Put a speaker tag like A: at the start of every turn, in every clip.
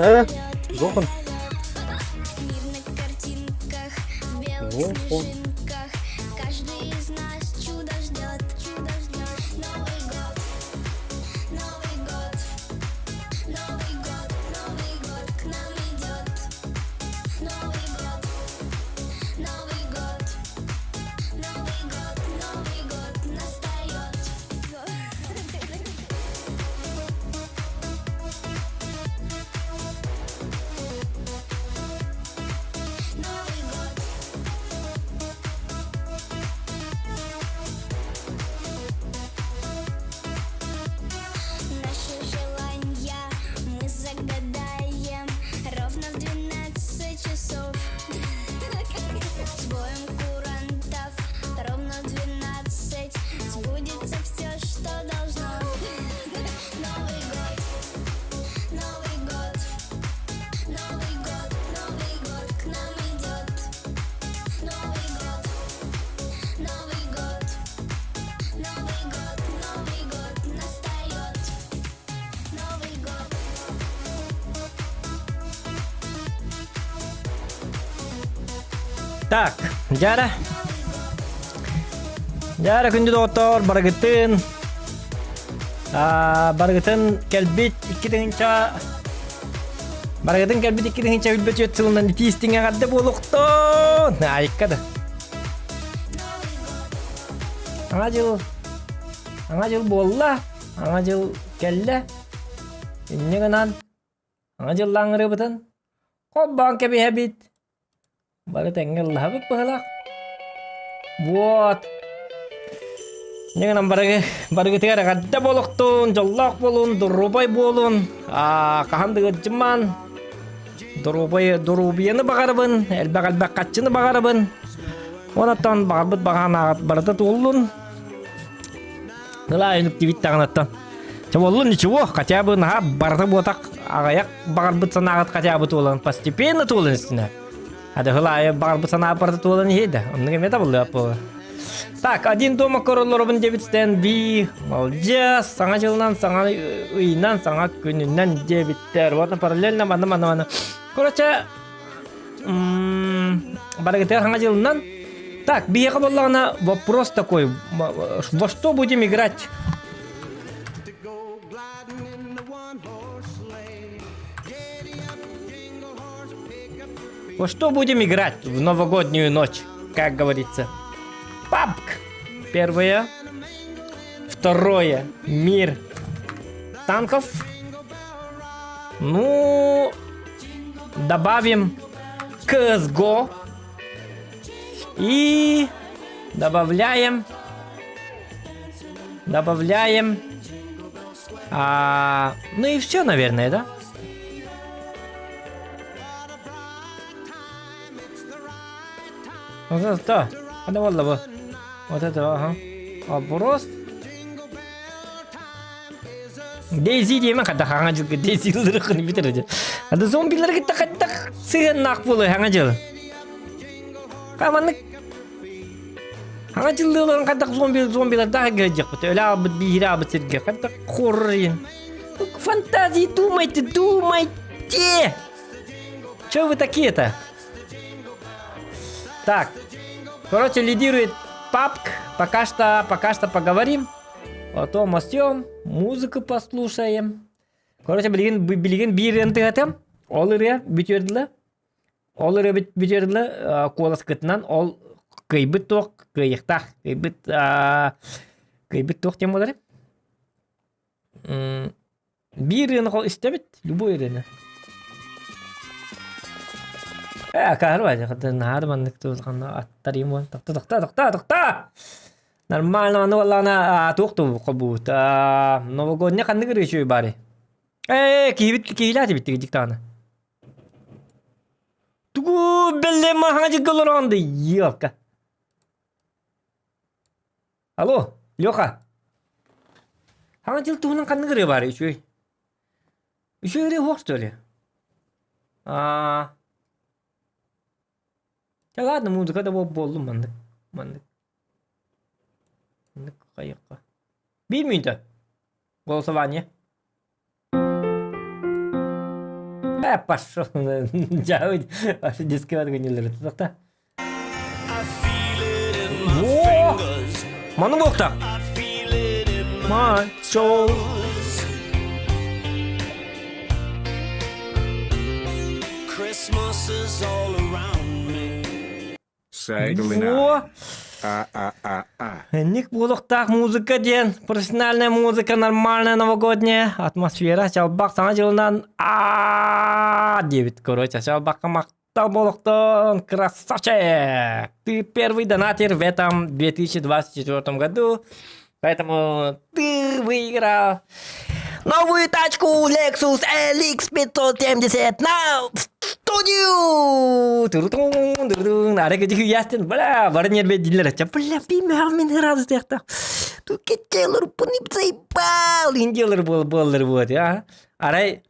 A: Э, Зохан. Ну, он.
B: Так, дьара. Дьара күндү доҕоттоор, барыгытын барыгытын кэлбит 2000 барыгытын кэлбит 2024 сылынан итии истиҥ эҕэрдэ буолуохтун! Айыкка да. Саҥа дьыл Саҥа дьыл буолла, Саҥа дьыл кэллэ. Инньэ гынан Саҥа дьыллаан ырыабытын холбоон кэбиһэбит. Бары тэҥҥэ ыллаһабыт быһыылаах. Вот. Инньэ гынан барыгы, барыгытыгар эҕэрдэ буолуохтун, дьоллоох буолун, доруобай буолун, аа, хаһан да ыалдьымаан, доруобай, доруобуйаны баҕарабын, элбэх-элбэх хаччыны баҕарабын. Онон баҕарбыт баҕанаҕыт барыта туоллун. Ылаа үнүктүбүт даҕанаттан. Чэ буоллун ничего, хотя бы наһаа барыта буотах аҕыйах баҕарбыт санааҕыт хотя бы туолан постепенно туолан истинэ. Хады ылаайы баҕарбыт санаа барыта туолан иһи да, оннук эмиэ табыллыа буолла. Так, один дома көрөллөрбүн диэбит Стэн Би, молодец, саҥа дьылынан, саҥа ыйынан, саҥа күнүнэн диэбиттэр. Вот параллельно манна манна манна. Короче, барыгытыгар саҥа дьылынан. Так, биһиэхэ буоллаҕына вопрос такой, во что будем играть? Во что будем играть в новогоднюю ночь, как говорится? Папк! Первое. Второе. Мир танков. Ну, добавим CSGO. И добавляем, добавляем, а, ну и все, наверное, да? Вот это, да. Вот это, ага. Вопрос. Дейзи диэмэ хата хаҥа дьылга Дейзи ылырыххын бүтэр дьэ. Ады зомбилар кытта хаттах сыһыаннаах буолуо хаҥа дьыл. Хаманнык хаҥа дьыллыыларын хаттах зомби зомбилардаах гырдьахпыт өлө аалбыт бииһирэ аалбыт сиргэ хаттах хоррор Фантазии думайте, думайте! Че вы такие-то? Так, короче, лидирует папк. Пока что, пока что поговорим. Потом о музыку послушаем. Короче, билигин, билигин биир ырыаны тыатым. Ол ырыа бүтүөр дылы. Ол ырыа бүтүөр дылы куоласкытынан ол кыайбыт туох кыайыахтаах. Кыайбыт кыайбыт туох диэн буолар? Биир ырыаны истэбит, любой ырыаны. Э, акаары наһаа да маннык туохханна аттарыым уон тохто тохто тохто тохто Нормально аны буоллаҕына туох да холбуубут новогодний ханнык ырыа үчүгэй баарый? Ээ киһибит киһилээх эбит диктааны. Тугу бэллэ маһаҥа дьыгга олороҕун да елка. Алло, Леха. Хаҥа дьыл туһунан ханнык ырыа баарый үчүгэй? Үчүгэй ырыа суох что ли? Аа Да ладно, музыка да буоллун маннык. Маннык. Маннык хайыахха. Биир мүнүүтэ. Голосование. Э, пошел. Дьаһы, вообще детский гыннылар. Тохта. Во! Маны буолта. Мачо.
A: Christmas is all around me.
B: Во! Ник буолуохтаах музыка диэн профессиональная музыка нормальная новогодняя атмосфера чалбах саҥа дьылынан а диэбит короче чалбахха махтал буолуохтун красавчик ты первый донатер в этом 2024 году поэтому ты выиграл новую тачку Lexus LX 570 на студию! Турутун, турутун, ары кэдихи ястын, бля, бары нерве дилер, бля, бимэ мин радостяхта. Тут кетелер, пунip заебал, индиялар бол боллар вот, а. Арай,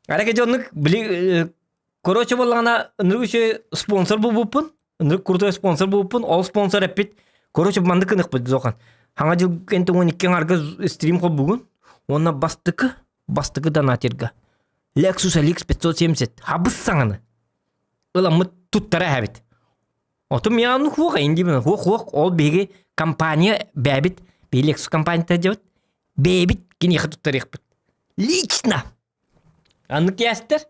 B: арай кэдионнук, били, короче боллаҕына, ынырык үчүгэй спонсор булбуппун, ынырык крутой спонсор булбуппун, ол спонсор эппит, короче, маннык ыныхпыт зохан. Хаҥа дьыл кэнтэ 12 аҥарга стрим холбугун, уонна бастыкы, бастакы донатерга Lexus LX 570 хабыс саҥаны ыламмыт туттара эһэбит. Отум яну хуох индибин хуох хуох ол биһиги компания бэбит биһи Lexus компанията дьабыт бэйэбит киниэхэ туттарыахпыт. Лично! Аннык тиэстэр.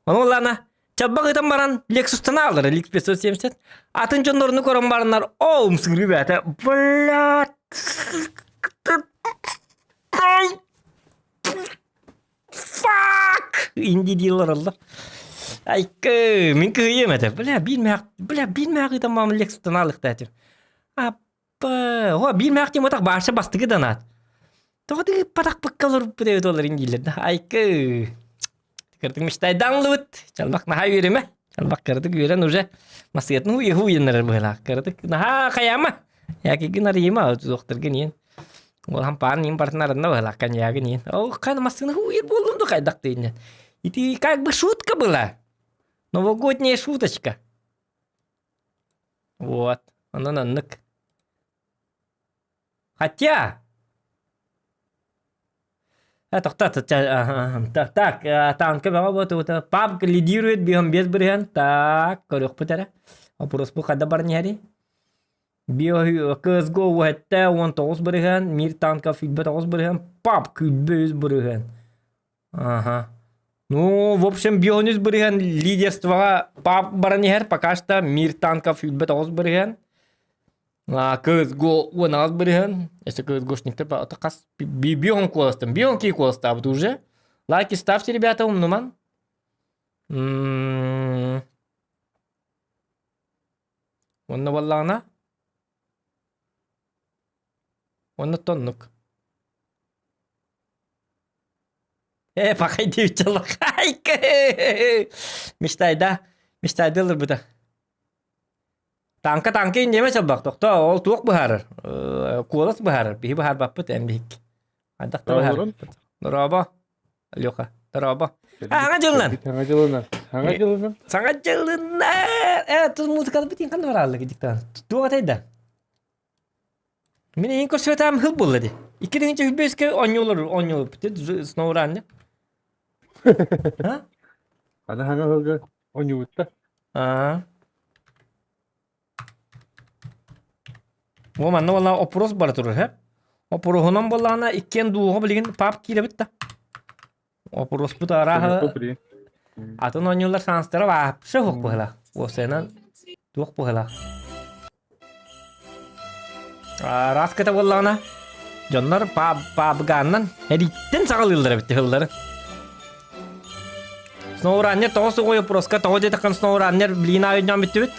B: Ону улаана чалбах ытан баран Lexus'тан аалар LX 570. Атын дьоннорну көрөн бараннар оо умсугуруу бээтэ. Блядь! Fuck! Инди дииллэр оллар. Айкы, мин кыһыйыам этэ. Бля, биир мээх, бля, биир мээх ыытан маам Лексустан аалыхта этим. Аппа, о, биир мээх диэн батах баарса бастыгы данаат. Тоҕо тыыппатахпыкка олорбут эбит олор индиилэр да. Айкы. Кырдык мечтайдаанлыбыт. Чалбах наһаа үөрэмэ. Чалбах кырдык үөрэн уже масыатын уйуһу уйаннарар быһылаах. Кырдык наһаа хайаама. Якигин арыйыма, туохтаргын иэн. Ол хампаан иин бартын арынна быһылаах коньягын иин. Ол хан массыына уйар буоллум да хайдах тыыннан. Ити как бы шутка была. Новогодняя шуточка. Вот. Онон оннук. Хотя Тоқтат, так, танка бөҕө буотута. Папк лидирует биһон без бырыһан. Так, көрүөхпүт эрэ. Вопрос бу хада баран иһэрий? CSGO уһэтте 19 бырыһыан, Мир танков 29 бырыһыан, PUBG 103 бырыһыан. Ага. Ну, в общем, 53 бырыһыан лидерствоҕа PUBG баран иһэр, пока что Мир танков 29 бырыһыан. CSGO 18 бырыһыан. Если CSGOшниктер хас бион куоластан, бион кии куоластаабыт уже. Лайки ставьте, ребята, умнуман. Уонна буоллаҕына уонна тоннук. Ээ, пахай диэбит дьоллохайка. Мечтайда, мечтайда ылырбыта. Танка танка индиэмэ чалбах тохто ол туох быһаарар? Куолас быһаарар. Биһи быһаарбаппыт эн биһик. Хайдах да быһаарбаппыт. Дорообо. Леха, дорообо. Саҥа дьылынан.
C: Саҥа дьылынан. Саҥа дьылынан.
B: Саҥа дьылынан. Э, тут музыкалар битин ханна барааллар диктан. Туох атай да? Мин эйин көрсүбэтаам хыл буолла ди. Икки тыһыынча хүлбэскэ оонньуулар оонньуулар сноуранне. А?
C: Аны хаҥа хылга оонньуубутта.
B: Аа. Бу манна буолла опрос бара турар һэ. Опроһунан буоллаҕына иккиэн дууһа билигин пап киирэбит да. Опроспут арааһа атын оонньуулар саанстара вообще суох быһыылаах. Уопсайынан туох быһыылаах. Араас кыта буоллаҕына дьоннор пабгааннан эриттэн саҕалыыллар эбит тыһыллары. Сноураннер тоҕо суҕуй опроска тоҕо диэтэххин Сноураннер билигин аайы ойноон бүттүбүт.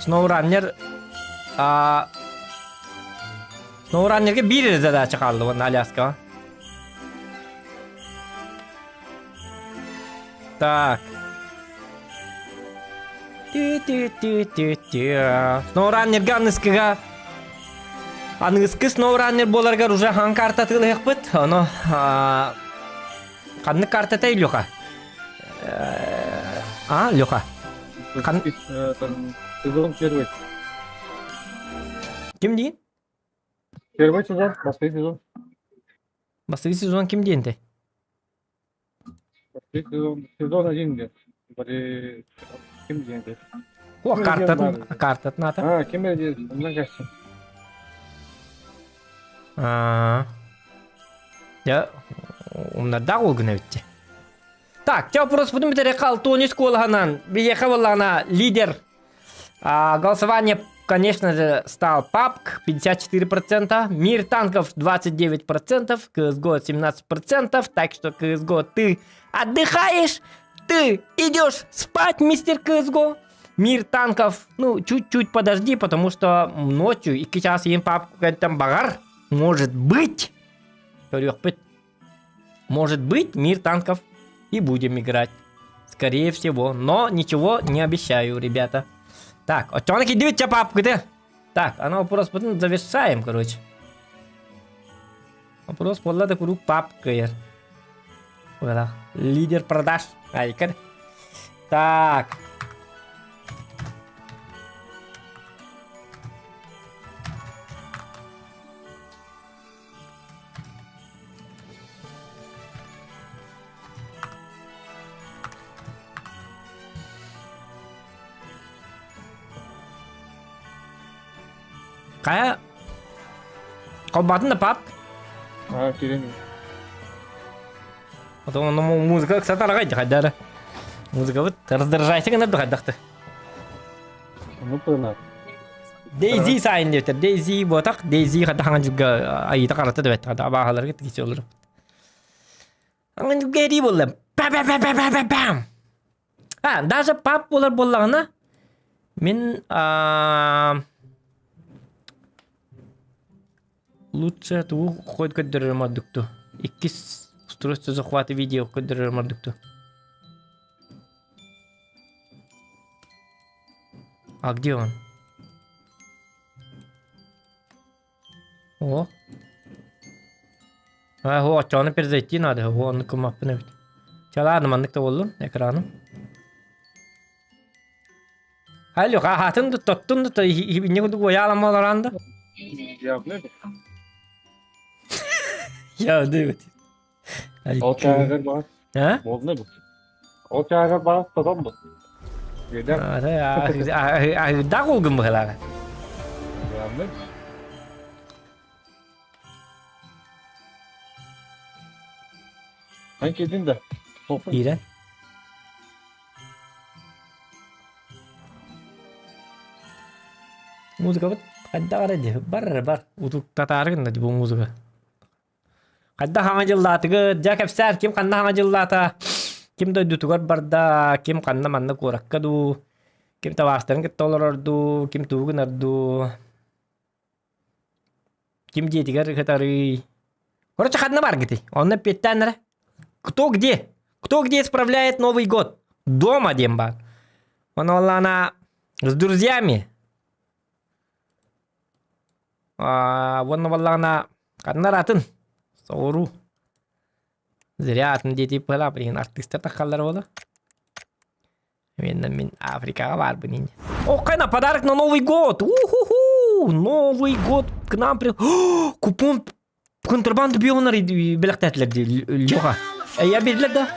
B: Сноураннер Сноураннерге биир эрэ задача хаалла уонна Аляскаҕа. Так. Сноураннерга аныскыга Аныгыскы сноураннер буоларыгар уже хаҥ карта атыылаһыахпыт. Ону ханнык картатай Леха? А, Леха? Хан...
C: Сезон первый.
B: Ким диин?
C: Первый сезон, бастакы сезон.
B: Бастакы сезон ким диэнтэй?
C: Сезон, сезон один диэн. Бары ким диэн этэ?
B: О,
C: Ким эрэ диэн
B: картатын,
C: баар этэ.
B: картатын аата.
C: А, ким эрэ диэн, онно кэлсин.
B: Аа. Дьэ, умнардаах уолгун эбит Так, те вопроспутун бүтэриэххэ Алтоний куолаһынан биһиэхэ буоллаҕына лидер а, голосование, конечно же, стал PUBG 54%, Мир танков 29%, CSGO 17%, так что CSGO ты отдыхаешь, ты идешь спать, мистер CSGO. Мир танков, ну, чуть-чуть подожди, потому что ночью 2 час иһин PUBG там баҕар, может быть, көрүөхпүт. Может быть, мир танков и будем играть. Скорее всего, но ничего не обещаю, ребята. Так, оччоҕуна киирдибит чэ папкыты. Так, аны вопроспутун завершаем, короче. Вопрос буолла да куруук пап кыайар. Voilà. Лидер продаж. Айкар. Так. Хайа холбоотун да пап.
C: Аа, кирин.
B: Потом ону музыка ыксатар аҕай хайдара. Музыкабыт раздражайся гынар да хайдахты.
C: Ону пылынар.
B: Дейзи сайын диэтэр. Дейзи буотах, Дейзи хата хаҥан дьылга айыта харата да бэт. Хата абааһаларга тикси олору. Хаҥан дьылга эрии буолла. Па па па па па па пам. А, даже пап буолар буоллаҕына мин а, лучше тугу хойт көрдөрөрүм ордукту. Иккис устройство захвата видео көрдөрөрүм ордукту. А где он? О. А, о, оччоҕуна перезайти надо. О, оннук гыммаппын эбит. Чэ, ладно, маннык да буоллун экраным. Алло, хаһаатын да тоттун да инньэ курдук уойаалама олорон да.
C: Явно бу.
B: Явно эбит.
C: Ол чааһыгар баар.
B: А?
C: Буолна бу. Ол чааһыгар баар тотон бу. Видер.
B: Аһыырдаах уолгун быһылааҕа.
C: Явно. Эн киирдиҥ да? Суохпун.
B: Киирэн. Музыкабыт хайдах эрэ дии бар эрэ бар утуктатаары гынна дии бу музыка. Хайдах хаҥа дьыллаатыгыт? Дьэ кэпсээн ким ханна хаҥа дьыллаата? Ким дойдутугар барда? Ким ханна манна куоракка дуу? Ким табаастарын кытта олорор дуу? Ким тугу гынар дуу? Ким дьиэтигэр кытарый? Короче, ханна баргытый? Онно эппиэттээн эрэ. Кто где? Кто где справляет Новый год? Дома диэн баар. Ону она с друзьями. Уонна буоллаҕына ханна атын соҕуруу зря атын диэти быһалаах билигин артыыстар таххаллар буолуо Именно мин Африкаҕа баарбын ини. О, кайна подарок на Новый год! У-ху-ху! Новый год к нам при... Купон контрабанду биоҕунар бэлэхтээтилэр дии Леха. Я биэрдилэр да?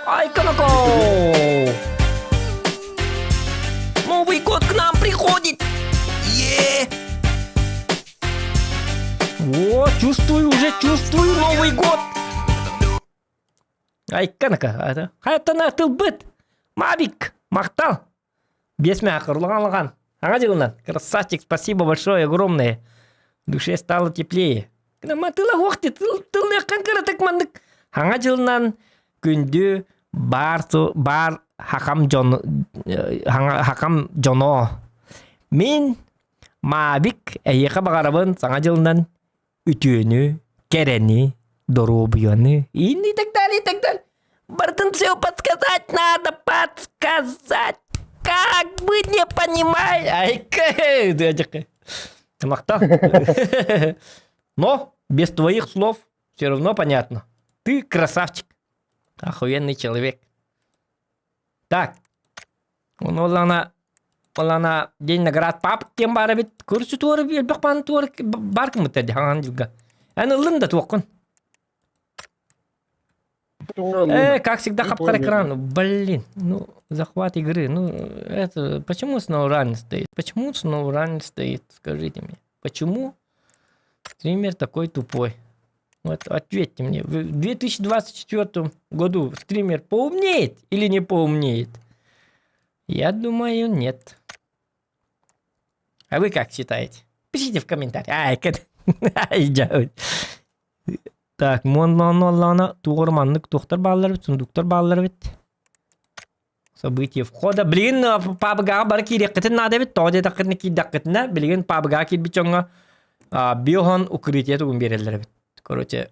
B: Ай, Канако! Новый год к нам приходит! Е! О, чувствую, уже чувствую Новый год! Айканака, хайаттан тылбыт! Мавик, махтал! Биэс мэхэ Саҥа дьылынан. Красавчик, спасибо большое, огромное. В душе стало теплее. Тыла хуохти, тыллыаххан кыратык маннык. Саҥа дьылынан күндү бар бар хакам дьон хакам дьоно. Мин Мавик эйиэхэ баҕарабын саҥа дьылынан үтүөнү, кэрэни, доруобуйаны и так далее, и так далее. Барытын все подсказать надо, подсказать. Как бы не понимай. Ай, Махтал. Но без твоих слов все равно понятно. Ты красавчик. Охуенный человек. Так. Ону Олана день наград пап кем баар эбит көрсү туора элбэх баан туора бар кымыта хаҥан дьылга. Эн ыллын да туоххун. Э, как всегда, хапкар экран. Блин, ну, захват игры. Ну, это, почему SnowRunner стоит? Почему SnowRunner стоит? Скажите мне. Почему стример такой тупой? Вот ответьте мне, в 2024 году стример поумнеет или не поумнеет? Я думаю, нет. А вы как считаете? Пишите в комментариях. Ай, Ай, Так, монлоноллоно тугур маннык туохтар бааллар эбит, сундуктар бааллар эбит. Событие входа. Билигин пабгаҕа бары киириэххитин наада эбит. Тоҕо диэтэххитинэ киирдэххитинэ, билигин пабгаҕа киирбит дьоҥҥо биохон укрытие тугун биэрэллэр эбит. Короче,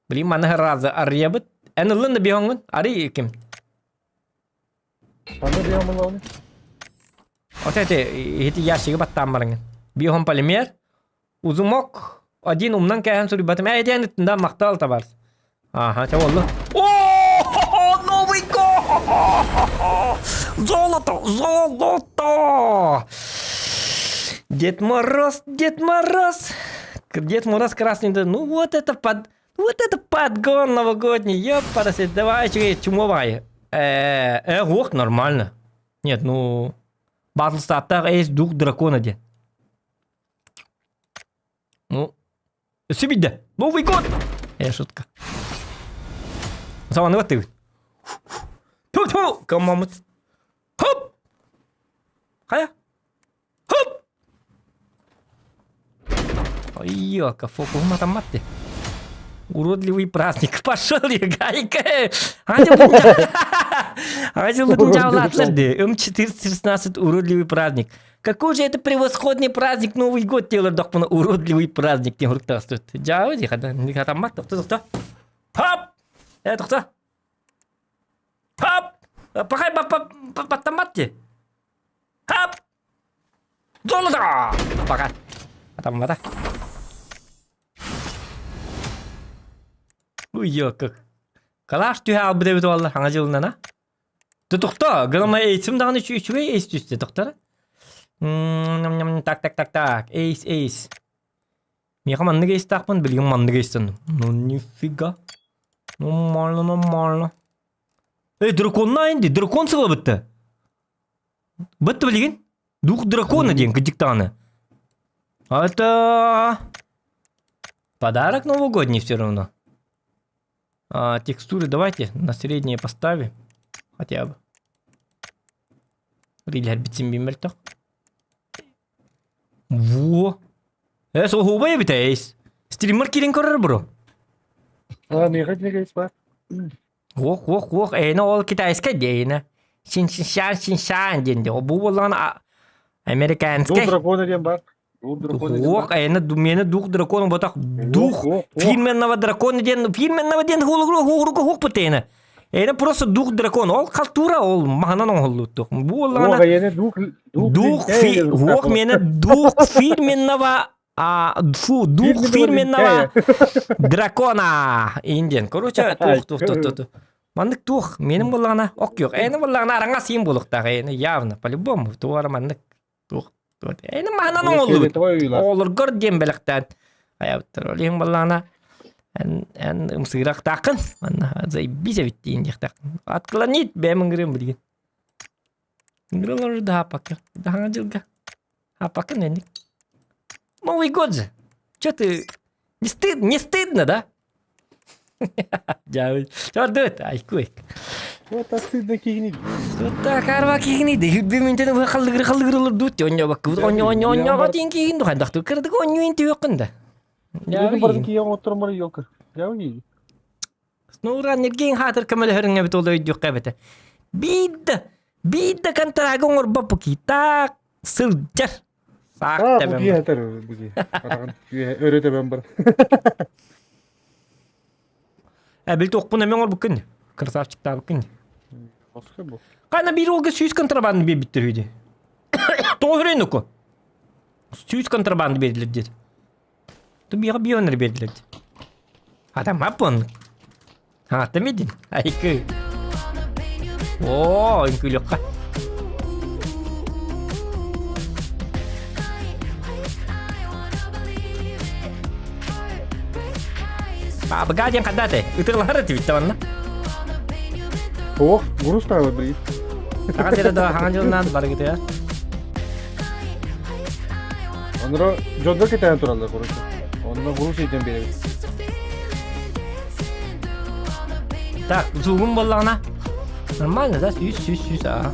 B: билигин маны разы арыйабыт. Эн ыллын да биоҥҥун? Арый ким?
C: Ханна биом ылабын?
B: Вот эти, эти ящиги баттаан барыҥын. Биохон полимер, Узумок один умнан кээһэн суруйбатым. Ээ диэн да махтал табар. Ага, чэ боллу. О, Новый год! Золото, золото! Дед Мороз, Дед Мороз. Дед Мороз красный. Ну вот это под... Вот это подгон новогодний, ёпарасет, давай, чумовай. Э, э, ох, нормально. Нет, ну... Батлстаттаах эйс дух дракона диэн. Ну, өссө биирдэ. Новый год! Э, шутка. Саваны баттыгын. Ту-ту! Коммамыт. Хоп! Хайа? Хоп! Ой, фокус матамматты. Уродливый праздник. Пошел я, гайка! М416 уродливый праздник. Какой же это превосходный праздник Новый год диэлэр уродливый праздник диэн хуруктаастыт. Дьаабы дии хатаммат тохто тохто. Хоп! Э тохто. Хоп! Пахай баттаммат дии. Хоп! Золото! Пока. Атаммата. Уй, как. Калаш түһэ албыт эбит буолла хаҥа дьылынан а? Тохто, гынамай эйсим даҕаны үчүгэй эйс түстэ, тохтор. Так, так, так, так, эйс, эйс. Миэхэ маннык эйстаахпын, билигин маннык эйстэнним. Ну нифига. Нормально, нормально. Эй, драконна инди, дракон сыла бітті. Бітті билигин. Дух дракона диэн кырдьык даҕаны. А это подарок новогодний все равно. А, текстуры давайте на средние поставим. Хотя бы. Рилэрбитин биммелтөх. Во! Э, соһуобай эбит эйс. Стример киирэн көрөр бро.
C: А, миэхэ итинник эйс баар.
B: Ох, ох, ох, эйне ол китайскай дейне. Син-син-сян, син-сян диэн де. Бу буоллаҕына американскай.
C: Дух дракона диэн баар. Дух дракона диэн
B: Ох,
C: баар.
B: эйне миэнэ дух дракона ботах дух
C: Ох, ох, ох.
B: фирменного дракона диэн фирменного диэн хугуруга хугпут эйне. Эйне просто дух дракона. Ол халтура ол маһынан оҥоһуллуттух. Бу буоллаҕына
C: Ох, эйне дух дух
B: дух
C: линтяя
B: фи
C: диэн
B: ох миэнэ дух фирменного а фу дух
C: Фирменного
B: фирменного
C: линтяя.
B: дракона индиан. Короче, туох туох туох туох. Маннык туох менин буоллаҕына ок yok. Эйне буоллаҕына араҥас сиин буолуохтаах эйне явно по-любому туора маннык туох туох. Эйне маһынан оҥоллубут.
C: Фиолетовай уйулаах.
B: Оҕолоргор диэн бэлэхтээн айабыттар. Ол иһин буоллаҕына эн эн ымсыырахтааххын. Манна заебись эбит диин диэхтааххын. Отклонить бэйэм ыҥырыам билигин. Ыҥыралар да пока. Даһаҥа дьылга. А пока нэнник. Новый год же. Че ты? Не стыд, не стыдно, да? Дьаабый. Чордут, айкуй.
C: Вот а стыдно киһини.
B: Тут карва киһини де хүббү минтен бу халлыгыр халлыгыр олордут. Онньо баккыбыт онньо онньо онньо тин киһин духан дахтыр кырдык онньо ин түйөккүн да.
C: Билигин барын киһи оҥотторон бары елка. Дьаабый.
B: Снууран ниргин хаатыр көмөлөһөрүҥ эбит ол өйдүөххэ эбэтэ. Биир да биир да контрагы оҥорбоппу киитаак сылдьар. Саах
C: Аа, бу
B: тэбэн
C: киһи
B: бар.
C: этэр, бу киһи. Хараҕын үөһэ өрө тэбэн бар.
B: Э, бил туохпун эмиэ оҥорбуккун. Красавчиктаабыккын.
C: Босхо бу.
B: Хана биир уолга сүүс контрабанда биэрбиттэр үһү дии. Тоҕо үрүн уку? Сүүс контрабанда биэрдилэр диэт. Тубига бионер биэрдилэр. Атамаппын. Аата мидин. Айкы. Оо, үҥкүүлүөххэ. Баабыгаа диэн ханна этэй? Ытыалаһар этибит да манна.
C: Ох, груз ставил, блин.
B: Саха сирэ да хаҥан дьылынан барыгытыгар.
C: Онро дьоннор кэтээн тураллар, короче. Онно груз иитэн биэрэбит.
B: Так, зугум буоллаҕына нормально, да? Сүүс, сүүс, сүүс, аа.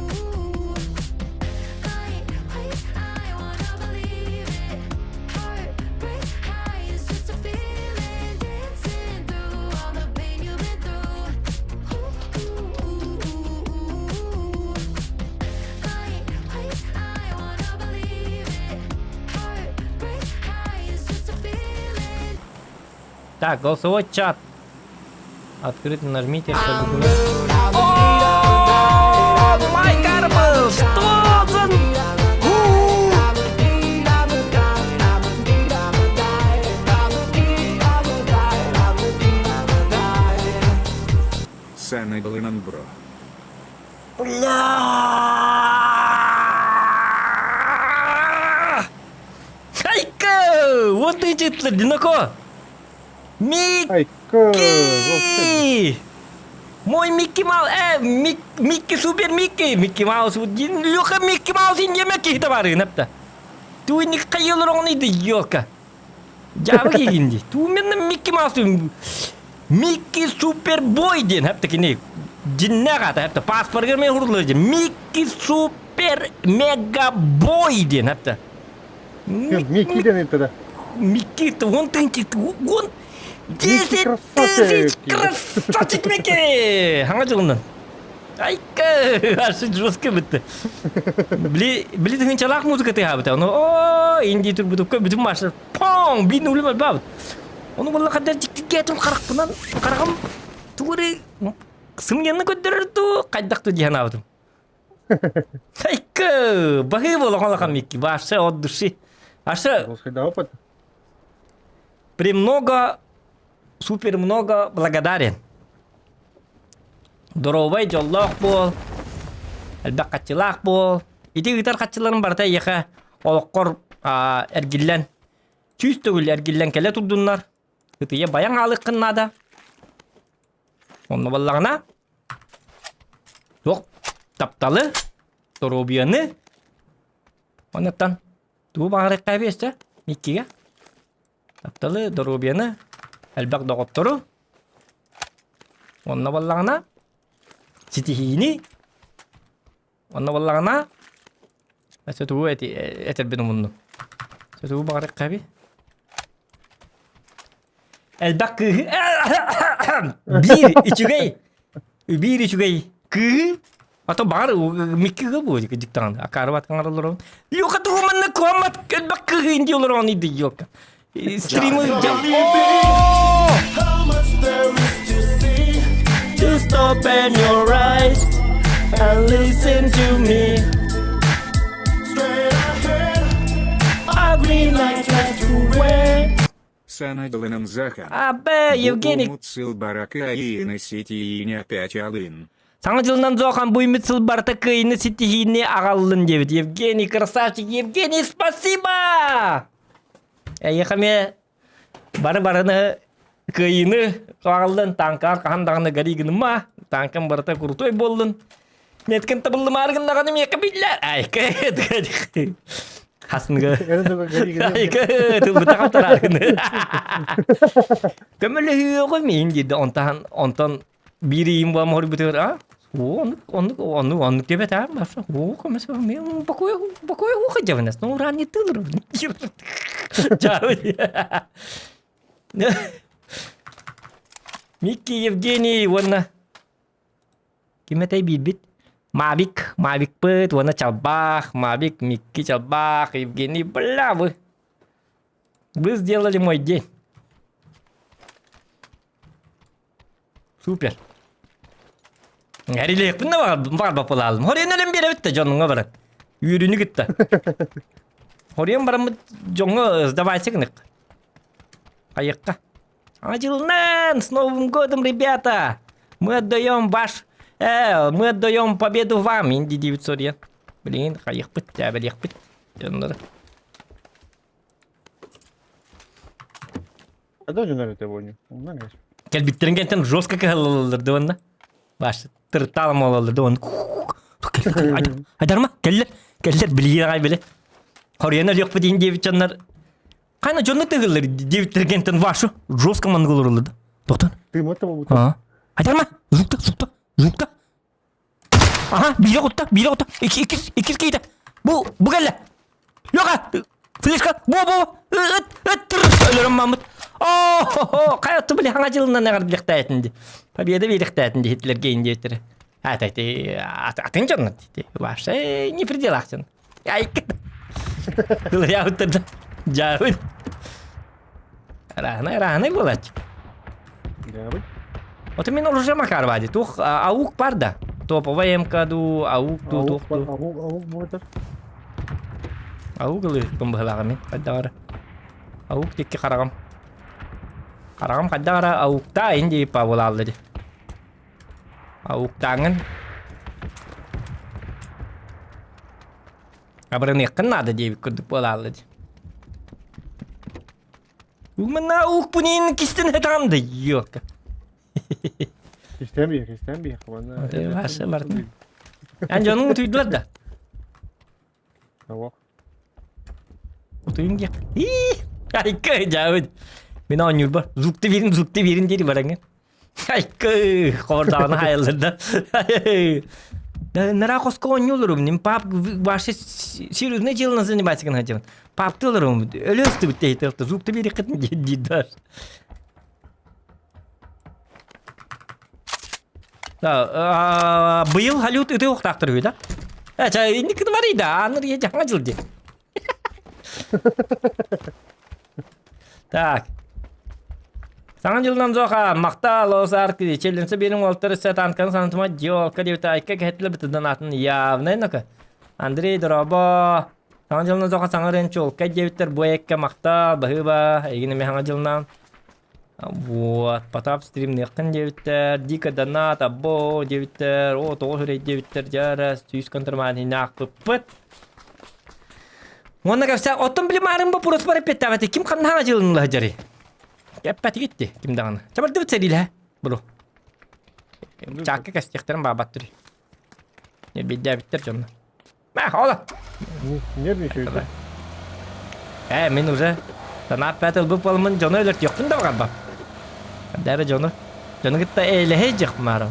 B: Так, голосовой чат. Открыто нажмите, чтобы... О, май Карпл! Что за...
D: Сана Глыман бро.
B: Бля! Хайка! Вот эти Динако!
C: Айка!
B: Микки! Мой Микки Маус, э, Мик, Микки Супер Микки, Микки Маус, Леха Микки Маус инде киһи табарыын апта. Туйник хайылыр оҥнойду елка. Дьаабы киһигин Тууменно Микки Маус Микки Супер Бой диэн хапта кини дьиннээх аата хапта паспоргар мен хурулар диэн Микки Супер Мега Бой диэн хапта
C: Микки диэн это да.
B: Микки он тынчик он 10 тысяч красавчик Микки хаҥа дьылынан Айка асы жестко бітті били били тыһынчалаах музыка тыаһаабыта ону оо инди турбутукка бүтүн машина пong биин улым албаабыт ону буолла хаддар дьиктиргээтим харахпынан хараҕым тугу эрэ сымыйаны көрдөрөр дуу хайдах дуу дии санаабытым Айка баһыы буола улахан Микки вообще от души Аша премного супер много благодарен Доруобай дьоллоох буол, элбэх хаччылаах буол. Ити ыытар хаччыларын барыта эйиэхэ олоххор эргиллэн, сүүс төгүл эргиллэн кэлэ турдуннар. Ытыйа байаҥ аалыаххын наада. Онно буоллаҕына, туох тапталы, доруобуйаны, оннуттан тугу баҕарыахха эбиэстэ Миккигэ? Тапталы, доруобуйаны, элбэх доҕоттору. Онно буоллаҕына, ситиһиини, онно буоллаҕына, өссө тугу этэрбин умуннум. Өссө тугу баҕарыахха эбий? Элбэх кыыһы биир үчүгэй биир үчүгэй кыыһы А то баҕар микки ыал буо дьиктаҕын акаарыбат хаҥараллар Люка тугу манна куомат элбэх кыыһы инди олорон иди елка стримы Just open your eyes and listen to me. Straight ahead, a green light turns to red.
D: Сана Глыман Захан.
B: Абэ, Евгений
D: Бу барака и ситиини опять алын.
B: Саҥа дьылынан Зохан буймит сыл барыта кыайыны ситиһиини аҕаллын диэбит. Евгений, красавчик, Евгений, спасибо! Эйиэхэ эмиэ бары-барыны кыайыыны аҕаллын, тааҥкаар хаһан даҕаны гори гыныма, тааҥкам барыта крутой буоллун. Меткин табыллымаары гыннаҕына миэхэ биллэр. Айка, хасныга. Айка, тылбыта халтарааргыны. Көмөлөһүөҕүм иин диэди онтон онтон биир ыйым буолан хоруйбутугар а оннук оннук оннук оннук диэбэт аа барса оо көмөсө мен бокуй бокуй уходжабынас ну ранний тылыр Микки Евгений уонна ким этэй биирбит Мавик Мавикпыт уонна Чалбах Мавик Микки Чалбах Евгений бля вы вы сделали мой день Супер. Эрилиэхпин да баҕарбаппылаалым. Хоруйан өлөн биэрэбит да дьонуҥа баран. Үөрүүнү кытта. Хоруйан бараммыт дьоҥҥо сдавайся гынык. Хайыкка. Адилнан, с Новым годом, ребята! Мы отдаем ваш... мы отдаем победу вам, Инди 900. Блин, хайыкпыт, тээбэлиэхпит. Дьоннору.
C: Когда дьонор этэ буонньу? Оннан эс.
B: Кэлбиттэрин кэнтэн жестко кыһаллаллар да уонна. Баш тыртаалам олаллар да уонна. Айдарма кэллэр кэллэр билиир аҕай били. Хоруйан өлүөхпүт иһин диэбит дьоннор Хайна дьонно тыгыллар диэбиттэр кэнтэн вашу жестко маннык олоруллар да. Тоқтон.
C: Тыыммат да буолбута.
B: Айдарма звукта звукта звукта Аха, биирэ кутта, биирэ кутта. Икки, иккис, иккис киитэ. Бу, бу кэллэ. Лёха, флешка, бу, бу, ыт, ыт, тыр, өлөрөн маммыт. О, хайа били хаҥа дьылынан эҕэрдилэхтээтин ди. Победа биэриэхтээтин ди Хитлерге индиэттэрэ. Ата ити атын дьоннор ди. Вообще не при делах дьон. Айка. Ылыйаабыттар дьаабыт. Раһынай, раһынай буолааччы.
C: Дьаабыт.
B: Ото мин оружие Макарова ди. Туох аук бар да. Топовая МК ду, аук ду, туох ду.
C: Аук, аук буотар.
B: Аук ылыыппын быһылаҕа мин. Хайдаҕара. Аук дикки хараҕым. Хараҕым хайдаҕара ауктаа инди павылаалла ди. Ауктааҥын Абырыныаххын наада диэбит курдук буолаалла дии. Мына укпунин кистин хэтаҕым да ёлка.
C: Кистэн биир, кистэн биир.
B: Ваше барытын. Эн дьонуҥ утуйдулар да?
C: Суох.
B: Утуйун диэх. Айка дьаабыт. Мин оонньуурбар звукты биэрин, звукты биэрин диэри бараҥҥын. Айкы, хордаҕына хайаллар да. Нара хоско оонньууларым, ним пап вообще серьезное дело заниматься гына делан. Паптыларым, өлөстүбүт дейт, звукты биэриххитин диир Да, быйыл Hollywood ытыы охтаахтар үһү да? Э, ча инник барый да, аныр е жаңа жыл ди. Так. Саҥа дьылынан зоха, махтал, осар, челленсе берин уолтар өссө танканы санатыма диолка диэбит айка кэһэтилэ бытыдан атын явно нока. Андрей дорообо. Саҥа дьылынан зоха саҥа рен чуолкай диэбиттэр бу экке махтал, баһыыба, эйигин эмиэ саҥа дьылынан. Вот, Потап стримныаххын диэбиттэр, Дико донат, або диэбиттэр, о, тоҕус үрэй диэбиттэр, дьара, сүүс контрмааннаахпыппыт. Уонна кэпсээ, оттон били маарым боппуруос бар эппиэттээбэти, ким ханна дьылын дьари? Эппэтигит ким даҕаны. Чабардыбыт сэриилэһэ, бу. Чаакка кэстиэхтэрин баабаттыр. Биирдээбиттэр дьонно. Мэ, ола.
C: Нервничаю.
B: Ээ, мин уже санаап бэт ылбыт буоламмын дьону өлөртүөхпүн да баҕарбап. Дәрі дьону. Дьону кытта эйлэһэ дьиэх маарым.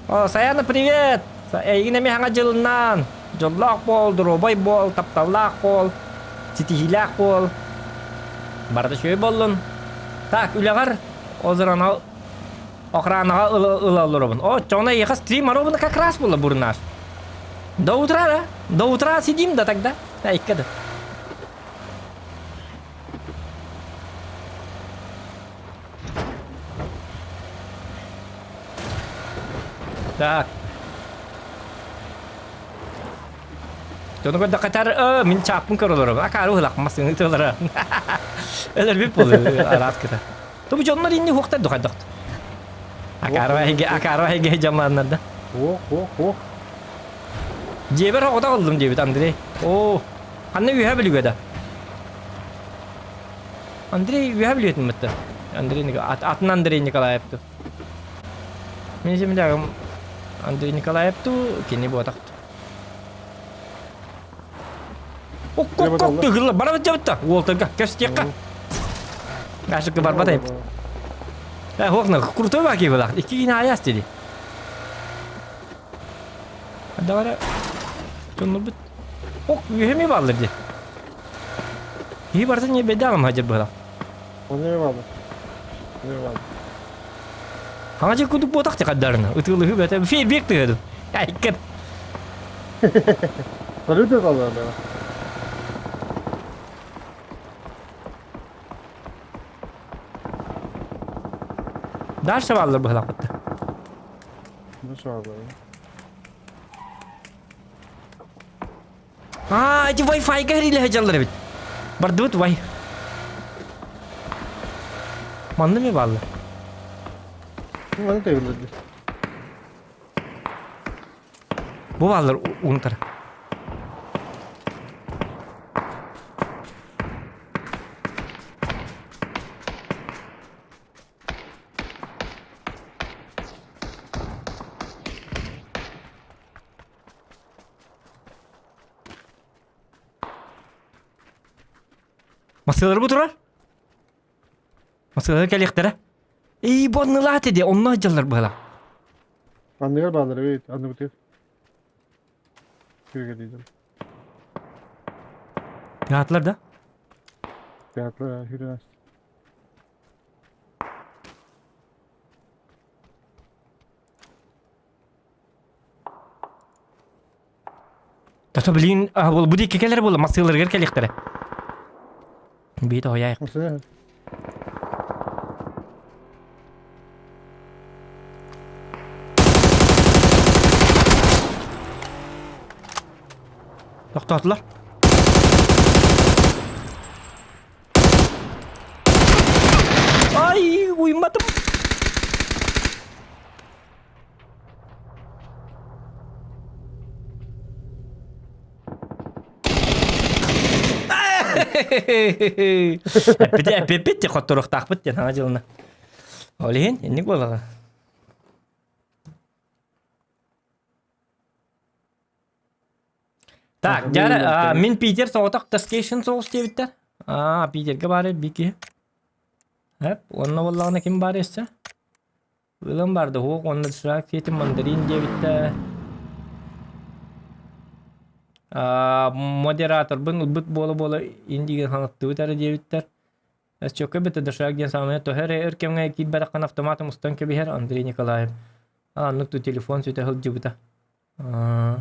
B: О, Саяна, привет! Эйигин эмиэ саҥа дьылынан! Дьоллоох буол, доруобай буол, тапталлаах буол, ситиһиилээх буол. Барыта үчүгэй буоллун. Так, үлэҕэр озерана охранаҕа ыла олоробун. О, оччоҕуна эйиэхэ стрим ровно как раз буолла бурнаш. До утра, да? До утра сидим да тогда? Айка да. Так. Дьону көрдөххө этэр, «Э, мин чааппын көр олоробун, акаары уһулах массыына тылара. Өлөрбүт буолу араас кыта. Тубу дьоннор инни хуохтар духайдохт. Акаары эһиги, акаары эһиги дьамааннар да.
C: Хуох, хуох, хуох.
B: Дьиэбэр оҕото оллум диэбит Андрей. Оо, ханна үөһэ бүлүгэ да? Андрей үөһэ бүлүөтүн бытта. Андрей атын Андрей Николаев ту. Мин землягым Андрей Николаев ту, кини буотах ту. Ок-ок-ок тыгылла барабыт дьабытта уолтарга кэстиэххэ. Ашыкка барбат айып. Э, хуохна, крутой баки была. Икки кини аяс диди. Давай. Дьоннорбут. Ок, үөһэми бааллар дии. Киһи барыта не бэйдээҕим хадьыр быһалаах.
C: Оны не бааллар. Не бааллар.
B: Хаҥа дьыл курдук буотах тихаддарына. Ытыылыһыы бэтэ фейерверк тыһыаду. Айкын.
C: Салют аллар да.
B: Дальше бааллар быһалаах бытта.
C: Дальше бааллар.
B: Аа, ити Wi-Fi-га кириилэһэ дьаллар эбит. Бардыбыт вай. Манна эмиэ бааллар.
C: Манна тэбиллэрди.
B: Бу бааллар уунтар. Массыылар бу турар. Массыылар кэлиэхтэрэ. Эй, бу аннылаат ди, онно дьаллар быһала.
C: Анныгар бааллар эбит, анныбытыгар. Күргэ диидим.
B: Театлар да?
C: Театлар, хүрүнэс.
B: Тото билигин бу диэки кэлэр буолла, массыыларыгар кэлиэхтэрэ. Биит оһойаайык. Тохтоотулар. Ай, уйматым. Эппити эппиппит те хотторуохтаахпыт диэн саҥа дьылына. Ол иһин инник буолаҕа. Так, дьэ, мин Питер соҕотох Таскейшн соҕус диэбиттэр. Аа, Питергэ баар эбит киһи. Эп, уонна буоллаҕына ким баар өссө? Ылан барды уһук уонна доширак сиэтин мандарин диэбиттэ. Аа, модераторбын ылбыт буола-буола индиген хаҥаттыбыт эрэ диэбиттэр. Счёкка битэ доширак диэн саамайа төһө эрэ өр кэмҥэ киирбэтэххин автоматом устан кэбиһэр Андрей Николаев. Аа, оннук ту телефон сүтэ сылдьыбыта. Аа.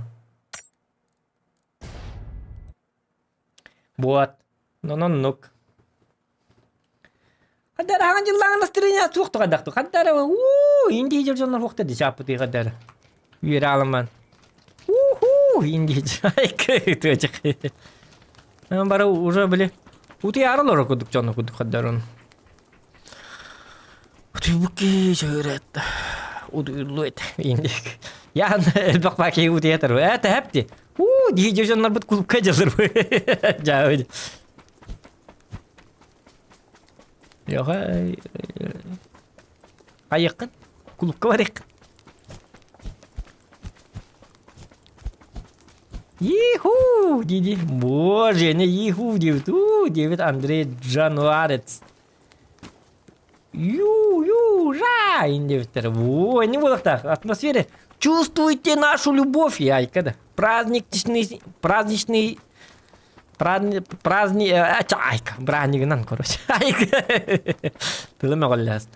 B: Буот. Оннук. Хадара хаҥан дьыллааҥын настроение суох тугайдахту. Хадара уу инди дьыл дьоннор хуохта дичааппытыы хадара. Үөрэ аламан. Уху инди тыачык. Бары уже били утуйаары олорор курдук дьонно курдук хаддарун. Утуйбукки чөөрөт. Утуйуллуэт индик. Яан элбэх баки утуйатар. Э тэһэпти. Уу дии дьоннорбут клубка дьылыр. Жаа Йоха айыккын клубка барык. Иху диди. Боже, не иху диэбит. У диэбит Андрей Джануарец. Ю-ю, жа диэбиттэр. Во, не буолуохтаах. Атмосфера. Чувствуйте нашу любовь, яйка да. Праздничный, праздничный Праздник, праздник, айка, бразднигынан, короче. Айка. Тылым оҕоллоос.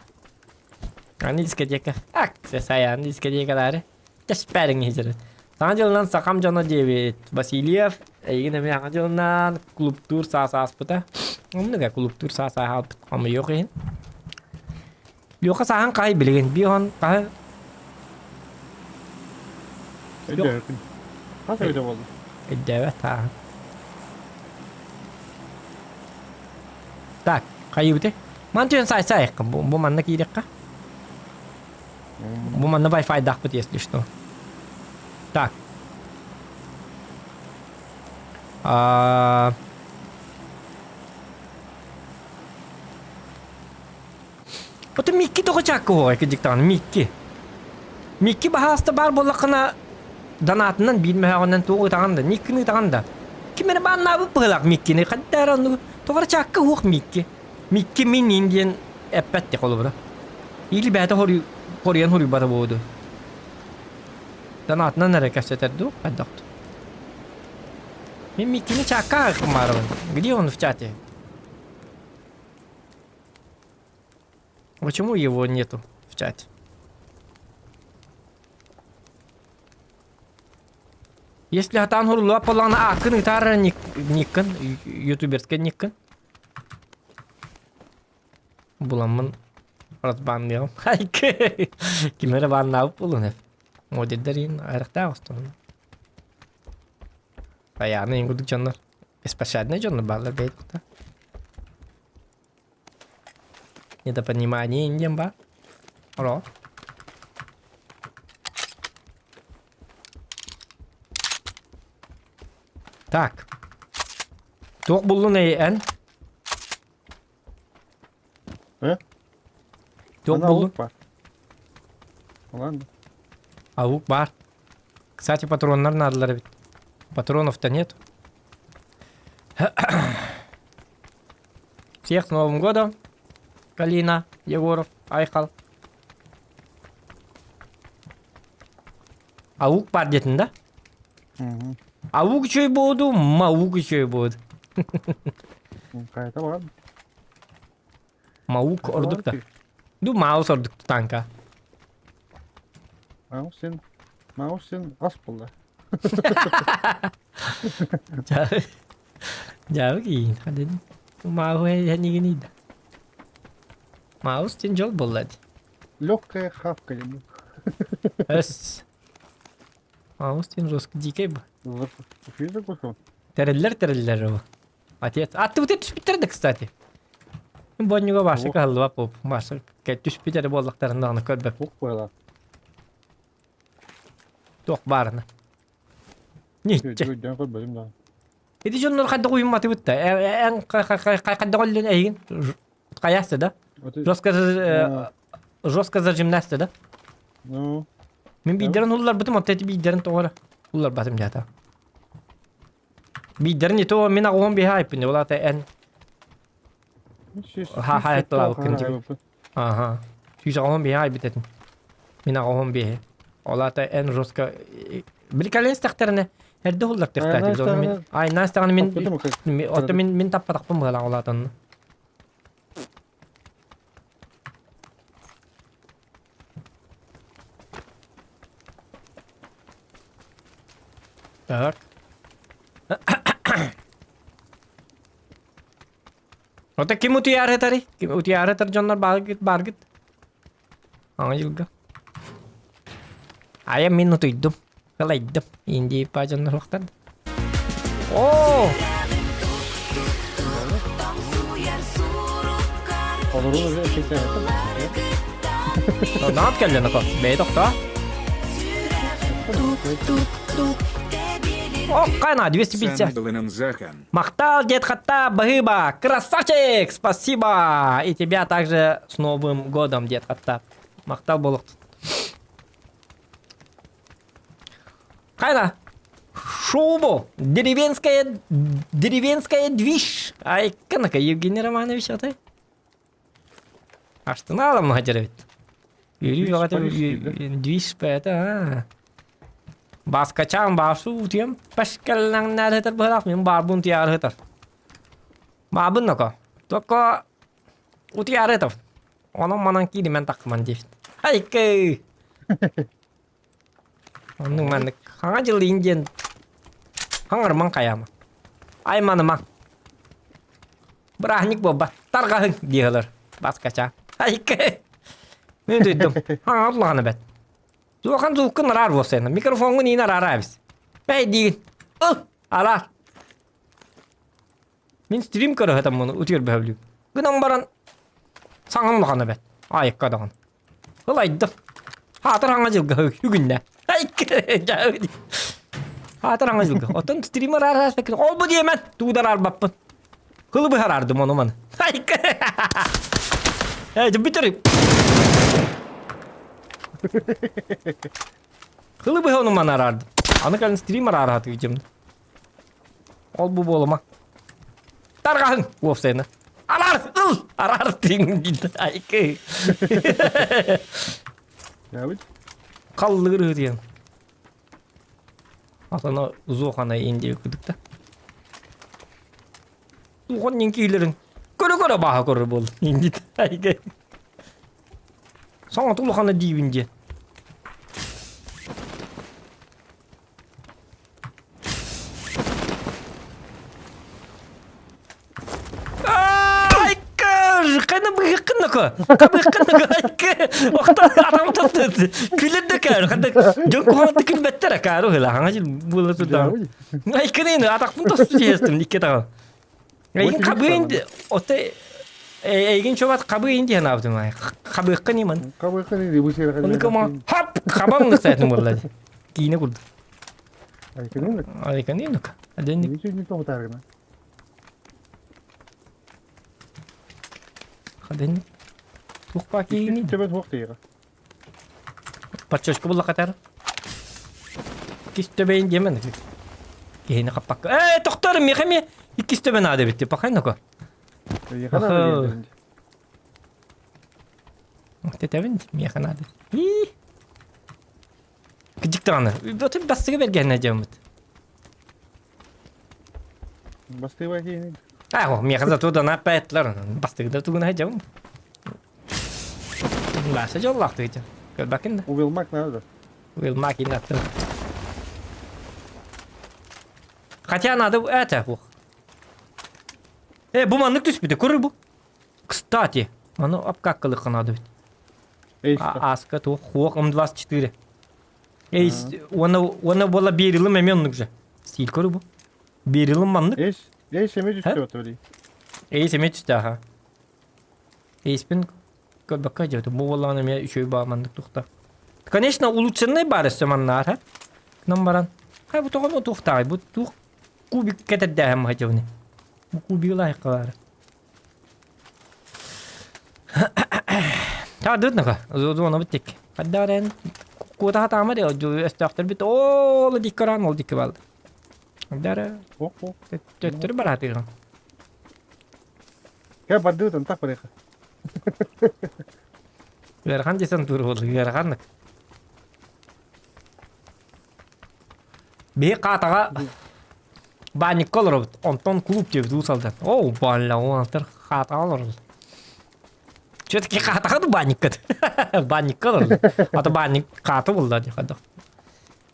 B: Аны дискотека. Ак, саян дискотекалары. Тэспэриҥ иһитэр. Саҥа дьылынан сахам дьоно диэбит. Васильев, эйигин эмиэ саҥа дьылынан клубтуур саас ааспыта. Оннуга клубтуур саас ааһалбыт. Хомойуох иһин. Леха сааһын хаһай билигин? Бион хаһы?
C: Өйдөөбөппүн. Хас өйдө буолла?
B: Өйдөөбөт сааһын. Так, хайыбыты? Ман түөн сай сайыккын. Бу, бу манна киириэххэ. Бу манна Wi-Fi-даахпыт, если что. Так. А... Потом Микки тоҕо чаакка уоҕай кырдьык даҕаны Микки. Микки баһаалыста баар буоллаххына донатынан биир мөһөөҕүнэн туох ытаҕын да Никкини ытаҕын да. Ким эрэ бааннаабыт быһыылаах Миккини хайда эрэ оннук тоҕо эрэ чаакка уох Микки. Микки мин диэн эппэт де холобура. Или бэйэтэ хоруйан хоруйбата буолуо. Донатынан эрэ кэпсэтэр дуу хайдах Мин Миккини чаакка ааҕымаарыбын. Где он в чате? Почему его нету в чате? Если хатаан хурулуа буоллаҕына ааккын ыытаар никкын ютуберскай никкын буламмын разбанныаҕым ким эрэ бааннаабыт буолуон модердер иин айрахтаах остуолна Айааны иин курдук дьоннор беспощадный дьоннор бааллар бэйт Недопонимание диэн баар. Оро. Так. Туох буллун эн?
C: Э?
B: Туох буллун?
C: Бар. Ладно.
B: Аук бар. Кстати, патроннар наадалар эбит. Патронов-то нет. Всех с Новым годом! Калина, Егоров, Айхал. Аук бар диэтин да? Аук үчүгэй буолду, маук үчүгэй буолду.
C: Хайата бар.
B: Маук ордук да. Ду маус ордук танка.
C: Маус сен Маус сен ас буолла.
B: Дьаабы киин хадын. Мауһу эһэнигин да. Маус тин жол буолла ди.
C: Легкая хавка ему.
B: Эс. Маус тин жестко дикэй бу.
C: Фильтр пошел?
B: Тэриллэр тэриллэр ол. Отец. Аттыбыт түспүттэр да, кстати. Боннюга башы кыһаллыбат буолуп. Башы түспүт эрэ буоллахтарын даҕаны көрбөп.
C: Туох буолла?
B: Туох баарына. Ничче.
C: Өйдөөн көрбөтүм даҕаны.
B: Ити дьоннор хайдах уйумматыбыт да? Эн хайдах өллүн эйигин? Хайаасты да? Жестко жестко зажимнасты да?
C: Ну.
B: Мин биирдэрин улларбытым, оттон ити биирдэрин тоҕо эрэ улларбатым дьаата. Биирдэрин ито мин аҕуһум биһэ айпын, ол аата эн Ха-ха Аха. 115 айбыт этим. Мин аҕаһым биэһи. Ол аата эн жестко били истэхтэринэ эрдэ уһуллар тыхтаатым. Мин ай настаҕына мин ото мин мин таппатахпын быһалаах ол аатанна. Так. Ота ким утуйаары ытарый? Ким утуйаары ытар дьоннор бааргыт бааргыт? Аҥа дьылга. Айа мин утуйдум. Кылайдым. Индии па дьоннор уохтар. Оо! Наат кэллэ нако. Бэйэ тохтоо. О, кайна 250. Махтал, дед Хаттаб, баһыыба! Красавчик! Спасибо! И тебя также с Новым годом, дед Хаттаб. Махтал буолуохтун. Хайда? Шоу Деревенская, деревенская движ. Ай, канака, Евгений Романович, а ты? Аштына аламнаха дьэрэбит. Үөрүү бөҕөтө движ это а. Баскачаан баашу утуйан пашкаллаҥнаатытар быһалаах мин баарбын утуйаарыһытар. Баабын ноко. Только утуйаарытов. Онон манан кииримэн таххыман диэбит. Айкы! Оннук маннык хаҥа дьылыйын диэн хаҥарымаҥ хайаама. Айманымаҥ. Бырааһынньык буолбат. Тарҕаһыҥ диэһэлэр. Баскача. Айкы! Мин дуйдум. Хаҥа улахан эбэт. Улахан звуккун араар буолсайна. Микрофоҥҥун иин араара эбис. Бэй диигин. Ыл! Араар. Мин стрим көрө сытаммын муну утуйар бөһөблүүм. Гынан баран саҥам улахан эбэт. Айыкка даҕаны. Ылайдым. Хаатыр хаҥа дьылга үгүннэ. Хаатыр хаҥа дьылга. Оттон стример арааспаккын. Ол бу диэмэн туудар арбаппын. Кылы быһарардым ону маны. Э, бүтэр. Кылы быһа ону маны арардым. Аны кэлин стример араатыгы дьым. Ол бу буолума. Тарҕаһыҥ уопсайына. Араар ыл! Араар тиҥ диэн айкы.
C: Ябыт.
B: Халлыгыр ыһытыйан. Атана узуохана индия кудук да. Тухон нинкиилерин көрө-көрө бааһа көрөр буол. Индит айкы. Саҥа тулухана диибин диэн. Хайна быһыккыннако. Кабыһыккыннако. Охта атам тасты. Күлер да каар. Ханда дьон куһаҕанты күлбэттэр акаару хыла. Хаҥа жил була турда. Айкынын атахпын тосту тиэстим икки таҕа. Эйгин хабыын ота эйгин чобат хабыын диэн аабытым ай. Хабыыккын иман.
C: Хабыыккын иди бу сиэр.
B: Оны кама хап хабам нысайтын болла. Киинэ курдук.
C: Айкынын.
B: Айкынын. Аденник.
C: Ничего не тоҕутааргына.
B: Хаденник. Туох киһини?
C: Төбөт хуох тиэҕэ.
B: Подчочку буллахатар. Иккис төбөйүн диэмэн. Киһини хаппакка. Ээ, тохтор, миэхэ эмиэ иккис төбө наада эбит. Пахай ноко.
C: Эйиэхэ наада диэн.
B: Тэтэбин, миэхэ наада. Ии. Кыдьык даҕаны. Отun бастыгы бэргэһинэ дьоммут.
C: Бастыгы киһини.
B: Аа, миэхэ зато да наппайытлар. Бастыгы да тугуна дьом. Бааса дьоллоохтук дьон. Көрбөккүн да.
C: Уилмак надо.
B: Уилмак иннаттым. Хотя надо это бух. Э, бу маннык түспүтэ, көрөр бу. Кстати, маны обкаккалыхха надо ведь. Ааска туох хуох М24. Эйс, уонна уонна буола биэрилим эмиэ оннук же. Стиль көрү бу. Биэрилим маннык.
C: Эйс, эйс эмиэ түстэ отури.
B: Эйс эмиэ түстэ аха. Эйспин көрбөккө дьэ бу буоллаҕына эмиэ үчүгэй баа маннык тухта. Конечно, улучшенный баар өссө маннаар, ха? Гынан баран, хай бу тоҕо туохтааҕый? Бу туох кубик кэтэрдээһин маһа Бу кубигы лайыққа баар. Таардыбыт нака, зона бүттек. Хаддарен куота хатаама де өстөөхтөр бүт ол дикки баран ол дикки балды. Хаддара төттөрү бараатыгын.
C: Кэ бардыбыт антах барыха.
B: Ыарахан десен тур болду, ыараханнык. Биһи хаатаҕа баанньыкка олоробут, онтон клуб диэбит Уус Алдан. Оо, баалла, уонтар хаатаҕа олоробут. Все-таки хаатаҕа да баанньыккыт. Баанньыкка олоробут. А то баанньык хаата булла дии хадах.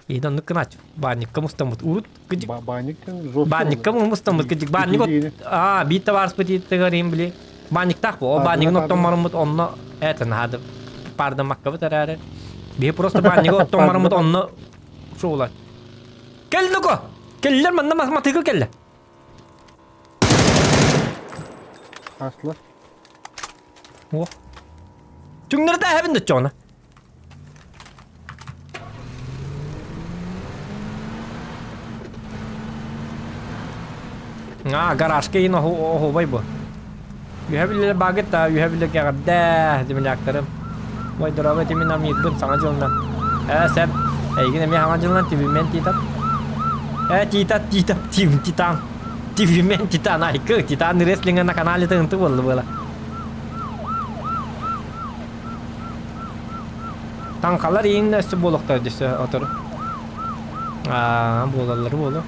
B: И оннук гынааччы. Баанньыкка мустаммыт. Урут кыдьык
C: Баанньык жестко
B: Баанньыкка мустаммыт кыдьык. Баанньык аа биир табаарыспыт ииттигэр им били баанньыктаах бу. Ол баанньыгын оттон онно это надо пардамаккабыт эрээри. Биһи просто баанньыгы оттон бараммыт онно шоула. Кэл Нуко! Кэллэр манна матыгы кэллэ.
C: Аслы.
B: О. Түҥнэрдэ эһэбин да чоҕуна. Аа, гаражка иин оһуобай бу. Үһэ билэ багыт да, үһэ билэ кэҕэрдээ, земляктарым. Ой, дорога тимин амиирбын саҥа дьылынан. Ээ, сэп, эйигин эмиэ саҥа дьылынан тибимен тиитап. Ээ, тиитап, тиитап, тим, титан. Тибимен титан, айкы, титан рестлинга на канале тыгынты болду было. Таҥхалар иин өссө буолуохтара дөссө отор. Аа, буолаллар буолуо.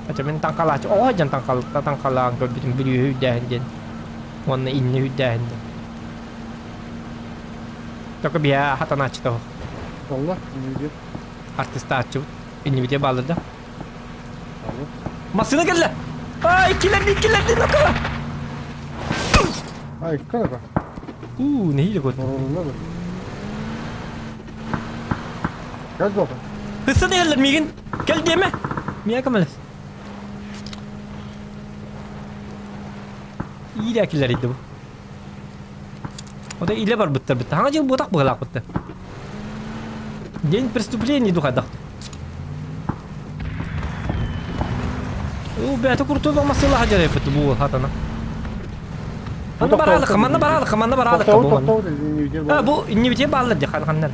B: Ача мин таҥхалааччы оҕо дьон таҥхал таҥхалаан көрбүтүм бүрүөһү үрдээһин диэн уонна инни үрдээһин диэн. Только биһэ хатанааччы тоһу.
C: Алла, иннибитиэ.
B: Артыстааччыбыт. Иннибитиэ бааллар да.
C: Алла.
B: Массыына кэллэ! Ай, иккилэрди, иккилэрди, нокола!
C: Ай, кана
B: Уу, нэһиилэ куоттум.
C: Оролуна да. Кэл дуоха.
B: Ыссан иһэллэр миигин. Кэл диэмэ. Миэхэ көмөлөс. Иирээкилэр иди бу. Ота илэ барбыттар битта. Хаҥа дьыл буотах быһалаах бытта. День преступления духадах. Уу, бэйэтэ куртуга масыла хадьарайбыт бу хатана. Манна бараалык, манна бараалык, манна бараалык бу манна. Бу иннибитиэ бааллар дии ханнар.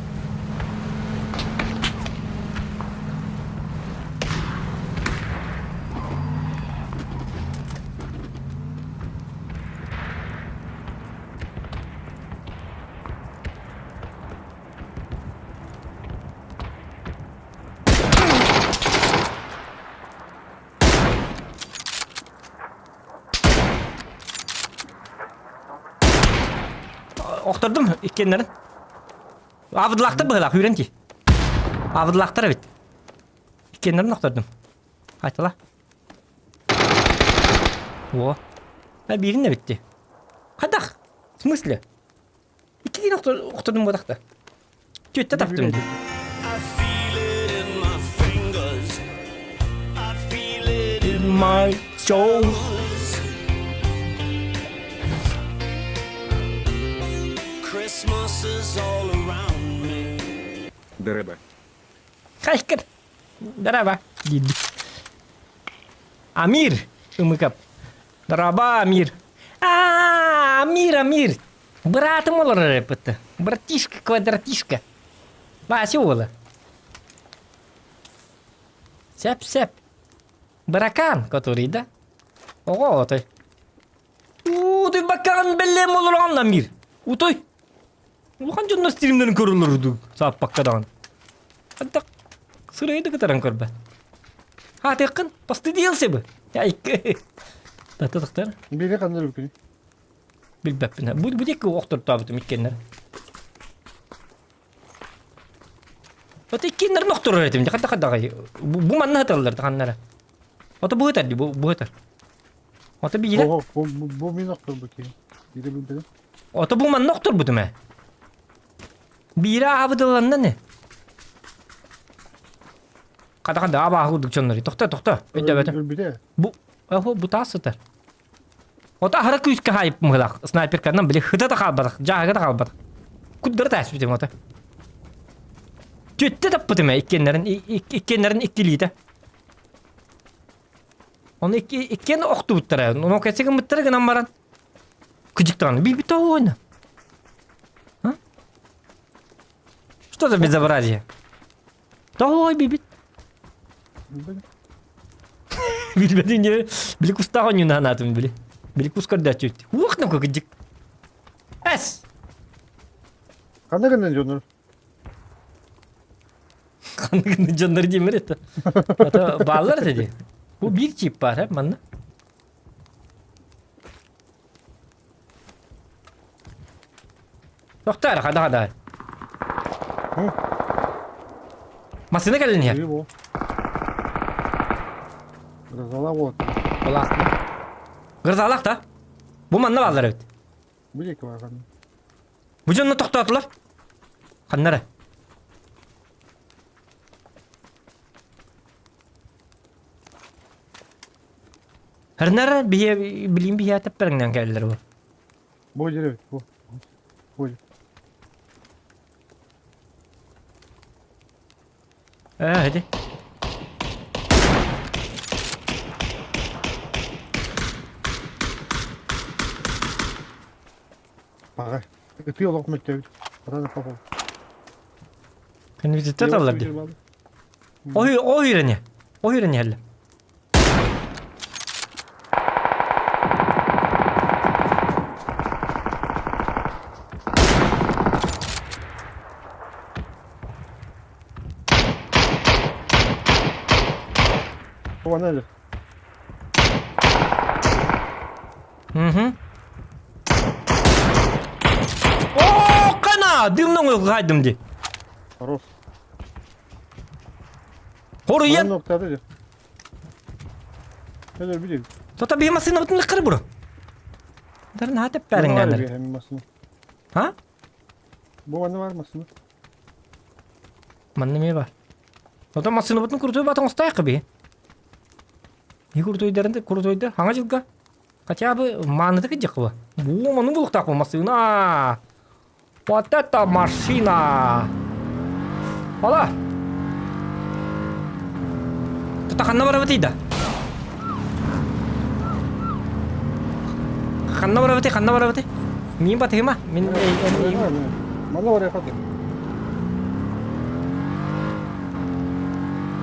B: Охтордум иккиэннэрин. Аабыдлаахтар быһыылаах үүрэн дии. Аабыдлаахтар эбит. Иккиэннэрин охтордум. Айтала. О. А биирин эбит дии. Хайдах? В смысле? Иккитин охтордум буотахта. Түөттэ таптым дии.
A: I feel it in my fingers. I feel it in
B: My soul.
A: Christmas is all around me.
D: Дыраба.
B: Хайкыр. Дороба. Диирбит. Амир Ымыкап. Дорообо, Амир. А, Амир, Амир. Быраатым олорор эппитте. Братишка, квадратишка. Вася уола. Сеп-сеп. Быракаан, который, да? Оҕо отой. Уу, бакаан бэлэм олорон Амир. Утой. Улахан дьоннор стримнэрин көрөлөр дуу, сааппакка даҕаны. Антах сырайы да кытаран көрбөт. Хаатыаххын, постыдился бы. Айкы. Тата тахтар.
C: Бири ханна өлбүкүнүй?
B: Билбэппин. Бу бу диэки охтортообутум иккиэннэр. Ото иккиэннэрин охторор этим. Хадда хаддаҕай. Бу манна сыталлар ханнара. Ото бу ытар бу бу ытар. Ото биирэ.
C: Бу бу бу мин охторбут киһи. Биирэ билбэтим.
B: Ото бу манна охторбутум ээ. Биирэ аабытылланна не. Хата ханда абааһы курдук дьоннор. Тохто, тохто. Өйдөбөтүм.
C: Өлбүтэ.
B: Бу Охо бу таас сытар. Ото аһара күүскэ хаайып мыһылах. Снайперканан били хыта да хаалбатах, дьааһыга да хаалбатах. Куддары тааспытым ото. Түттэ таппытым ээ иккиэннэрин иккиэннэрин иккилиитэ. Ону икки иккиэн охтубуттара. Ону кэсэ гыммыттара гынан баран Кыдьыктаҕына билбит ойна. А? Что за безобразие? Тоҕой бибит. Билбэтин не били кустаах онньуна санаатым били. Били кус көрдөөччү. Уох на кыдьык. Эс.
C: Ханна гынан дьоннор?
B: Ханна гынан дьоннор диэмэр это. Это бааллар это ди. Бу биир чип бар, манна. Тохтоо эрэ, хайдах адаай. Массыына кэлэн иһэр.
C: Грозалаах вот.
B: Грозалаах да? Бу манна бааллар эбит.
C: Бу диэки бар ханна.
B: Бу дьонно тохтоотулар. Ханна эрэ? Хернер биһи билим биһи тэппэриҥнэн кэллэр бу.
C: Бу дьире бу. Бу.
B: Э, иди.
C: Паҕа. Ытыы олох мөттөбүт. Атан папа.
B: Кэннибититтэ таллар ди. Ой, ой ирени. Ой ирени хелле.
C: Оған әлі.
B: Угу. О, кана! Дымның ылғайдым ди.
C: Хорош.
B: Хоруйан.
C: Ноктада дьэ. Эдэр билим.
B: Тота биһи массыынабытын лыккары буру. Дарын наһаа тэппээриҥнээннэр.
C: Массыына.
B: А?
C: Бу манна бар массыына.
B: Манна эмиэ бар. Ото массыынабытын курутуй батан остояққа биһи. И курутуйдарын курутуйда хаҥа дьылга хотя бы маанытык идиэххэ бу. Бу ману булуктаах бу массыына. Вот это машина! Ола! Тута ханна барабытый да? Ханна барабытый, ханна барабытый? Мин батыма, мин
C: Манна барыахха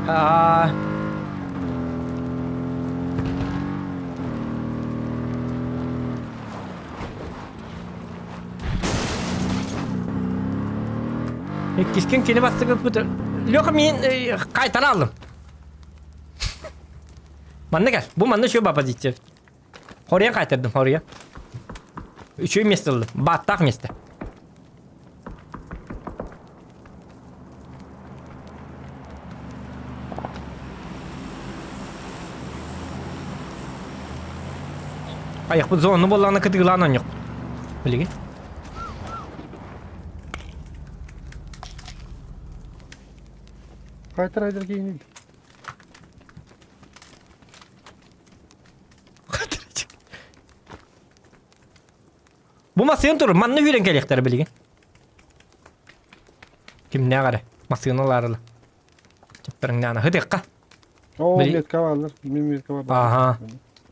B: Аа Иккискин кини бастыгыппыт. Леха мин кайтара алдым. Манна кел. Бу манна еще позиция. Хория кайтардым, хория. Үчүгэй место ыллым. Бааттаах место. Айахпыт зону буоллаҕына кытыылаан оонньуохпут. Билигин.
C: Кайтар айдар киинин.
B: Бу массыына турар, манна үүрэн кэлиэхтэрэ билигин. Кимнээх эрэ массыыналаарыла. Чаппарыҥнаана хытыахха.
C: Оо, метка бааллар. Мин метка бар.
B: Аха.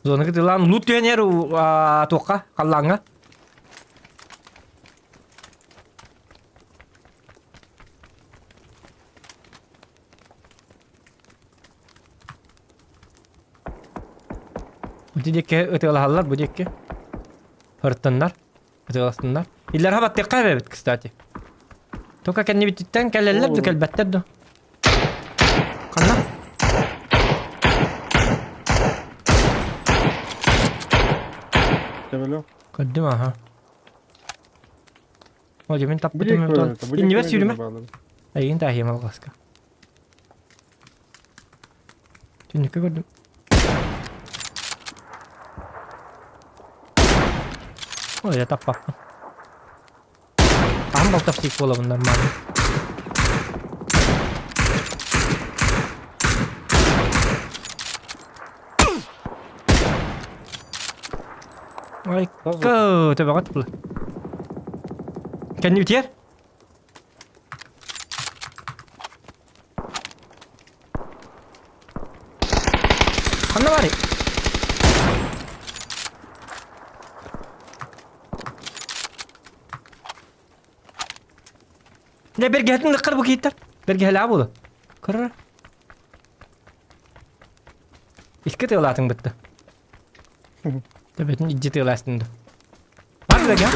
B: Зона кытылаан лут түһэн туохха халлааҥҥа. Бу диэки ытыалаһаллар, бу диэки. Ыртыннар, ытыаластыннар. Иллэрэ баттыахха эбэбит, кстати. Только кэннибититтэн кэлэллэр да кэлбэттэр да. Ханна?
C: Төбөлөөх.
B: Көрдүм аха. О, мин таппытым Иннибэр сүүрүмэ. Эйигин тааһыйым алҕаска. Түннүккэ көрдүм. Ой, я таппаппын. Хаһан балтаптык буолабын нормально. Ой, төбөҕө тупла. Кэннибитигэр? Ханна баарый? Дьэ бэргэһэтин ыккар бу кииттэр. Бэргэһэлээх буолу. Көрөр. Иске тыалаатыҥ бытты. Төбөтүн илдьи тыалаастын да. Бар бэгэ.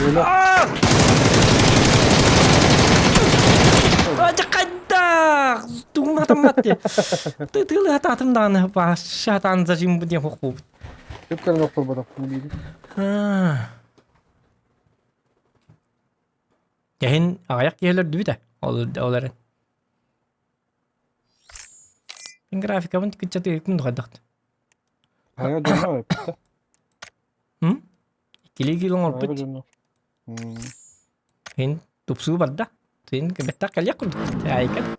B: Хайдах? Тугун хатаммат дии. Тыалы хатаатым даҕаны баашша хатаан зажим диэн хуох буолбут.
C: Көп кэлэн охторботох диибин.
B: Кэһин аҕыйах киһи өлөрдүбүт ол ол эрэн. Мин графикабын кыччатыыкпын хайдахт.
C: Хайа дьонно эппитэ.
B: М? Иккилии киил оҥорбут.
C: Хайа дьонно.
B: Ин тупсуу барда. Тин бэттэх кэлиэх курдук. Айка.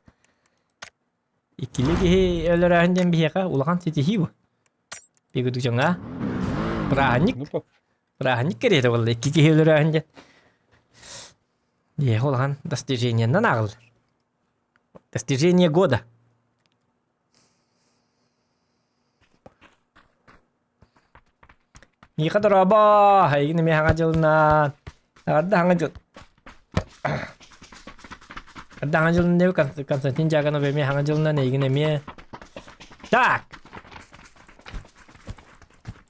B: Иккилии киһи өлөрөөһүн диэн биһиэхэ улахан ситиһии бу. Бигудук дьоҥҥа. Бырааһынньык. Бырааһынньык кэриэтэ буолла икки киһи өлөрөөһүн диэн. Биһиэхэ улахан достижениеннан ааҕыллар. Достижение года. Миэхэ дорообо, эйигин эмиэ саҥа дьылынан. Эҕэрдэ саҥа дьыл. Эҕэрдэ саҥа дьылынан диэбит Константин Дьяконов эмиэ саҥа дьылынан эйигин эмиэ. Так.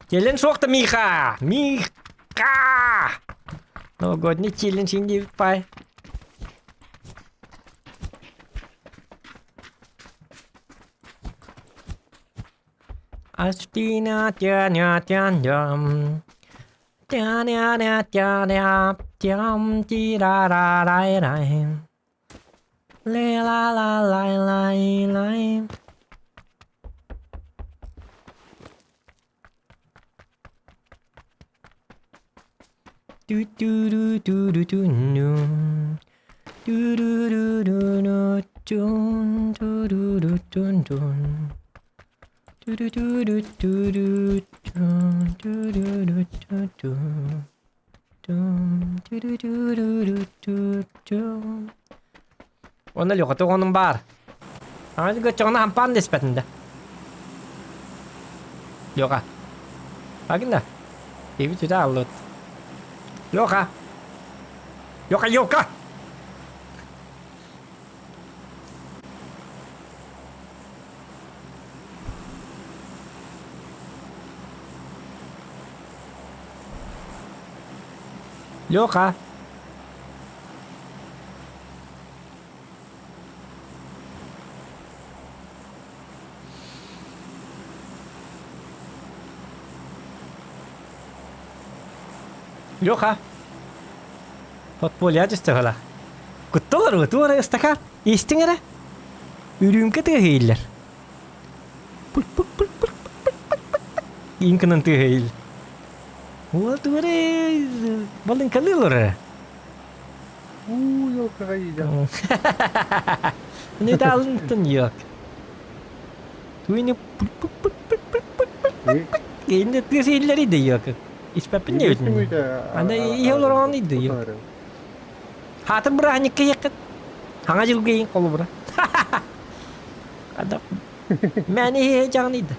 B: Челлендж суох да Миха! Миха! Новогодний челлендж диэбит пай. Астина тя тя тя тя тя тя тям ти ра ра рай рай ле ла ла лай лай лай Ту ту ду ту ду ту ну ту ду ду ду ну тун ту ду ду тун тун ту ду ду ду ту ду тун ту ду ду ту тун тун ту ду ду ду ду ту тун Уонна Леха тоҕонум баар. Аҕа көччөҕүнэ хампаан да испэтин да. Леха. Агында. Эби түтэ аллыт. Леха. Леха, елка! Леха. Леха, подполье түстэ Кутталар ту эрэ ыстакаан истиҥ эрэ үрүүмкэ тыаһыйыллар Иҥкынан тыаһыйыл Уол ту эрэ балыҥкалыы олорор эрэ
C: Уу, елкаҕа иидэ.
B: Не даалынтын yok. Туйны Инде тыас иһиллэр иде yok. Испэппин диэбитин. Анда иһэ олорон иде yok. Хаатын бырааһынньыкка иһиэххит. Хаҥа дьылга иһин холобура. Ада. Мэни иһэ дьаҕыныйда.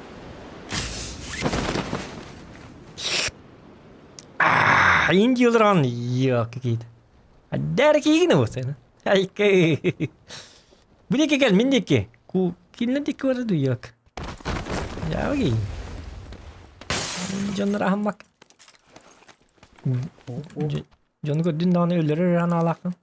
B: Индияларан йа какие-то. Дәрі киигини болсайна. Айкы. Бу диэки кэл, мин диэки. Ку кинилэр диэки бара дуйак. Дьаабы киин. Дьоннор аһыммак. Дьону көрдүн даҕаны өлөрөр анаалааххын.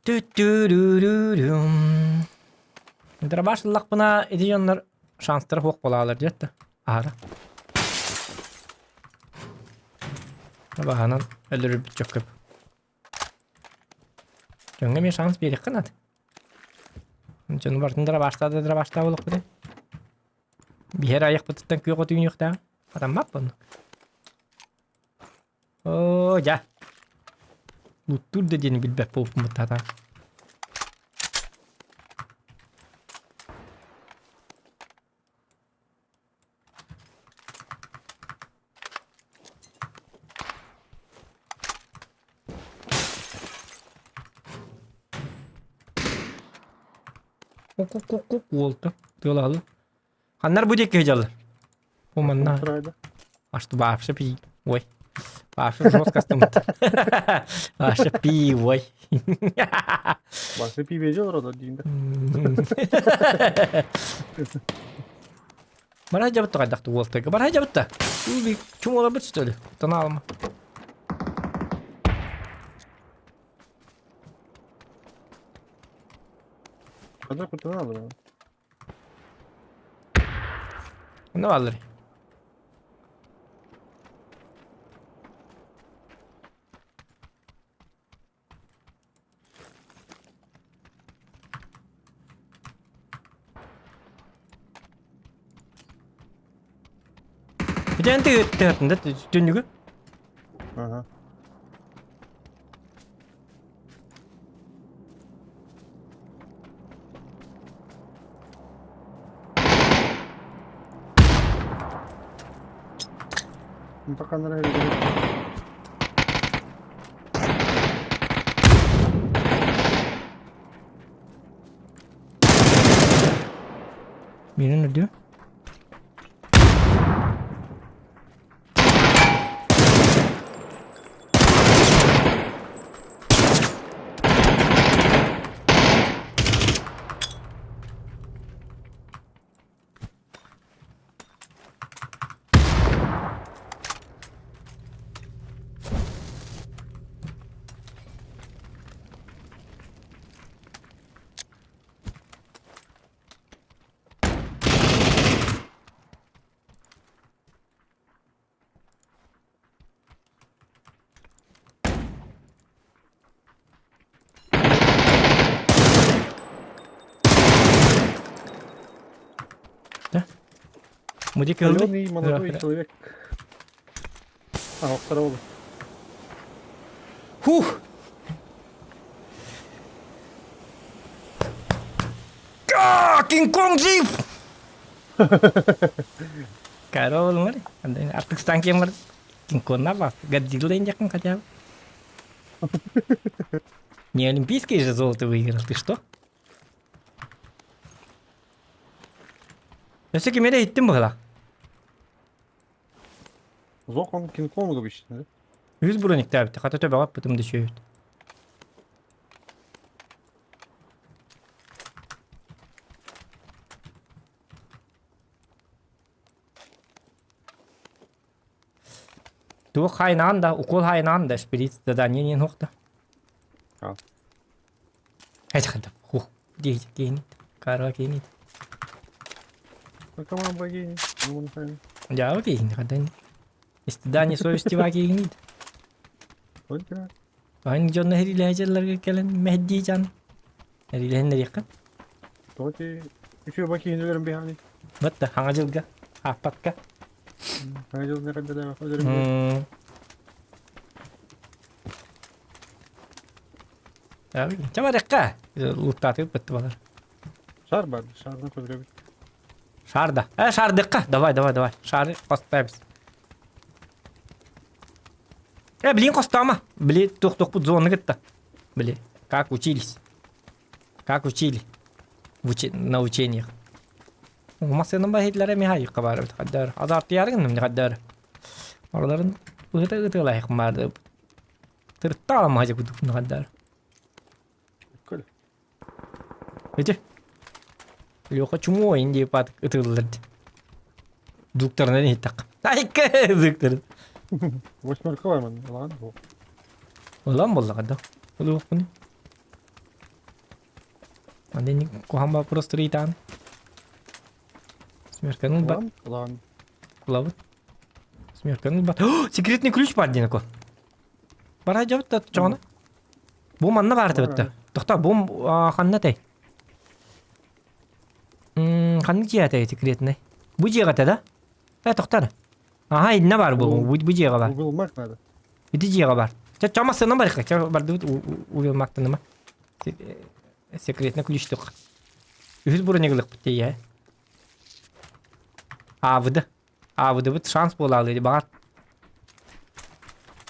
B: Тү-тү-рү-рү-рүм. Дробаш ыллахпына ити дьоннор шанстара суох буолаалар диэт да аһара. Баһанан өлөрүбүт чөккөп. Дьоҥҥо эмиэ шанс биэриэххэ наада. Дьону барытын дробаштаа да дробаштаа буолуохпут. Биһэр айахпытыттан күөх от үүнүөхтээх. Хатаммат оннук. Оо, дьэ. Луттуур да диэни билбэт буолбуппут таатаан. Кук-кук-кук уолта. Тыалаалы. Ханнар бу диэки сылдьаллар? Бу манна. А что вообще пи. Ой. Вообще жестко стымыт. Вообще пи, ой.
C: Вообще пи видел рода диин.
B: Бара жабытта кайдакты уолтайга. Бара жабытта. Чуңола бит что ли? Таналма.
C: Када кутана
B: Ne alır? Бүтэн тыгыттыгатын да түннүгү.
C: Ага. Ну, пока нравится.
B: Мирин үрдү. Да? Мудик ылды.
C: Зеленый молодой человек. А, второго.
B: Фух! А, Кинг-Конг жив! Кайра болуңар. Артык станкем бар. Кинг-Конгна бас. Годзилла индякын хотя бы. Не олимпийское же золото выиграл, ты что? Өссө кимere иттим быһылах.
C: Зокон Кинг-Конга бичтин, да?
B: Үс брониктаабыт, хата төбөҕө аппытым да үчүгэйбит. Туох хайнаан да, укол хайнаан да, шприц задание диэн суох да.
C: А.
B: Эчхэнтэ хух дии киинит, карва киинит.
C: Наркоман богини, ну он хайна.
B: Дьаабы киинит, хандан. Истидание совести ва киинит.
C: Только
B: Айн дьонно хэрилээдьэллэргэ кэлэн мэһдии дьан. Эрилэһиннэриэххин.
C: Тоти үчү бакиһин өлөрөн биһани.
B: Батта хаҥа дьылга ааппакка.
C: Хаҥа дьыл нэрэнделээх өлөрөн биһани.
B: Чэ барыахха. Луттаатыгыт бытты балар.
C: Шар бар, шардан көтүрөбүт.
B: Шар да. Э, шардыкка. Давай, давай, давай. Шары поставим. Э, блин, хостома. Били, тух-тух зоны кытта. Били, как учились. Как учили. В учи... На учениях. Массыынан баһыйдылар эмиэ хайыкка баар эбит хаддар. Азартыйаары гынным хаддар. Ороларын ыыта ытыалаах баарды. Тыртта аламаһа кудук хаддар.
C: Көл.
B: Ити. Леха чмо инди пат ытыллар. Дуктарынан иһиттак. Айка дуктар.
C: Восьмерка бар ман. Ылаан бу.
B: Улан боллаға да. Улуқпын. Аны куһаҕан вопрос ыйытаан. Смерканы ылбат.
C: Ылаан, ылаан.
B: Ылабыт. Смерканы ылбат. Секретный ключ бар диэн ко. Бара дьабыт да чоҕоно. Бу манна баар табытта. Тохто бу ханна тэй? Ханнык дьиэ этэй секретный? Бу дьиэҕэ этэ да? Э, тохтор. Аха, иннэ бар бу. Бу бу дьиэҕэ бар.
C: Угулмак надо.
B: Ити дьиэҕэ бар. Чэ, чо массыынан барыхха. Чэ, бардыбыт угулмактаныма. Секретный ключтук. Үһүс бронеглыкпыт тиийэ. Аабыды. Аабыдыбыт шанс буолаалы баҕар.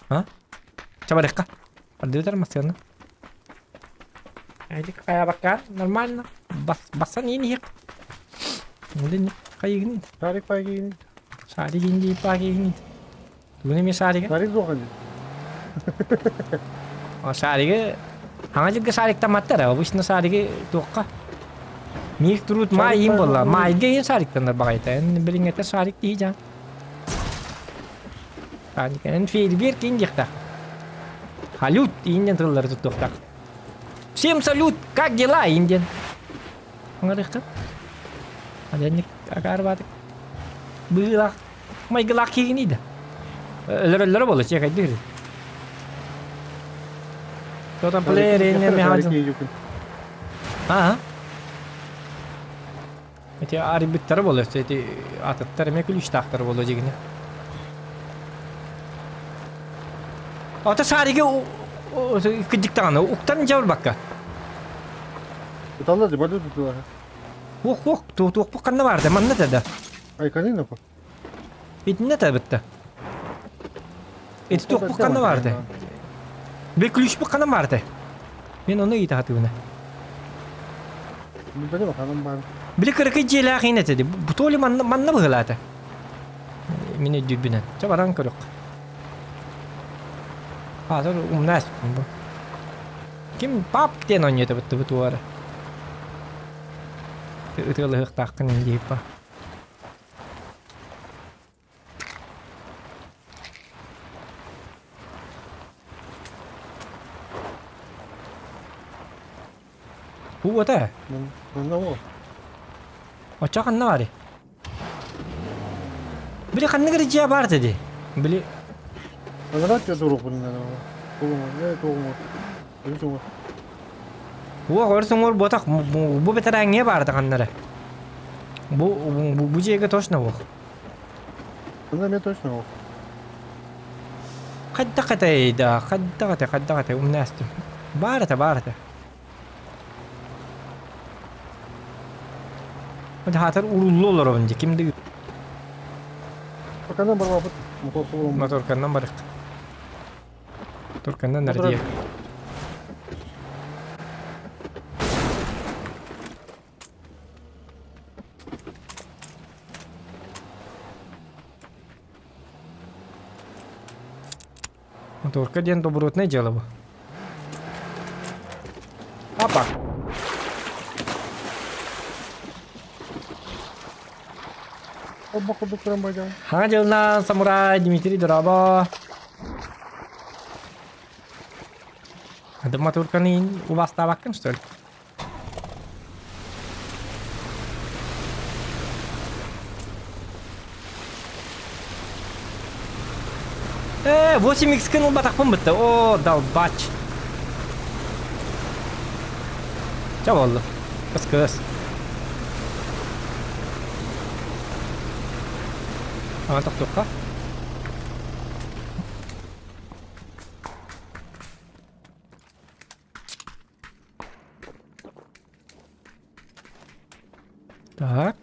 B: А? Чэ барыахха. Бардыбыт массыына. Айдик хайабакка нормально. Бас басан иин иһик. Блин, хайыгын.
C: Шарик пайгин.
B: Шарик инди пагин. Тугун эмиэ шарига?
C: Шарик суох ини.
B: Шаригы Хаҥа дьылга шариктамматтар, обычно шариги туохха Мир труд маай иин буолла. Маайга иин шариктанар баҕайыта. Эн билиҥҥэтэ шарик киһи дьаан. Шарик эн фейерверк иин диэхтээх. Салют иин диэн тыллары туттуохтаах. Всем салют, как дела иин диэн. Оҥорыахха. Аденник акаарбаатык. Быылаах майгылаах киһигиний да. Өлөрөллөрө буолла, чекайдыыр. Кто-то плеер Аа. Эти арбиттары буолла, эти атыттар эмиэ күлүүстаахтар буолла дьигинэ. Ата саарыга кырдьыктаҕына уктан дьабарбакка.
C: Туталлар барды тутулар.
B: Уох уох туохпут ханна баарда манна да.
C: Айканын опа.
B: Итиннэ табытта. Ити туохпут ханна баарда? Бе ключпут ханна баарда? Мен ону ыйыта сатыыбына.
C: Билбэтим ханан баар.
B: Били кыракый дьиэлээх иин этэ Бу то ли манна манна быһыылаата. Мин өйдүүрбүнэн. Чэ баран көрүөх. Аатыр умнаас бу. Ким пап диэн оонньуота быттыбыт уора. Ытыалаһыахтааххын диэппа. Бу это?
C: Манна ол.
B: Оччо ханна баарый? Били ханнык эрэ дьиэ баар этэ дии. Били
C: Анараа тыа туруохпун Тугуҥ, тугуҥ. Өрүс
B: Уох өрүс уҥуор буотах бу бэтэрээҥҥэ баарда ханна эрэ. Бу бу дьиэгэ точно уох.
C: Ханна эмиэ точно уох.
B: Хайдах этэй да, хайдах этэй, хайдах этэй, умнаастым. Баар этэ, баар этэ. Хаатар уруллу олоробун дии, ким да
C: Моторканан барбаппыт. Моторка
B: Моторканан барык. Турканнан нардия. Моторка диэн добротное дело бу. Апа.
C: Холбох курдук туран байдаа.
B: Хаҥа дьылынан самурай Дмитрий дорообо. Ады моторканы убастаабаккын что ли? Э, 8x кын ылбатахпын бытта. О, долбач. Ча болду. Кыс-кыс. Ага, тохтуохха. Так.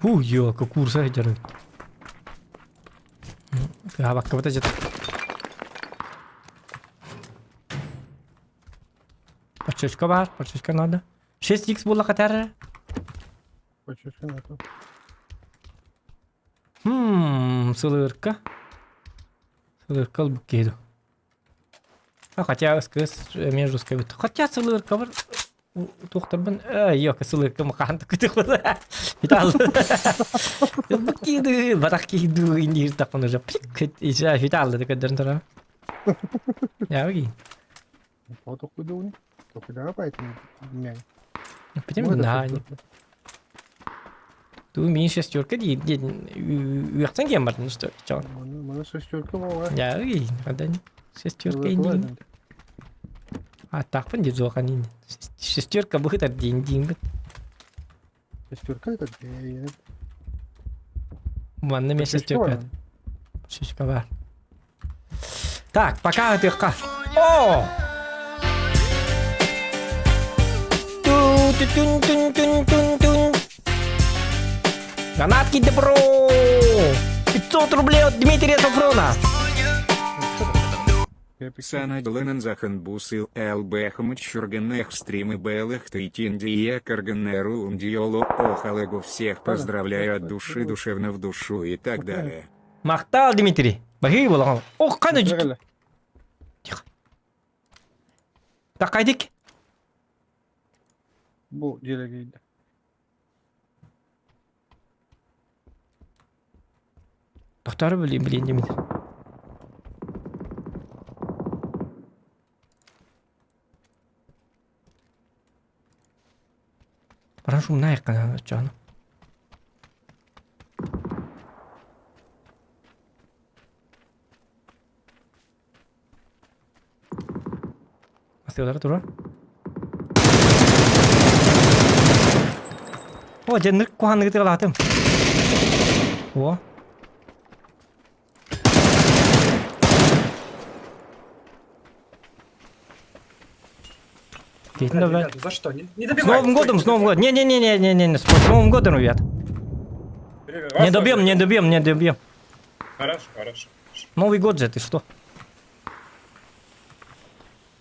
B: Фу, ёлка, курса сылдьар эбит. Кыһаабаккабыта дьэ. Подсечка баар, подсечка надо. 6х буолла хатар.
C: Подсечка надо.
B: Хм, сылырка. Сылырка ылбыт киһи дуу. А хотя СКС между скабит. Хотя сылырка бар. Туохтарбын ёка сылырка махаан тукутук Витал. Ылбыт киһи дуу, батах киһи дуу индиир тахпын уже. Витал да көдөрөн турар. Яа
C: Токуйдууну? Токуйдаҕа поэтому мен.
B: Почему да? Ту мин шестерка дии үөхтэн киэн бардын что чон.
C: Маны шестерка буолар.
B: Я хандан шестерка индин. А тахпын ди зохан ин. Шестерка быхытар диин диин бит.
C: Шестерка это
B: Манна мен шестерка. Шестерка бар. Так, пока ытыахха. О! Ту-ту-тун-тун-тун-тун-тун. Донатки добро! 500 рублей от Дмитрия Сафрона.
D: Санадлынанзахан бусыл ЛБХМЧурганех стримы белых Тайтиндия Карганеру Ундиолу Охалегу всех поздравляю от души душевно в душу и так далее.
B: Махтал, Дмитрий. Баһыы буолаҕын. Ох, хана Тихо. Такайдик.
C: Бу дьиэлэгийдэ.
B: Тохтары билин билин Дмитрий. Баран шумнаайыккана оччоҕуна. Астыалара турар. О, дьэ нырк куһаныгы тыалаатым. О. Дейтин да
E: Ребята, за что? Не, не
B: С
E: добивай.
B: Новым годом, с Новым годом. Не-не-не-не-не-не, с Новым годом, ребят. Не добьем, не добьем, не добьем.
E: Хорошо, хорошо.
B: Новый год же, ты что?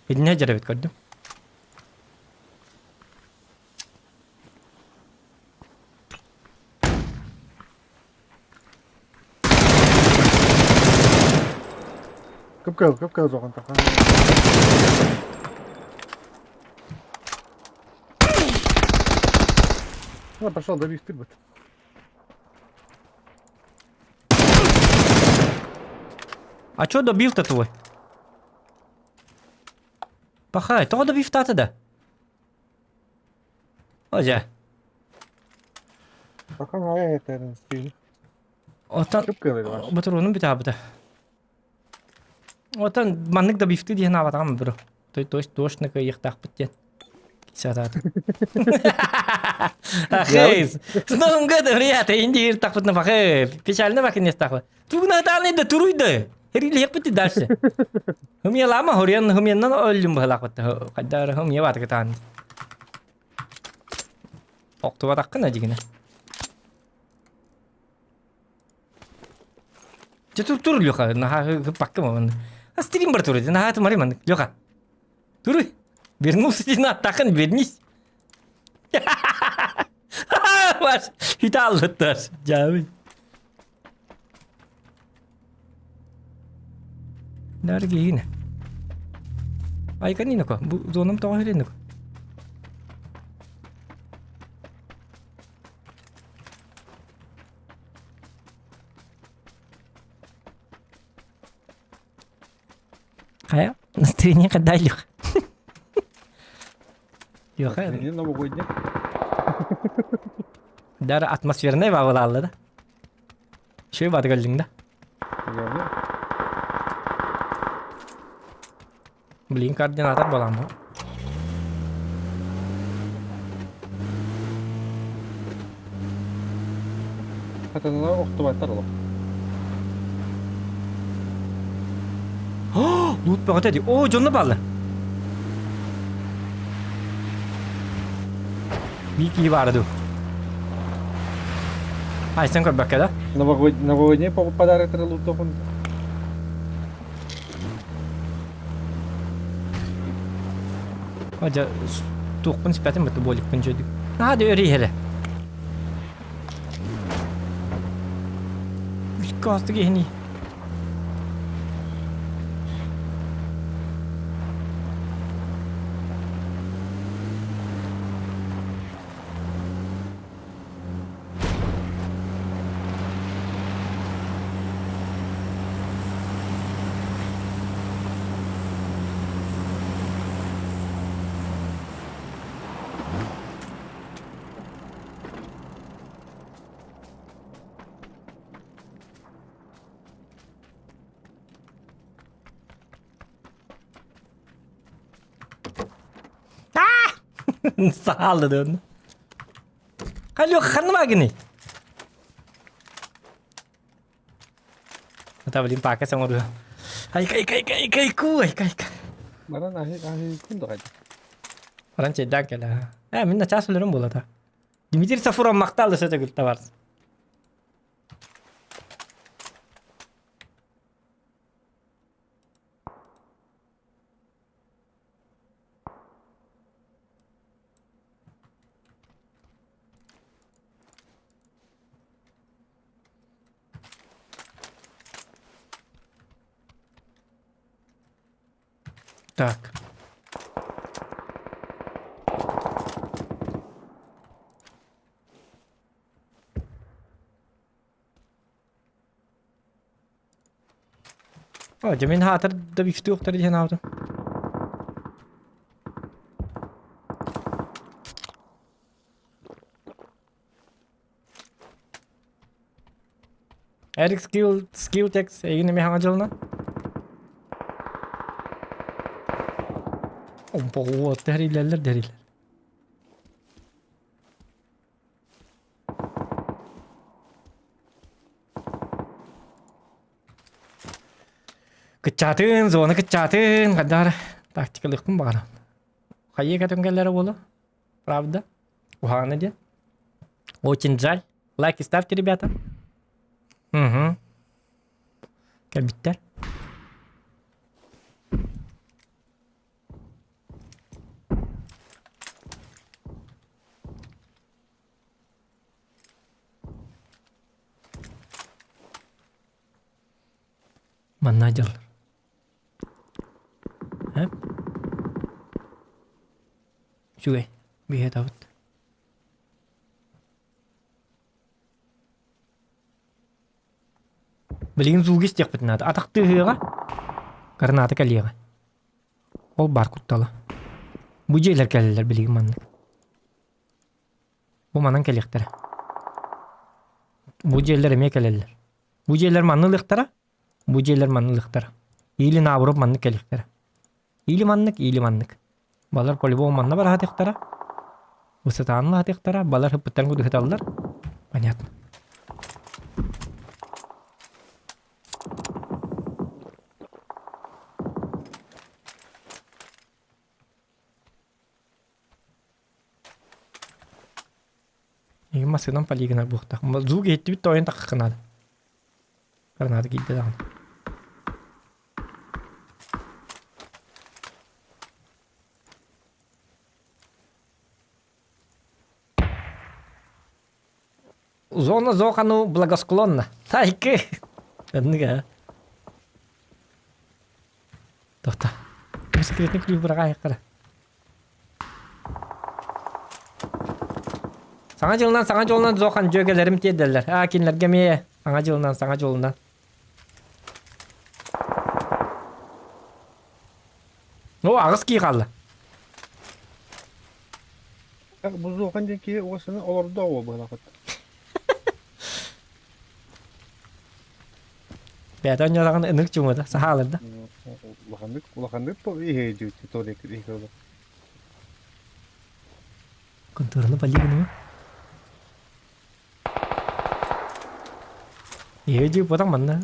B: Идня деревит, көрдүм.
C: Кып-кыл, кып-кыл соҕон таха. Ну, пошел, добив ты быт.
B: А чё добил-то твой? Пахай, тоҕо добивтаата да? Ожа.
C: Пока моя это стиль.
B: Оттон
C: Кып-кыл ваш.
B: ботуруунум бүтаабыта. Оттон маннык добивты диэн аабатаҕым бро. То то точно кыайыахтаахпыт диэн. Сатаатым. Ахей, с Новым годом, ребята, индиир тахпытна пахы. Печально бакинестахпы. Тугна да туруйда. Херилиэхпит дальше. Хумьялама хорьян хумьяннан өллүм быһалаахпыт. Хайдара хумья баатыкытаан. Охтубатаххына дигинэ. Дьэ тур тур Леха, наһаа ыппакка манна. А стрим бар тур, наһаа тымарый маннык. Леха, туруй. Вернулся ты аттахын, вернись. Ваш, хиталлыттар. Дьаабый. Дорогие. Айканиноко, бу зонам тоҕо иринико. Хайа, настроение когда Леха? Леха,
C: Не новогодний.
B: Даже атмосферный бабылаалла да. Үчүгэй бааты кэллиҥ да? Блин, координатор буоламмын.
C: Хатаналар охтубаттар олох.
B: Лут бөҕөтө дии. Оо, дьонно бааллар. Биир киһи баара дуу. Айсан көрбөккө да?
C: Новогодний подарок лутохун.
B: Одя туохпун сипэтим бытты боликпын жөдүк. Наһаа да өриһэрэ. Үскө киһини. Саалыдын. Алло, ханна Ата блин пака саҥарыа. Айка айка айка айка айку айка айка.
C: Баран аһы аһы күн да кайда.
B: Баран чайдаан кэлэ. Э, мин начаас өлөрүм буолата. Дмитрий Сафуров махтал да сөтөгүл табарс. Так. О, дьэ мин хаатар да бифтуохтар диэн аабытым. Эрик Скилл, Скиллтекс, эйигин эмиэ хаҥа дьылынан? О, тэрилэллэр, тэрилэр. Кыччаатын, зона кыччаатын, хайдах эрэ тактикалыахпын баҕарабын. Хайыы кэтэн кэллэрэ буолуо, правда? Куһаҕана диэн. Очень жаль. Лайки ставьте, ребята. Угу. Кэлбиттэр. Манна дьыл. Эп. Үчүгэй. Биһиэ табыт. Билигин зууга истиэхпитин наада. Атахтыыһыаҕа. Граната кэлиэҕэ. Ол баар куттала. Бу дьиэлэр кэлэллэр билигин маннык. Бу манан кэлиэхтэрэ. Бу дьиэлэр эмиэ кэлэллэр. Бу дьиэлэр манны ылыахтара, бу дьиэлэр манны ылыахтара. Или наоборот маннык кэлиэхтэрэ. Или маннык, или маннык. Балар по-любому манна бараһатыахтара. Высотаан лаһатыахтара, балар хыппыттарын кудуһуталлар. Понятно. Эйигин массыынан полигонар буохтаах. Звук иһиттибит тоойун таххахха наада. Граната киирдэ даҕаны. Зона Зохану благосклонна. Тайкы. Оннук ээ. Тохто. Секретный ключ быраҕаайахтара. Саҥа дьылынан, саҥа дьолунан Зохан дьүөгэлэрим тиэрдэллэр. Аа, кинилэргэ эмиэ саҥа дьылынан, саҥа дьолунан. О, аҕыс кии хаалла.
C: Бу Зохан диэн киһи уосаны олордо оо быһалаахыт.
B: Бэйэтэ онньолоҕун ынык чуҥута, саһаалырда.
C: Улаханнык, улаханнык иһэ туалет иһэ
B: Контураны полигонума. Иһэ ботах манна.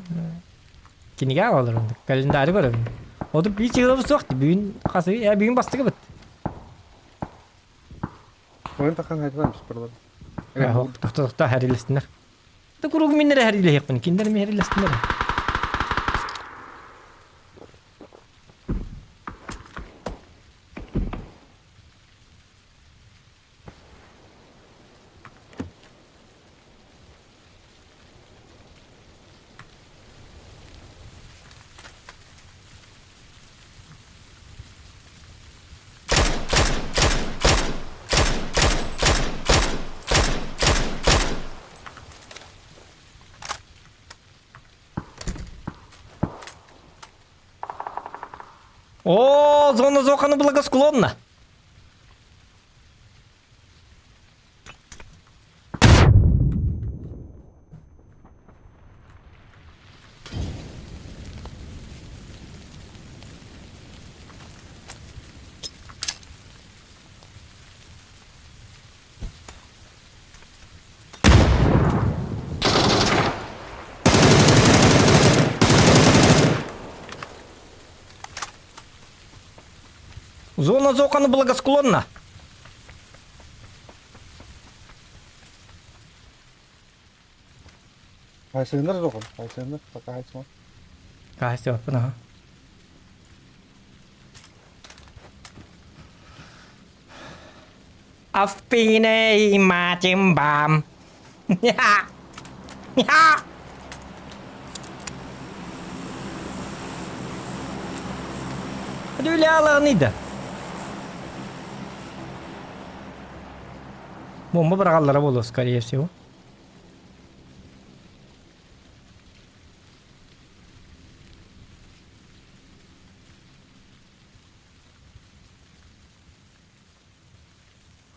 B: Кинигэ аҕалар оннук. Календарь көрөбүн. Оту биир чыгылабы суох бүгүн хасы э бүгүн бастыгыбыт.
C: Ойын тахан хайдалар бис барылар.
B: Тохто тохто хэрилестинер. Да куруук мин эрэ эһэрилэһиэхпин, кинилэр эмиэ эһэрилэстинэр. О, зона Зохана благосклонна. Зона Зохана благосклонна.
C: Хайсыгыннар зохон, хайсыгыннар, пока хайсыма.
B: Хайсыаппын аха. Афпине матим бам. Я. Я. Дүляланыйда. Бомба быраҕаллара буолуо, скорее всего.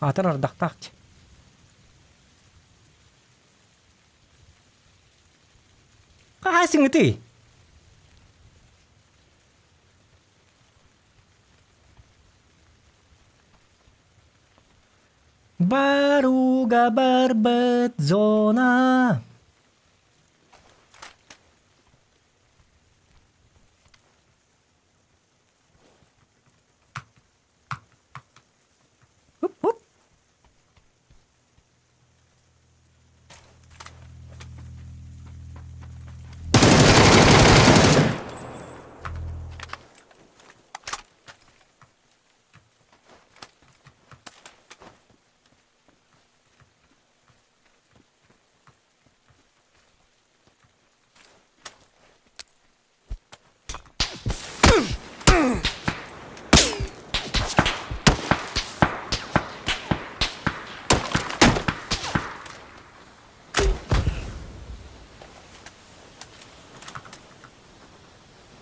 B: Аатыр ардахтаах дии. Хаһаасыҥытый? Баруга барбыт зона. Хуп-хуп.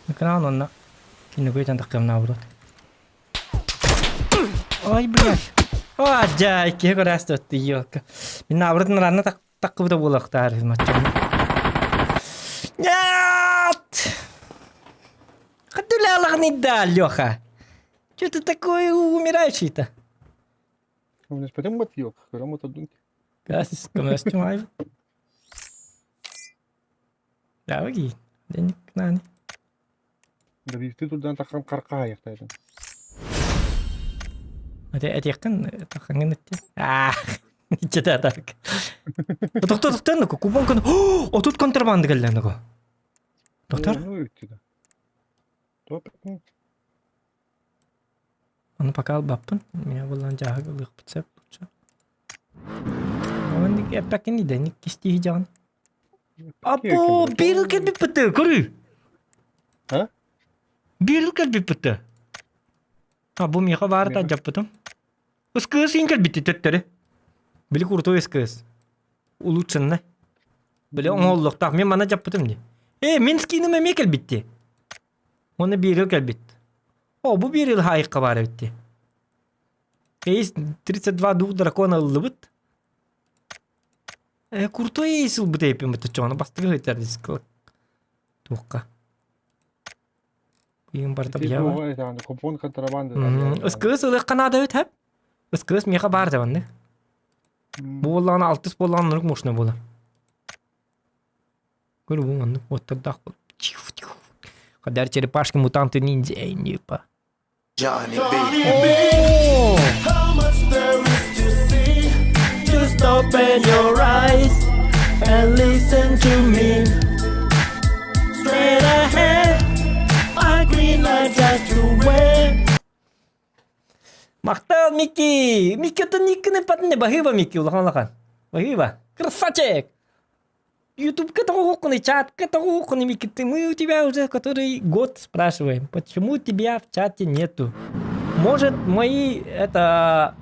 B: Экран онно кинигуйтан таххымнаабыт. Ой, блядь. О, дьай, киһи көрөөс төттү, ёлка. Мин наабырытын ранна таххыбыта буолуохтаар маччам. Нет! Хадуля да, Леха. Че ты такой умирающий-то?
C: У меня спотем бат ёлка, көрөм отодун.
B: Газ, көмөстүм Давай, денег нани.
C: Добивты турдан таххан каркаайахтайдын.
B: Этиэххин таххаҥҥын эттэ. Аа, иччитэ так. Тохто тохто купон кон отут контрабанда кэллэ нуку. Доктор? Ону пока албаппын. Меня буллан дьааһык ылыахпыт сөп лучше. Оны эппэккин идэник кистии дьаҕын. Апо, биир ыл кэлбиппит көрүү.
C: А?
B: Биир ыл кэлбиппит. А бу миэхэ баар дьаппытым. СКС иин кэлбитти төттөрү. Били крутой СКС. Улучшенный. Били оҥоһуллуохтаах. Мен мана дьаппытым дии. Э, мин скиным эмиэ кэлбитти. Уонна биир ыл кэлбит. О, бу биир ыл хаайыкка баар эбит дии. Эйс 32 дух дракона ыллыбыт. Э, крутой эйс ылбыт эйпин бытычону бастыгы ыйтар диск туохха. Иин барда биява.
C: Купон контрабанда.
B: СКС ылыахха наада эбит хэп. СКС миэхэ баар да маннык. Бу буоллаҕына алтыс буоллаҕына нурук мощно буолар. Көр бу маннык уоттардаах бол. Хадар черепашки мутанты ниндзя нипа.
A: Johnny B. How much there is to see?
B: Just open your eyes. And listen to me. Straight ahead, a green light just to wait. Махтал, Микки! Микки оттон Никкины патны баһыыба Микки улахан улахан. Баһыыба. Красавчик! Ютубка тоҕуһуккуну, чатка тоҕуһуккуну, Микки, ты мы у тебя уже который год спрашиваем, почему тебя в чате нету? Может, мои, это,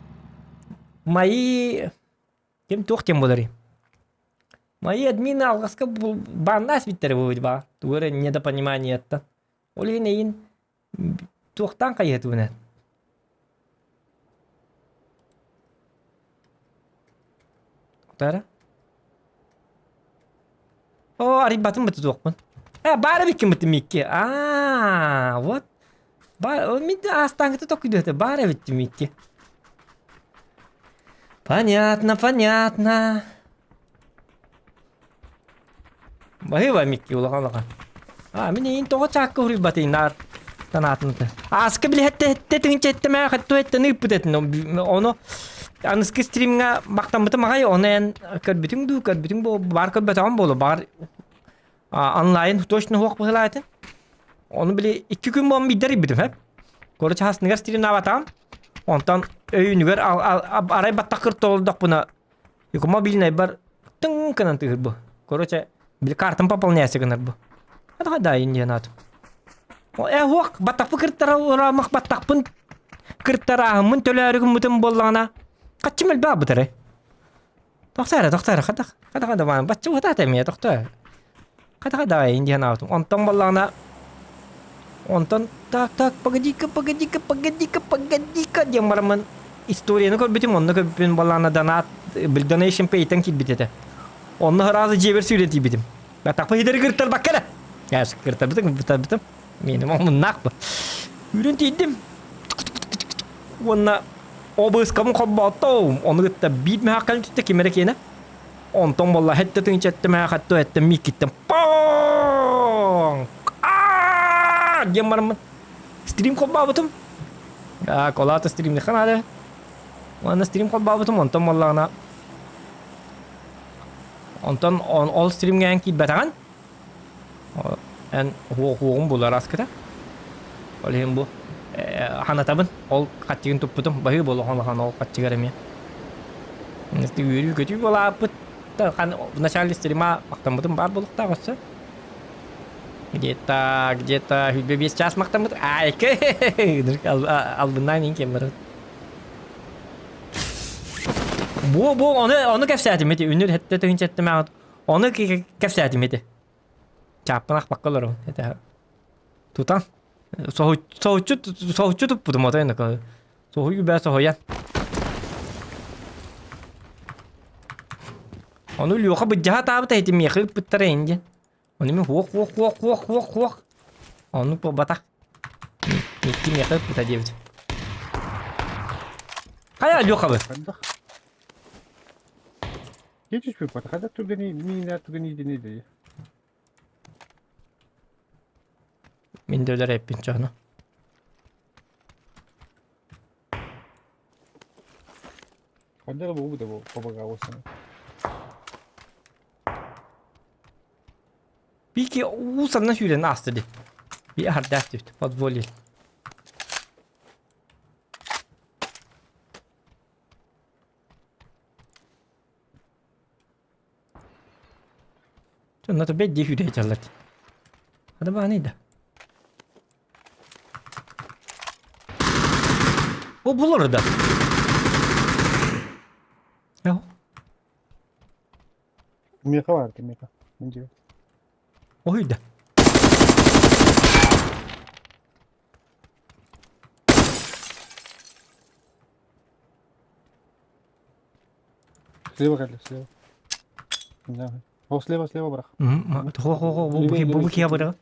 B: мои Ким туох диэн буоларый? Мои админы алҕаска бааннаах биттэрэ буолбут баа. Тугу эрэ недопониманиеттан. Ол иһин эйин туохтаан хайыһытыбын Тара? О, арыйбатым быты туохпун. Э, баар эбиккин быты Микки. Аа, вот. Бар, мин аастааҥҥыта токуйдуота баар эбиттим Микки. Понятно, понятно. Баһыыба Микки улахан улахан. А, мин эйин тоҕо чаакка уруйбатый наар санаатын Ааска билиһэтте этте тыгынча этте мээ хатту эттен ыыппыт этин. Ону аныскы стримҥа махтаммытым аҕай, ону эн көрбүтүҥ дуу, көрбүтүҥ бу баар көрбөтөҕүм буолуо. Баар онлайн точно суох быһыылаах Ону били икки күн буолан биирдэ арыйбытым хэп. Короче, хасныгар стримнаабатаҕым. Онтон өйүнүгэр арай баттах кырта олордохпуна мобильнайбар тыҥ гынан тыһыр бу. Короче, били картам пополняйся гынар бу. Это да диэн аатым. Э уох баттахпын кыртара урамах баттахпын кыртарааһыммын төлөөрү гыммытым буоллаҕына хаччым элбэх бытары. Тохтоо эрэ, тохтоо эрэ, хатах, хатах хата бачча уһатаата эмиэ, тохтоо. Хата хата диэн аатым. Онтон буоллаҕына онтон так так погоди-ка, погоди-ка, погоди-ка, погоди-ка диэн бараммын историяны көрбүтүм, онно көрбүппүн буоллаҕына донат donation pay-тэн киирбит этэ. Онно сразу дьиэбэр сүүрэн тиийбитим. Баттахпын иһитэр кыртарбакка эрэ. Яс кыртарбытым, кыртарбытым. Миэним омуннаах бу. Үүрэн тиийдим. Уонна обыскабын холбоотоом. Ону кытта биир мөһөөх кэлин түстэ ким эрэ киэнэ. Онтон буолла хэттэ тыынча эттэ мөһөөх эттэ эттэ мииккиттэн пооҥ аа диэн бараммын стрим холбообутум. Аа колаата стримниха наада. Уонна стрим холбообутум онтон буоллаҕына онтон ол стримҥэ эн киирбэтэҕин Эн уоҕун булар аскыта. Ол иһин бу ханатабын. Ол хаччыгын туппутум. Баһыы буолуох улахан ол хаччыгар эмиэ. Үөрүү-көтүү буолааппыт. Вначале стрима махтаммытым баар буолуохтаах өссө. Где-то, где-то хүлбэ биэс чаас махтаммыт. Айка! Албыннаан иин кем барыт. Бу, бу, ону, ону кэпсээтим ити. Үнүр хэтте тыһынча эттим Ону кэпсээтим ити. Чааппын ахпакка олоробун. Это тутан соһуччу соһуччу туппутум отой соһуйуу бээ соһуйан. Ону Леха быдьаһа таабыта ити миэхэ ыыппыттара ин диэн. Ону мин хуох хуох хуох хуох хуох хуох. Ону буолбатах. Микки миэхэ ыыппыта диэбит. Хайа Лехабы?
C: Дьэ түспүппүт, хайдах түргэний, миинээр түгэний диний дии.
B: Мин да өлөр эппин чону.
C: Ханна бу да бу побагаусана.
B: Пики уусанна сүүрэн ааста ди. Би аһардаах түбүт, подволил. Онно бэт дии сүүрэ сылдьаллар дии. Хата бааный да. О булар да. Яо.
C: Миэхэ баар миэхэ. Мин дьиэ.
B: Ой да.
C: Слева кэллэ, слева. Да. О, слева, слева бырах.
B: Хо хо хо бу бу бу киһи бырах.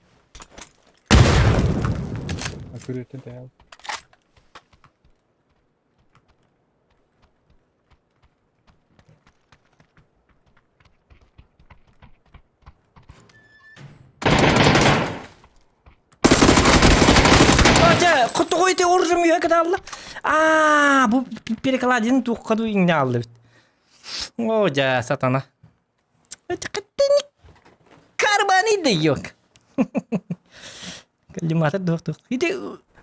C: Күрүөттэн тэйэл.
B: Дьэ, хотугу ити оружим үһэ кытаалла. Аа, бу перекладин туохха дуу иҥнэ ааллыбыт. Оо, дьэ, сатана. Карбаны да yok. Калимата дух тух. Ити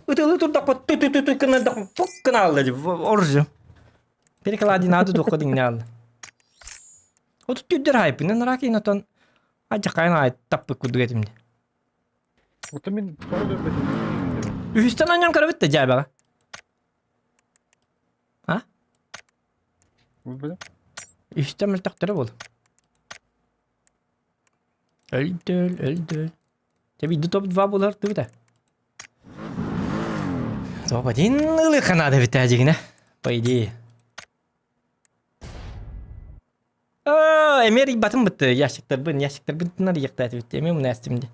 B: ытылы турдахпа ту ту ту ту гына пук гына алла оружие. Перекладина дух дingне алла. Отут түрдер хайпынан ракин отон ажакайын ай таппы курдук этимди.
C: Оттон мин тоҕо өлбөтүм?
B: Үһүстэн анньан көрөбүт да дьээбэҕэ. А?
C: Өлбөтүм.
B: Үһүстэн мөлтөхтөрө буол. Өлдөөл, өлдөөл. Дьэ биирдэ топ-2 буолар тыбыта. Топ-1 ылыахха наада эбит ээ дьигинэ. По идее. Оо, эмиэ арыйбатым бытты ящиктарбын, ящиктарбын арыйыахтаатыбыт эмиэ мунастым дии.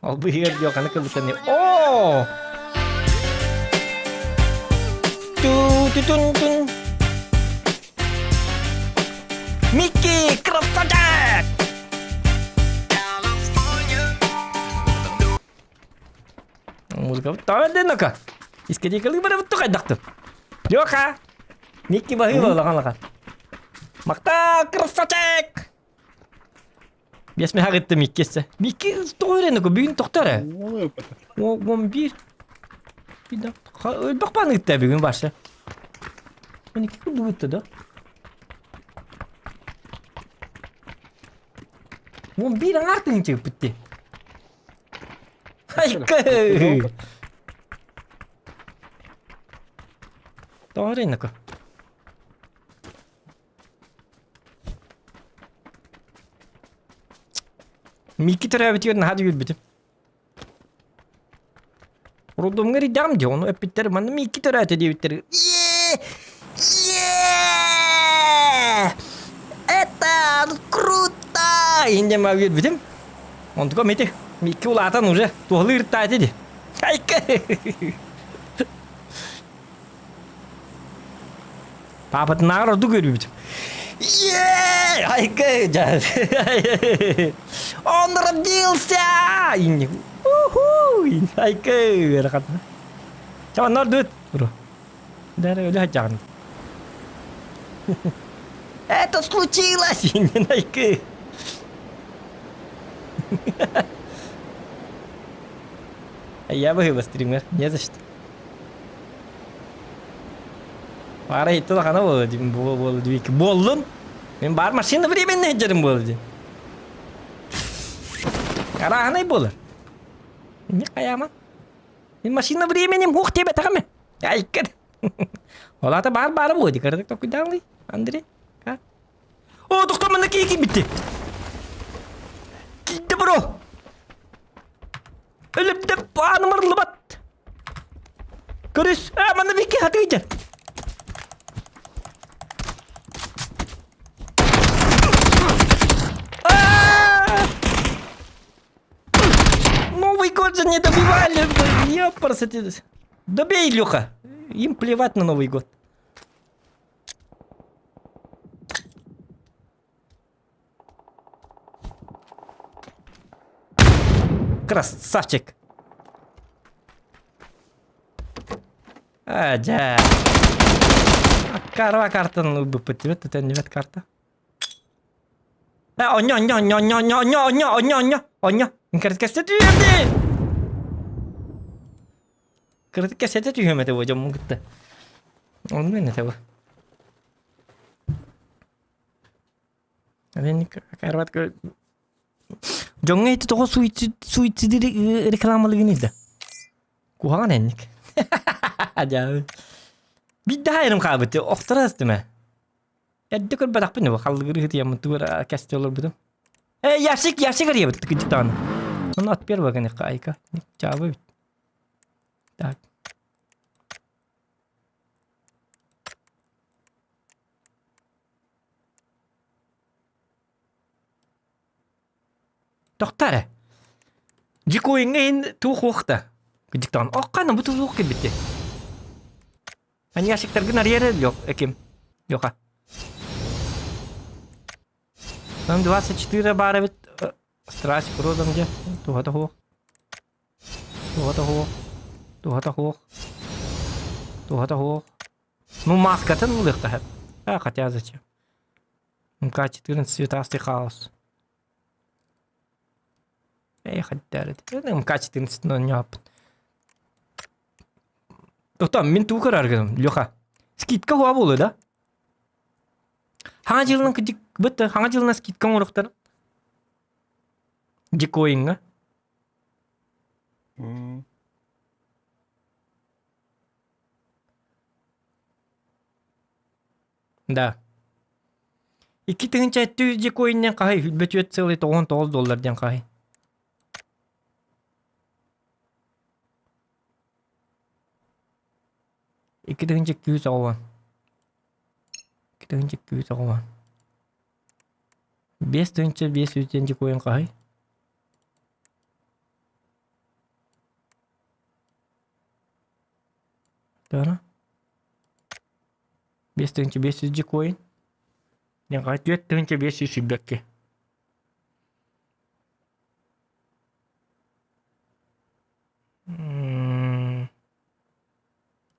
B: Ол быыһыгар дьуоханы кылбытан Оо! Ту-ту-тун-тун. Микки, красавчик! Музыка таҕа ну-ка. Дискотекалыы барабыт хайдахтым. Леха! Микки баһыыба улахан улахан. Махтал, красавчик! Биэс миһаҕ ытты Микки эссе. Микки тоҕо эрэ бүгүн тохто эрэ. Он биир. Өлбөх баан ытта бүгүн башы. 12 курдук ытты да. 11 аҥаар тыһыынча ыппыт дии. Айка! Тоҕо эрэ иннако. Микки төрөөбүтүгэр наһаа да үөрбүтүм. Роддомҥа эрийдэҕим дии, ону эппиттэр манна Микки төрөөтө диэбиттэр. Е! Е! Это круто! Иһин диэн үөрбүтүм. Онтукам ити Микки улаатан уже туһалыы ыртааты дии. Айка! Паапатынааҕар ордук үөрүүбүт. Е! Айка! Он родился! Уху! Айка! Ыарахатна. Чэ, онно ордуут. Дары өлө сылдьаҕын. Это случилось! Айка! Я бы стример, не за что. Баара иһитте улахана буолла дии буолла дии буоллун. Мин баар машина временный сылдьарым буолла дии. Арааһынай буолар. Не хайаама. Мин машина временем ух диэбэтэҕим Айкын. Ол аата баар баара буолла дии кыратык толкуйдаан Андрей. О, тохтоо манна киһи киирбитти. Киирдэ бро. Өлүмдэ пааным арыллыбат. Көрүс, а манна Вики хатыйдьа. Новый год же не добивали, ёпарс Добей, Илюха. Им плевать на Новый год. Красавчик! Аа, дьэ. Карва картаны ылбыппыт диэбит, төннүбэт карта. Э, онньо, онньо, онньо, онньо, онньо, онньо, онньо, онньо, онньо, онньо. Кырытык түһүөм Кырытык кэсэтэ түһүөм этэ бу дьоммун кытта. Онну этэ бу. Дьоҥҥо ити тоҕо суицид рекламалыгын да? Куһаҕан энник. Дьаабы. Биирдэ хаайырым хаалбыт охторо астыма. Эрдэ көрбөтөхпүн бу халлыгыр ыһытыйаммын тугу эрэ кэстэ олорбутум. Э, ящик, ящик арыйабыт кырдьык даҕаны. Ону от первого гыныхха айка. Чаабы эбит. Так. Тохтоо эрэ. Дьикуиҥҥа иһин туох уох да. Кырдьык даҕаны ох ханна бу туох кэлбит Аньяшиктаргын арыйар эрэ Эким. Леха. Там 24 баар эбит. Страсть уродом дьэ. Туһата суох. Туһата суох. Туһата суох. Туһата суох. Ну маскатын ылыахтаһар. А, хотя зачем? МК-14 цветастый хаос. Эх, МК-14 оонньооппут. Тота, мин тугу көрөр гыным, Леха? Скидка хуа буолуо да? Хаҥа дьылынан кыдьык бытты, хаҥа дьылынан скидка оҥоруохтара. Дикоиҥҥа. Да. 2700 дикоиннен хаһый 24,99 доллар диэн хаһый. 2280. 2280. 5500 диэн дикоин хаһый? Төһө? 5500 дикоин. Диэн хаһый? 4522.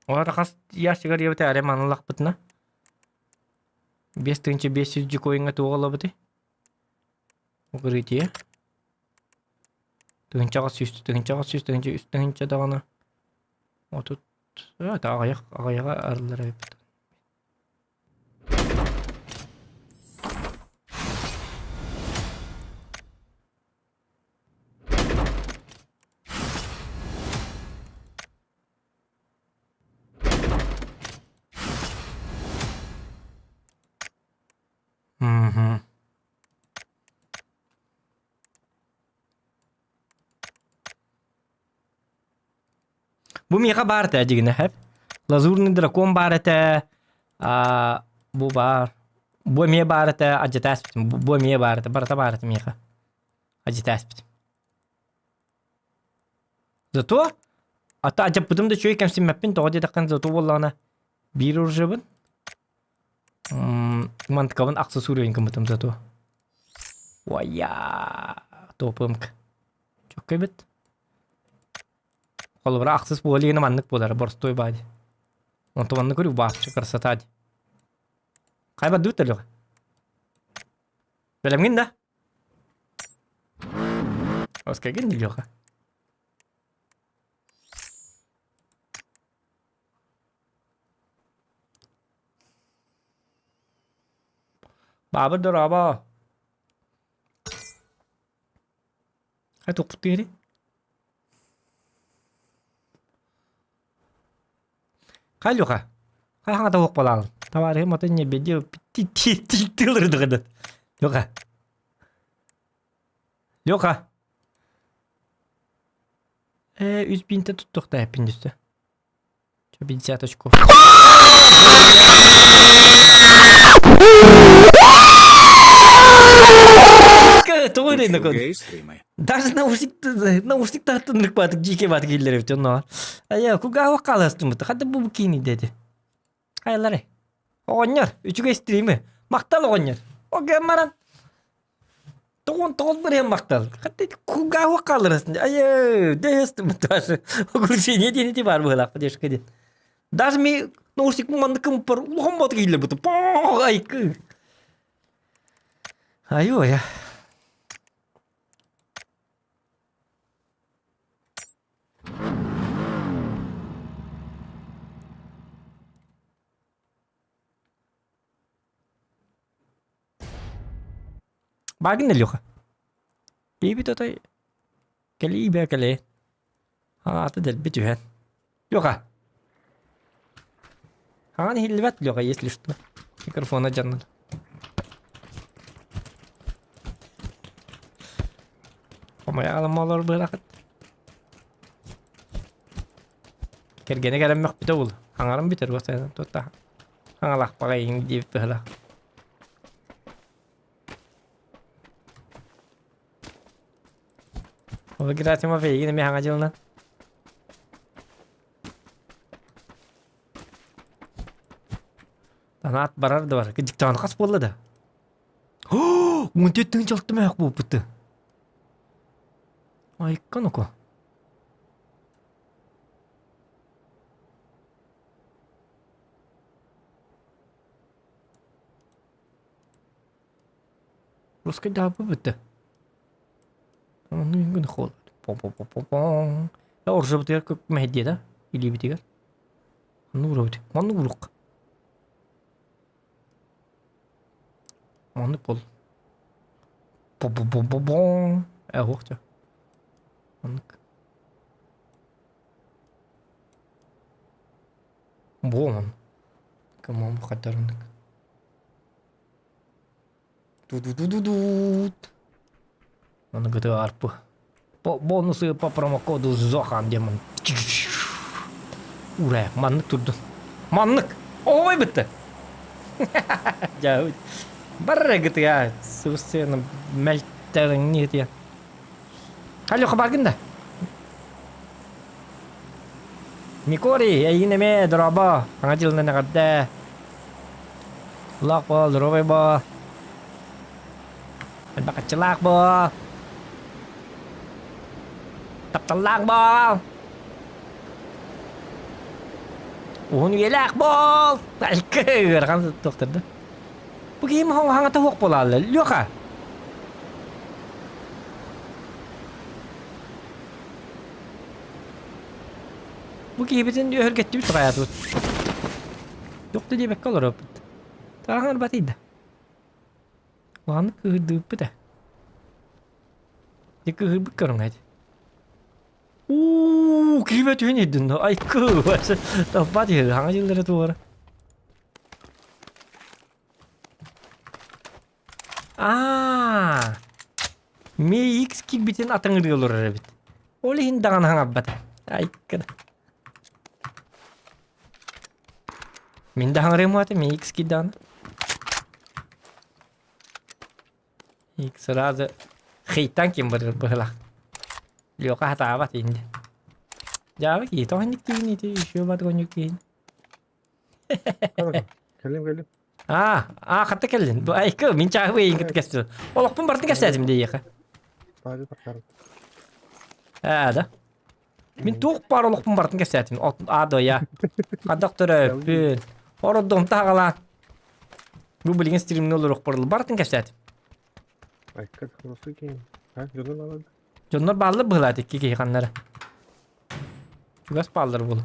B: Ол хас ящигар диэбитэ эрэ манылахпытына 5500 дикоиҥҥа туох ылабытый? Укрытие. 1800, 1800, 1300 тыһыынча даҕаны 30 аҕыйах аҕыйаҕа арыллар эбиппит. Мгм. Бу миэхэ баар этэ дьигинэ хэп. Лазурный дракон баар этэ. А, бу баар. Бу эмиэ баар этэ, адьытааспытым. Бу, бу эмиэ баар этэ, барыта баар этэ миэхэ. Адьытааспытым. Зато ата адьаппытым да үчүгэй кэмсиммэппин, тоҕо диэтэххинэ зато буоллаҕына биир оружиебын мантыкабын ахсыс уровень гыммытым зато. Уайя, топымк. Чөккө эбит. Холобура ахсыс буолигина маннык буолар, боростуой баadi. Онто маннык көрүү бааччы красота ди. Хайа бардыбыт да Леха? Бэлэмҥин да? Оскайгын Леха? Баабыр дорообо. Хай туппут диэри. Хай Леха. Хай хаҥа тавук балаалын. Товарищым атын не беди тилырдыгыдыт. Леха. Леха. Э, үс бинте туттуохта эппин түсті. 50 очков. Тоҕо
D: Үчүгэй стримы.
B: Даже наушник наушник тартыннык баатык дьиикэ баатык киллэр эбит онно. Айа кугаава хааластымыт. Хата бу кини деди. Хайалары. Оҕонньор, үчүгэй стримы. Махтал оҕонньор. Огэ маран. Тоҕон тоҕус барыан махтал. Хата кугаава хааларасın. Айа, дэһэстим даже. Оглушение диэн ити бар быһылаах поддержка диэн. Даже ми наушник маннык пар улахан баатык киллэр буту. Айкы. Айо я. Баагын Леха. Киһибит отой кэлии бээ кэлээ. Аата дэлби түһэн. Леха. Хаҥан иһиллибэт Леха, если что. Микрофона дьаннар. Хомойа аламалар быһалахыт. Кэргэнэ кэлэн мөхпүтэ ол. Хаҥарым бүтэр буолса тутта. Хаҥалаах баҕайыҥ диэбит быһалаах. Ол Герасимов эйигин эмиэ хаҥа дьылынан. Танаат барар да бар. Диктант хас буолла да? 14 тыһыынча алта мөһөх буолбутты. Айка ну-ка. Русский да бүттэ. Ону холод. Пом-пом-пом-пом. Оржабытыгар көп мэһэдиэ да илиибитигэр. Оннук уруобут. Оннук урук. Оннук бол. Бо-бо-бо-бо-бо. Э, уох ча. Оннук. Буоман. Кымам хатарыннык. Ду-ду-ду-ду-дуут. Ону кытыы арпы. Бонусы по промокоду Зохан демон. Ура, маннык турдун. Маннык! Ой бітті. Дьэ, барра гытыга сыбысыны мэлтэрин не Алло, хабаргын да. Микори, эйигин эмиэ дорообо, саҥа дьылынан эҕэрдэ. Улаах буол, здоровый буол. Элбэхаччылаах буол. Тапталлаах буол. Уһун үйэлээх буол. Айка ыарахан туохтар да. Бу киһим хаҥата суох буолааллар. Леха. Бу киһибитин өһүргэттибит хайаатыбыт. Туох да диэбэккэ олоробут. Тааһын арбатыйда. Улаханнык кыыһырдыбыппыт ээ. Дьэ кыыһырбыт көрүҥ эти. Уу, киһибэ түһэн ирдин да. Айкы, таппат иһи, хаҥа дьыллара туора. Аа, Ми X киирбитин атыҥырыы олорор эбит. Ол иһин даҕаны хаҥарбат. Айкы. Мин да хаҥырыам уата, Ми X киирдэҕинэ. X сразу хейтан ким барыр быһылах. Лёха хатаабат инде. Дьаабы кии тоҕо киин ити еще бат гонюк киин.
C: Кэлим кэлим.
B: Аа, аа хатта кэллин. Бу айкы мин чааһы эйин кытта кэстил. Олохпун бартын кэпсээтим диэхэ.
C: Таажы тахсар.
B: Аа да. Мин туох баар олохпун бартын кэпсээтим. Аа дойа. Хадах төрөппүн. Ороддом таҕалаан. Бу билигин стримни олоруохпар бартын кэпсээтим.
C: Айкы русский киин. А, дьоннор бааллар.
B: Дьоннор бааллар быһылаат икки киһи ханнара. Чугас бааллар буолу.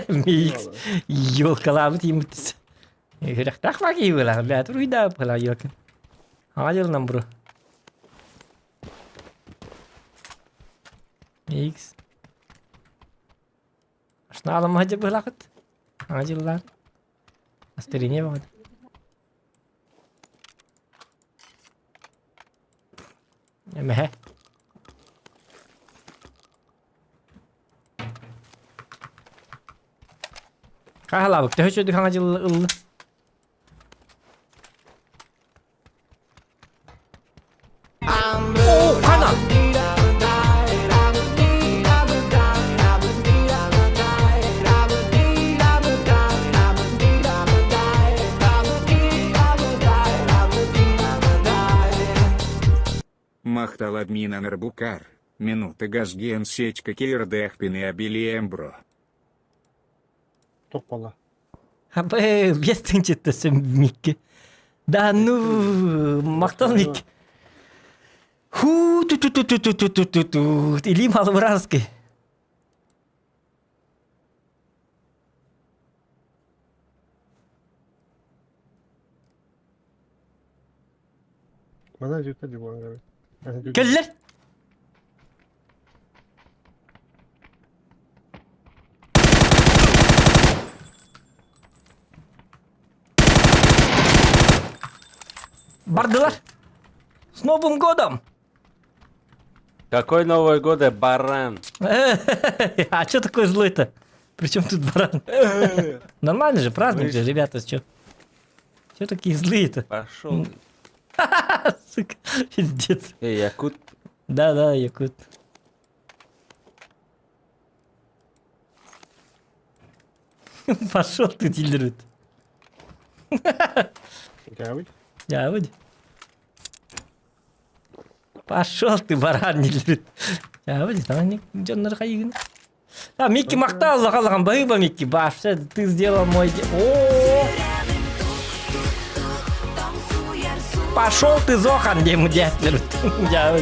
B: Микс елкалаабыт ииммит. Үрэхтээх баа киһи буолаа. Бээтэр уйдаап буолаа елка. Аҕа дьылынан бро. Микс. Ашнаалама сылдьар быһыылаахыт. Аҕа дьыллаан. Настроение баҕата. Эмэһэ. Хаһалаабыт төһө үчүгэй хаҥа дьыл ылла? О, хана!
D: Махтал админа Нарбукар. Минута газген сетька кирдэхпин и обилиембро.
C: Тохпола.
B: Абы, без тынчытты Микки. Да ну, махтал Микки. Ху ту ту ту ту ту ту ту ту ту Или Малобранский.
C: Мана жүйті дебуан
B: Кэллэр. Бардылар. С Новым годом!
F: Какой Новый год, э, баран?
B: А что такой злой-то? Причем тут баран? Нормально же, праздник же, ребята, что? Че такие злые-то?
F: Пошел.
B: Сука, пиздец.
F: Эй, якут.
B: Да-да, якут. Пошел ты, дилерит.
C: Дьаабыт.
B: Дьаабыт. Пошел ты, баран, дилерит. Дьабы, дьоннор хайыгын. А, Микки махтал, лаха-лахан, баһыыба Микки, вообще, ты сделал мой день. О! Пошел ты, Зохан, диэн дьээтлэр. Дьабы.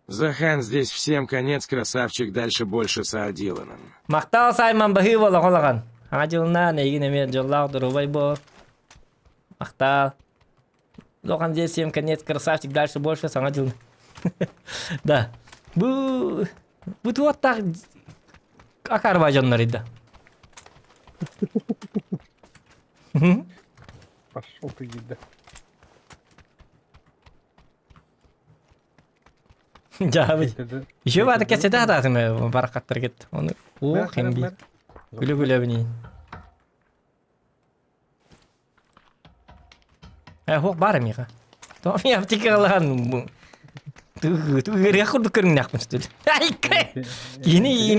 G: Захан здесь всем конец, красавчик, дальше больше с Адиланом.
B: Махтал Саймон баһыыба лаха-лахан. Адилна, эйигин эмиэ дьоллоох доруобай буол. Махтал. Зохан здесь всем конец, красавчик, дальше больше, саҥа дьыл. Да. Бу бу туоттаах акарба дьоннор да.
C: Пошел ты, да.
B: Дьаабы. Еще баата кэсэтэ хатаатым барахаттар кет. Оны ох эмби. Күлө-күлөбүнин. Э, хуох баар эмиэхэ. Тоҕо мин аптекалаан Тыгырыах курдук көрүҥнээхпин что ли? Айка! Киһини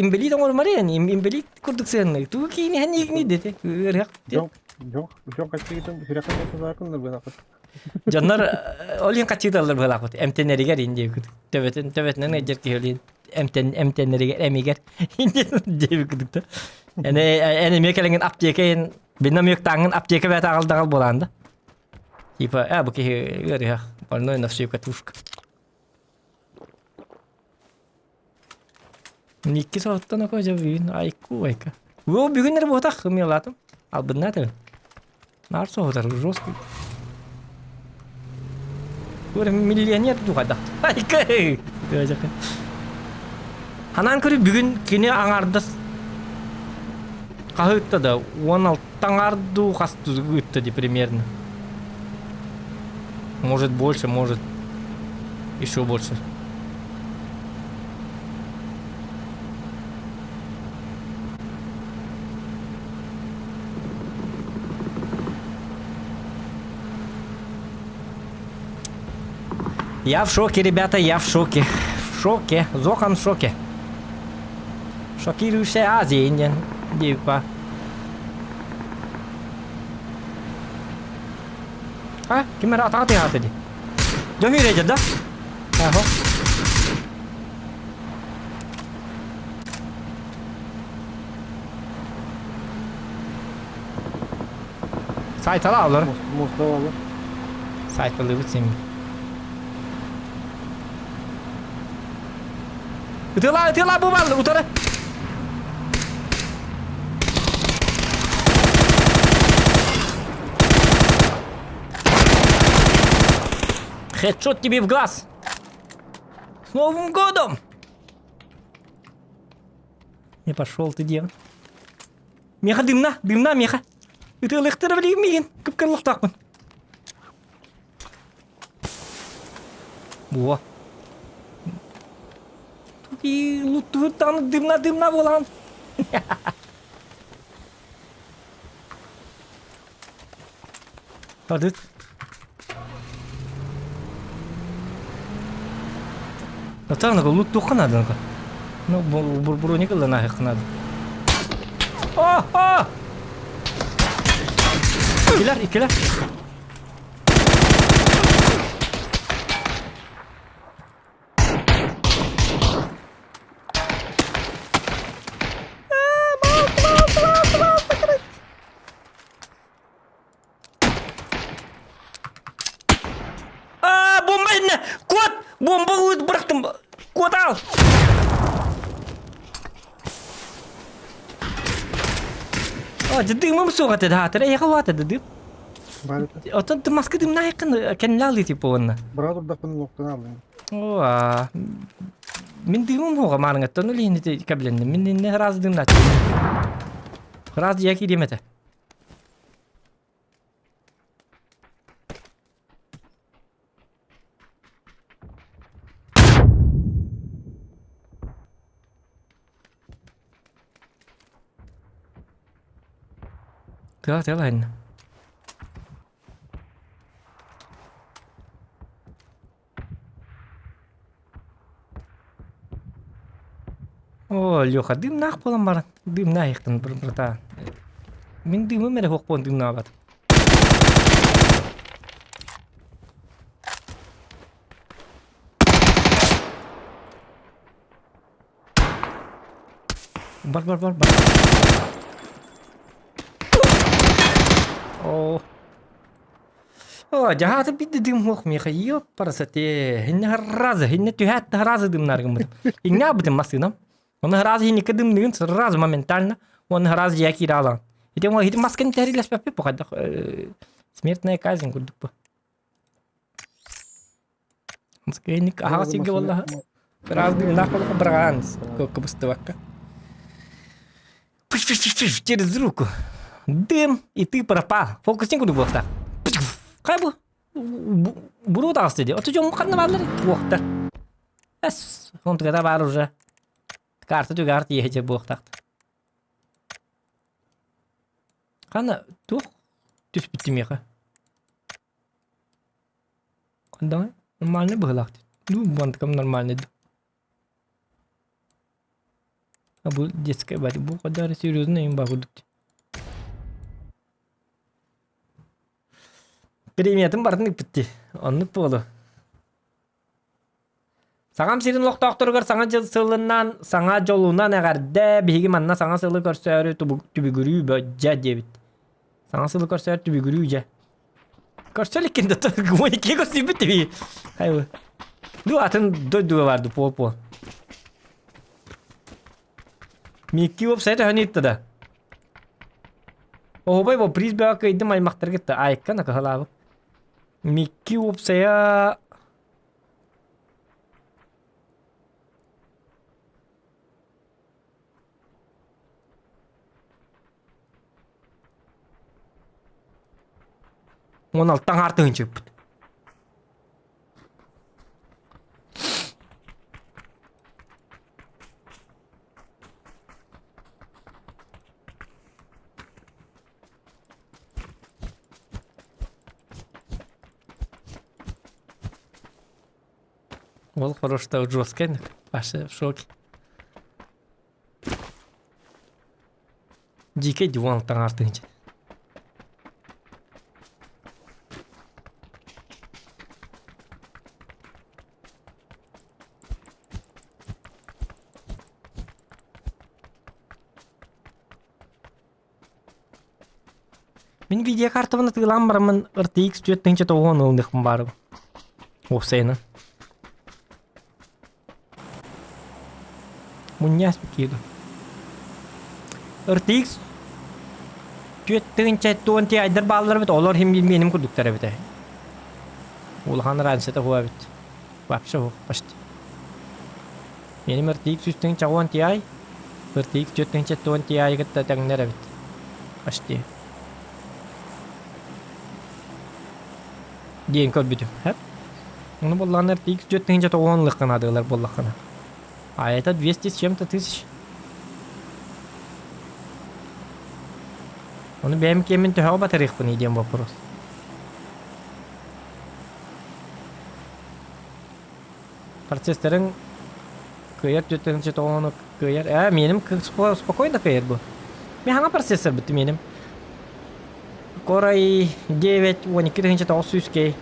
B: имбэлиит оҥорумары имбэлиит курдук сыаннай. Тугу киини ханнигни дете. Ыарыах.
C: Дьон дьон дьон хаччыгытын сүрэххэ тутаакын быһалаахпыт.
B: Дьоннор ол иһин хаччыыталлар быһалаахпыт. Эмтэнэригэр ин диэбит. Төбөтүн төбөтүнэн ыдьар киһи ол иһин эмтэн эмтэнэригэр эмигэр диэбит курдук да. Эне эн эмиэ кэлэҥин аптека ин бинна мүөктааҥҥын аптека бэйэтэ аҕал-даҕал буолаан да. Типа, э, бу киһи ыарыһах, больной на всю катушку. Икки соһуттан око дьэ бүгүн айку айка. О, бүгүн эрэ буотах ымыалаатым. Албыннаатым. Наар соһутар жесткий. Көрө миллионер дуҕайдах. Айка! Ханаан көрү бүгүн кини аҥаардас хаһыытта да 16 аҥаардуу хас ыытта ди примерно. Может больше, может еще больше. Я в шоке, ребята, я в шоке. В шоке. Зохан в шоке. Шокирующая Азия, Индия. Типа. А, ким эрэ атаҕа тыаһаата дии. Дьон үөрэтэр да? Аһо. Сайтала олор.
C: Муста олор.
B: Сайталыыбыт син. Ытыла, ытыла бу бал, утары. Хедшот тебе в глаз. С Новым годом! Не пошел ты, дед. Меха дымна, дымна, меха. Ытыалыктара билигин миигин кыпкырлыктаахпын. Во. Туки луттуһуттаҕына дымна дымна буолан. Адыт. Натаныга луттуохха наада. Ну, броник ылан аһыахха наада. О, о! Иккилэр, иккилэр. А, бомба иннэ! Кот! Бомба бырахтым! Кот ал! А, дымым суох этэ даатар, эйиэхэ уаата да дым. Оттон маска дымнаайкын кэннилаалыы типа уонна.
C: Бара турдахпын локтан аллым.
B: Оо, мин дымым хуга маарыҥаттан үлэһин ити кэбилэнним. Мин инне раз дымнааччы. Раз дьиэ киириэм этэ. Тыа тыалайын. Оо, Леха, дымнаах буолан баран, дымнаах братан. Мин дымым эрэ суох буолан дымнаабат. Бар бар бар бар. О. О, дьаһааты бидди дым хуох миэхэ ёппарасате. Хинне сразу, хинне түһээт сразу дымнар гыммытым. Иҥнэ абытым массыынам. Оны сразу хинникке дымныгын сразу моментально оны сразу дьиэ киирэ алаҕын. Ити оҥо ити масканы тэрилэспэппит бу хайдах смертная казнь курдук бу. Скринник аһаҕас сиргэ буоллаха ыраас дыымнаах буоллаха быраҕаан кыбыстыбакка. Через руку. Дым, и ты пропал. Фокусник курдук буолуохтаах. Хай бу буруо таҕыста дии. Оту дьон ханна бааллар? Уохтар. Эс, онтугата баар уже. Карта түгэр тиэһэ буолуохтаах. Ханна туох түспүт миэхэ? Давай. Нормальный быһылаах. Ну, бантыкам нормальный. А бу детская бать бу кадары серьезно им багудук. Премиятын бартын ыппытти. Оннук буолу. Саҥам сирин олохтоохторугар саҥа дьыл сылынан, саҥа дьолунан эҕэрдэ, биһиги манна саҥа сылы көрсөөрү түбүгүрүү бөдьэ диэбит. Саҥа сылы көрсөөр түбүгүрүү дьэ. Көрсө иликкин да икки көрсүйбүт тиби. Хайы. Ду атын дойдуга барды пол-пол. Микки уопсай төһөнү ыытта да. Оһубай бу приз бөҕө кыайдым аймахтарга кытта айыкка накаһалаабыт. Микки уопсайа 16 аҥаар тыһыынча ыппыт. Ол хорошо жесткий, Паша в шоке. Дикий диван таҥаартыҥчы. Мин видеокартабын атыылаан бараммын RTX 4090 ылыныахпын баарым. Уопсайынан. Мунньаас киирдим. RTX 4090 Ti айдар бааллар эбит, олор иһин миэним курдуктар эбит. Улахан разницата хуа эбит. Вообще хуа почти. Миэним RTX 3090 Ti, RTX 4090 Ti кытта тэҥнэр эбит. Почти. Диэн көрбүтүм. Хэп. Ону буоллаҕына RTX 4090 ылыаххына адыылар буоллаххына. А это 200 с чем-то тысяч. Ону бэйэм киэммин төһөҕө батарыахпыный диэн вопрос. Процесстарын кыайар 4090 кыайар. Ээ, миэним спокойно кыайар бу. Мен хаҥа процессор бүттү миэним. Core i9 12900 K.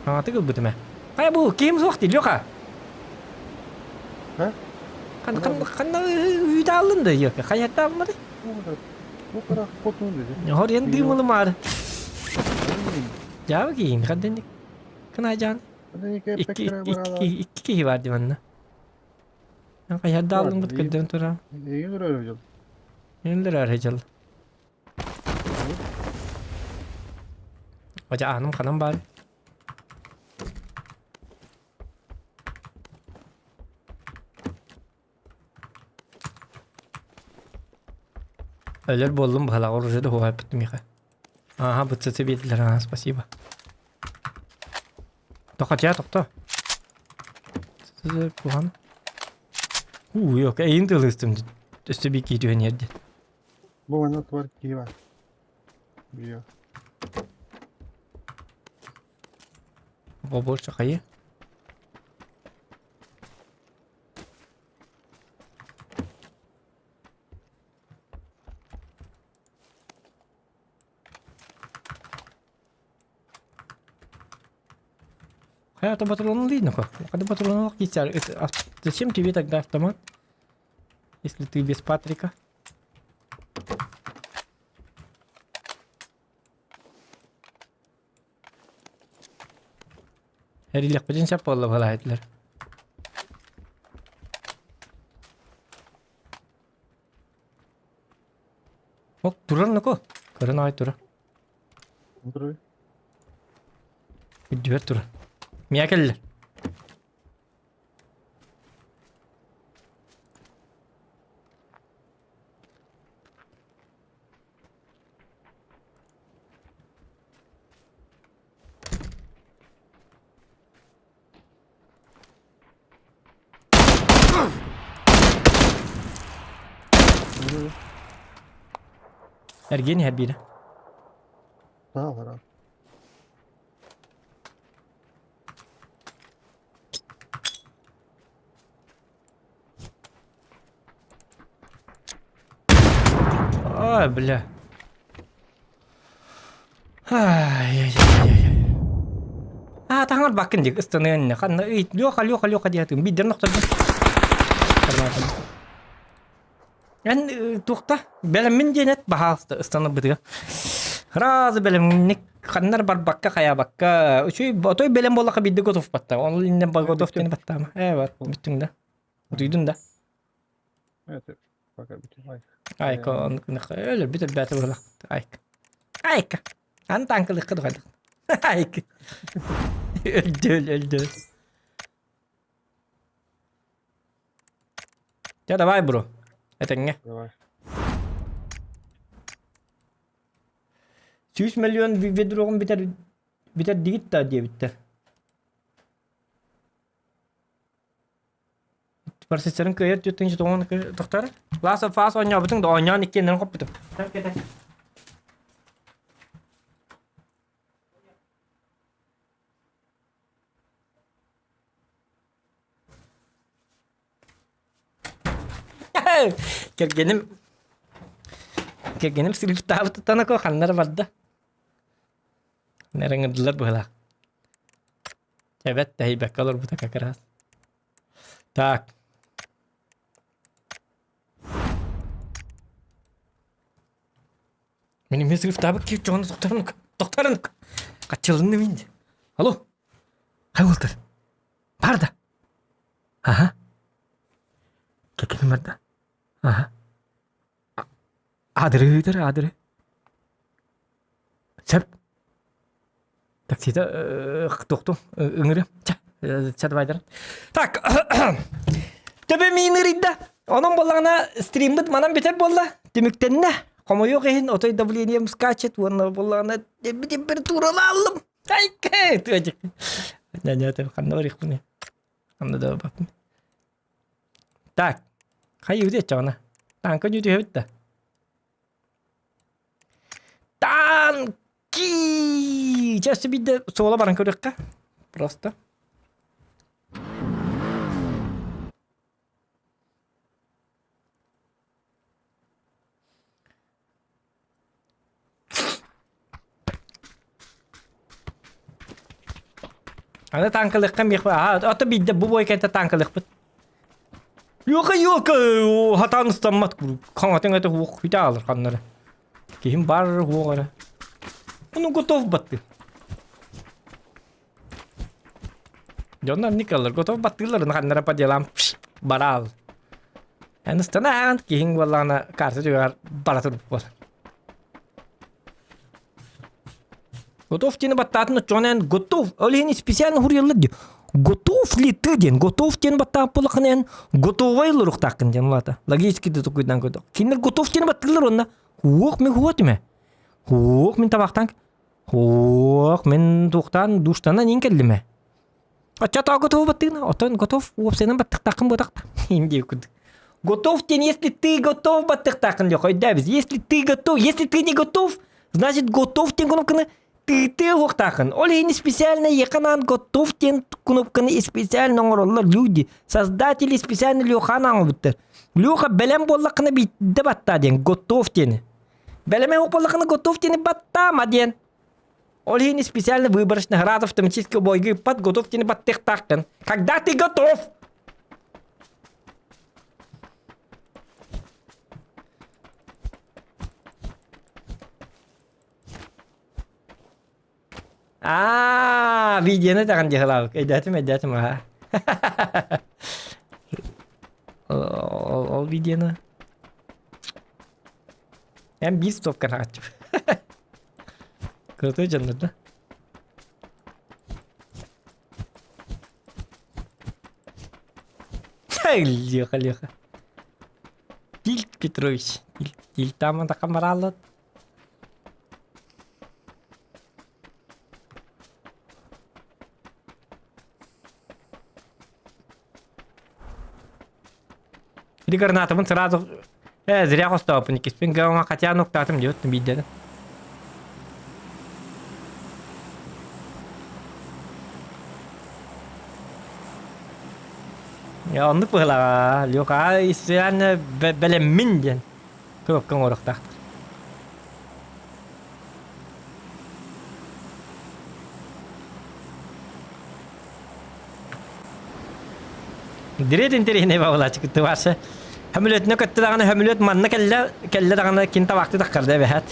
B: Хаҥатык ылбытым ээ. Хайа бу ким суох дии Леха?
C: А?
B: Хан хан ханна үүтэ аллын да Леха? Хайата алмады? Хор ен дыымылымаар. Дьаабы киһин ханденник. Кынайжан. Икки икки икки киһи бар дии манна. Хайарда аллыммыт көрдөөн тура. Өлөрөр дьыл. Отя ааным ханан баар. Өлөр буоллум быһалаҕар уже да уһаайбыт миэхэ. Ааха бытсыты биэрдилэр аа спасибо. Тохотя тохто. Куһан. Уу, yok, эйин тылыстым. Өссө бии кии түһэн иһэрди.
C: Бу манна туар киһи бар. Био.
B: Побольше хайы. Хайа патроны видно как? Когда патронов кисяр, это зачем тебе тогда автомат? Если ты без Патрика. Эрилэхпитин сөп буолла быһалаһытлар. Ок, турар ноко. Көрөн аҕай турар.
C: Турар.
B: Үрдүбэр турар. Миэ кэллэ. Эргиэн иһэр биирэ.
C: Саа барар.
B: Ой, бля. Ай-яй-яй-яй. Аа, таҥар баккын дик ыстаныан ханна ый Леха, Леха, Леха диэтим. Биирдэн охтордум. Эн туохта бэлэммин диэн эт баһаалыста ыстанарбытыгар. Сразу бэлэмник ханнар барбакка хайаабакка үчүгэй отой бэлэм буоллахха биирдэ готов батта. Ол иннинэ готов диэн баттаама. Ээ вот бүттүҥ да. Утуйдун да.
C: Это пока бүтүн. Ай.
B: Айка оннук өлөрбүт өлбөөтө быһылаах. Айка. Айка. Аны таҥкылыкка духайдах. Айка. Өлдөл өлдөл. Дьэ давай бро. Этэҥҥэ.
C: Давай.
B: 100 миллион ведроҕун бүтэр бүтэрдигит да диэбиттэр. Процессорын кыайар түөртүнчү тоҕон тохтор. Last of Us оонньообутуҥ да оонньоон иккиэннэрин хоппутум. Кэргэним кэргэним сырыыптаабытыттан ако ханна эрэ барда. Ыҥырдылар быһыылаах. Эбэт тэһийбэккэ олорбута как раз. Так. Мин эмиэ сырыыптаабыт киһи дьону тохторун тохторун хаччылынным инде. Алло. Хай уолтар. Бар да. Аха. Кэккэним барда. Аха. Аадырыытар аадыры. Сөп. Таксита тохту ыҥыры. Чэ, чэ давайдар. Так. Төбө миин ырыйда. Онон буоллаҕына стриммит манан бүтэр буолла. Түмүктэннэ. Хомойуох иһин отой давлением скачет уонна буоллаҕына температуралааллым. Айка! Тыачык. Не, ханна барыахпыный? Ханна да барбаппын. Так, хайыы диэччэҕинэ. Таанка түһэбит да. Танки! Чэ, өссө биирдэ суола баран көрүөххэ. Просто. Аны танкалыахха миэхэ аа ото биирдэ бу бой кэнтэ танкалыахпыт. Йока йока хатаан ыстаммат хаҥатын этэ хуох хүтэ аалар ханнары. Киһим бар хуох эрэ. Ну готов батты. Дьоннор никалар готов баттыылар ханнара по делам бараал. Эн ыстанаан киһиҥ буоллаҕына карта түгэҕэр бара турбут буол. Готов диэни баттаатын оччоҕуна эн готов ол иһин специально суруйаллар дии. Готов ли ты диэн готов диэн баттаабыт буоллаххына эн готовай олоруохтааххын диэн улаата. Логически да толкуйдаан көрдөх. Кинилэр готов диэни баттыыллар уонна уох мин хуо тимэ. Уох мин табахтаан Ох, мин туохтаан душтанан иин кэллим ээ. Оччотоо готов баттыгына, оттон готов уопсайынан баттыктааххын буотахта. Индия курдук. Готов диэн, если ты готов баттыктааххын диэх өйдөөбүз. Если ты готов, если ты не готов, значит готов диэн кнопканы тыытыа уохтааххын. Ол иһин специально Еханаан готов диэн кнопканы специально оҥороллор люди. Создатели специально Леханы оҥорбуттар. Леха бэлэм буоллаххына биирдэ баттаа диэн, готов диэни. Бэлэмэ буоллахына готов диэни баттаама диэн. Ол иһин специально выборочно раз автоматически обойга ыппат готов диэни баттыахтааххын. Когда ты готов? Аа, видеоны таҕан дьаһалаабык. Өйдөөтүм, өйдөөтүм аха. Ол, ол видеоны. Эн биир стопканы аҕаччым. Крутой дьоннор да. Леха, Леха. Тильт Петрович. Тильт там камараллат. Или гранатабын сразу э зря хостооппун иккиспин гауҥа хотя нуктаатым диэбит биирдэ Оннук быһылаҕа Лёха исээн бэлэммин диэн кнопка оҥоруохтаахтар. Дириэт интэриэһинэй бабылааччы кыттыбаасы. Хөмүлөтүнэ көттө даҕаны хөмүлөт манна кэллэ, кэллэ даҕаны кин табаахтыы таххарда эбэһээт.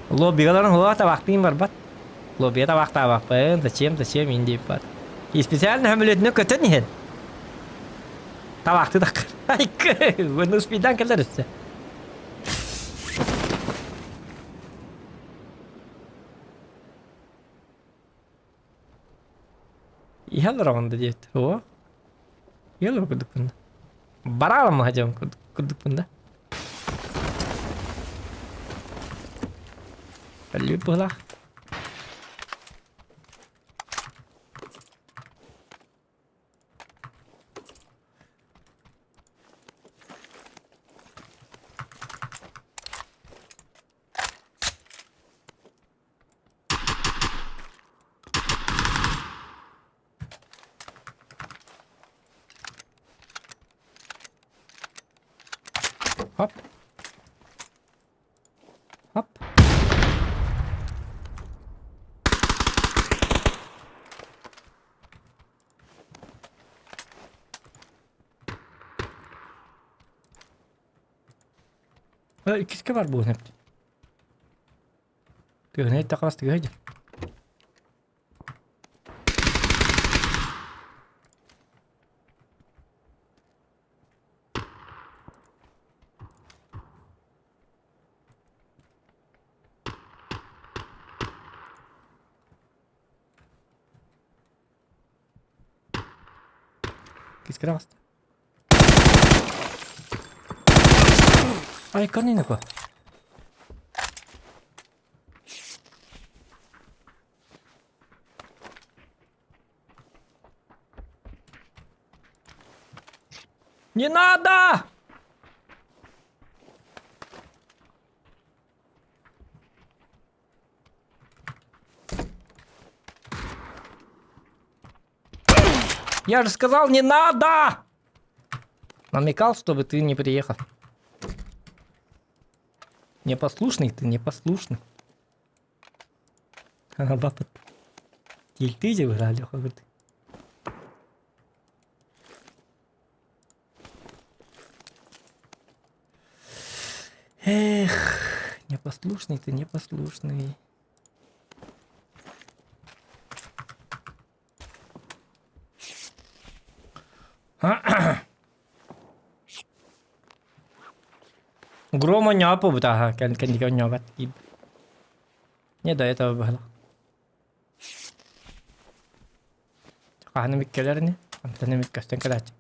B: Лоббигаларын хула табаахтыын барбат. Лоббига табаахтаабаппын, зачем, зачем, ин диэбит. И специально хөмүлөтүнэ көтөн иһэн табаахтыы таххар. Айкы, уонна успейдаан кэлэр өссө. Иһэ олороҕун да диэт. Оо. Иһэ олорор курдукпун да. Бараалам садьам курдукпун да. Өллүүр быһылаах. Хоп. Хоп. Иккискэ бар буолуон эбит. Тыаһын иһиттэххэ бастыгыһа дии. Кискэ таҕыста. Ай, канина Не надо! Я же сказал, не надо! Намекал, чтобы ты не приехал. Непослушный ты, непослушный. Ага, бапыт. Тильты же играли, говорит. Эх, непослушный ты, непослушный. Грома ньооппут аха кэнники оонньообот Не до этого было. Хаһан эмит кэлэр ини, онтон эмит көстөн кэлээччи.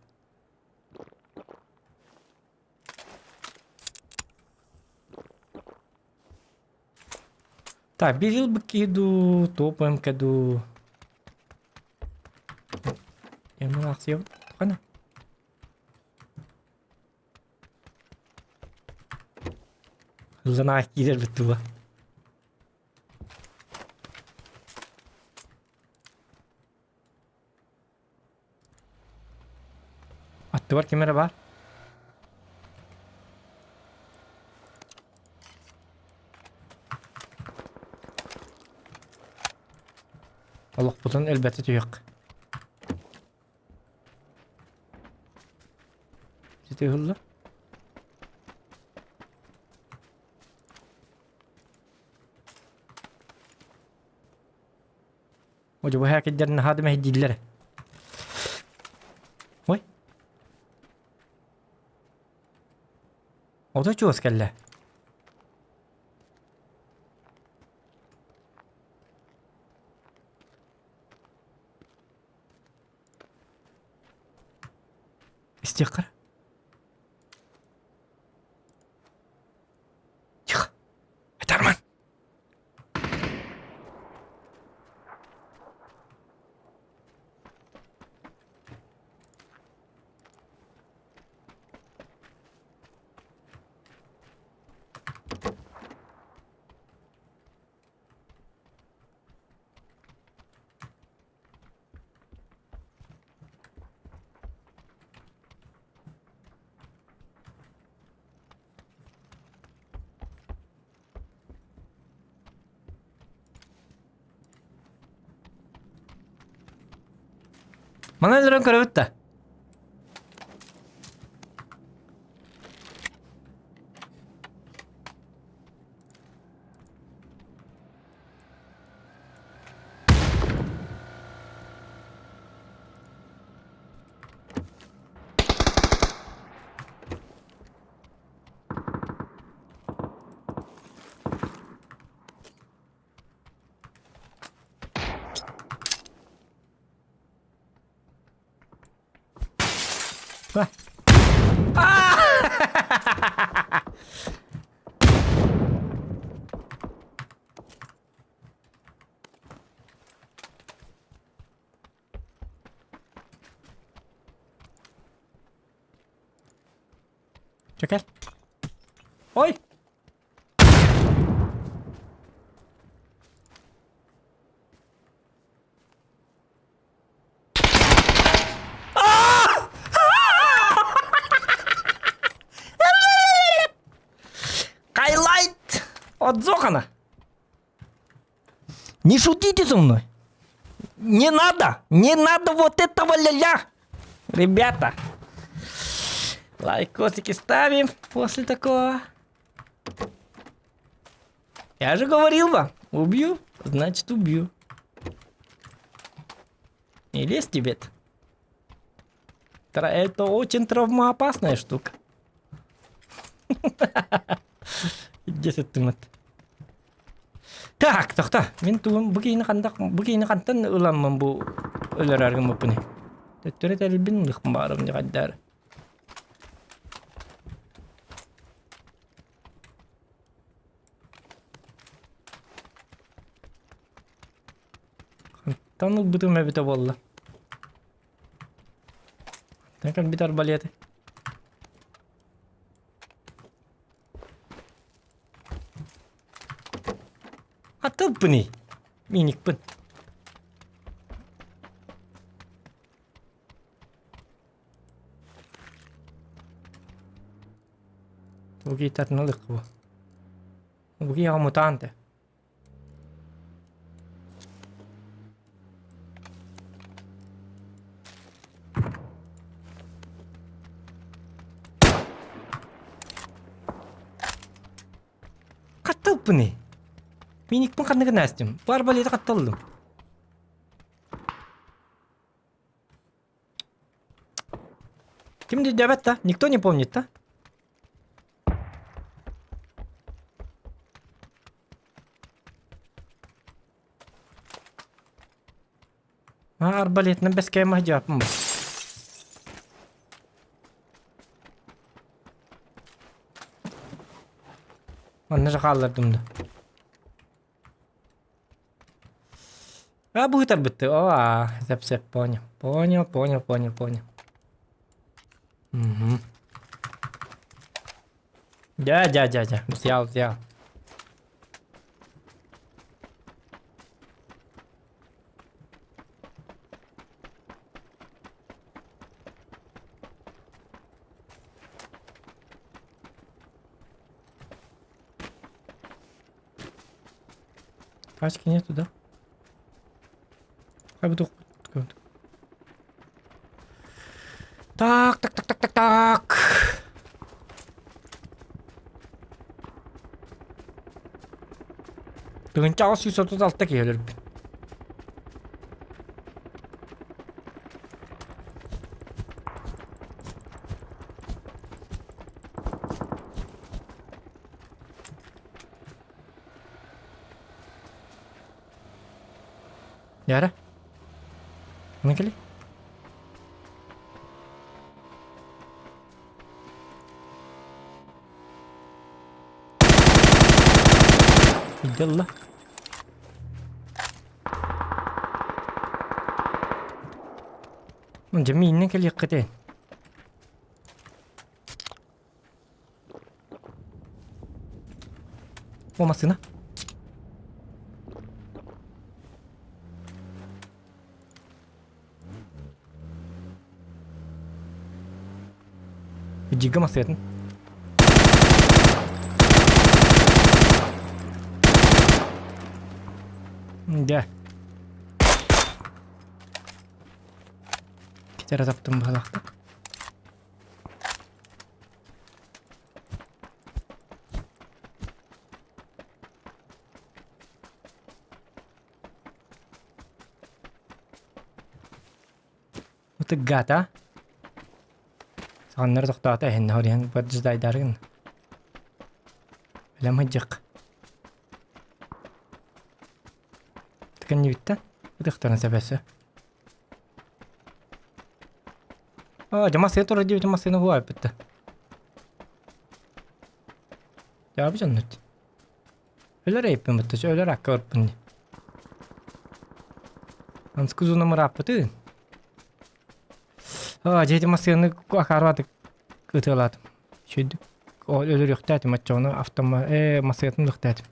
B: Так, бирил быкиду, топаем кеду. Эмин аксиям, тухана. Ыллана киирэр бит Аттыбар ким эрэ баар? Олохпутун элбэтэ түһүөх. Сити ыһылла. Одьу хакердерин наһаа да мэһэйдииллэр. Ой. Ото чуос кэллэ. Истиэххэ. Тихо. Это Арман. Манан өлөрөн көрөбүт да. Чэ кэл. Ой! Хайлайт! От Зохана! Не шутите со мной! Не надо! Не надо вот этого ля-ля! Ребята! Лайкосики ставим после такого. Я же говорил вам, убью, значит убью. Не лезь тебе. Это очень травмоопасная штука. 10 тымат. Так, тохто. Мин тугум бу киһини хантах бу киһини хантан ыламмын бу өлөрөр гыммыппыный. Төттөрү тэрилбин ылыахпын баҕарабын дьаҕайдаары. Хантан ылбытым эбитэ буолла. Хантан кэлбит арбалеты. Атылпыный. Миникпин. Тугитатын ылык бу. Буги мутанты. Хатталпыный. Миникпин ханныгы настим. Бу арбалеты хатталлым. Ким диэбэт да? Никто не помнит, да? А, арбалетынан бэскэ маһдьааппын бу. Манна же хааллардым да. А, быһытарбытты. О, а, сөп-сөп, понял. Понял, понял, понял, понял. Угу. Дя, дя, дя, дя. Взял, взял. Пачки нету, да? Хай буду. Так, так, так, так, так, так. Тыһыынча 836 киһи өлөрбүт. Яра. Мына кели. Идэлла. Дьэ мииннэн кэлиэххитин. О, массыына. Дьига массыынатын. Дьэ. Китара таптым быһалаахтык. Ытыггаата. Саҕаннары тохтоото эһиннэ хориһан бардьыдайдарыгын. Бэлэм сылдьык. Кэннибиттэн ытыктарын сэбэсэ. Аа, дьэ массыына турар диэбитим массыына уһуайбыт да. Дьаабы дьоннут. Өлөр эйиппин бытта, өлөр акка барыппын дии. Анскы зона мырааппытын. Аа, дьэ ити массыынаны акаарбатык ытыалаатым. Үчүгүйдүк өлөрүөхтээтим оччоҕуна автома ээ массыынатын ылыахтаатым.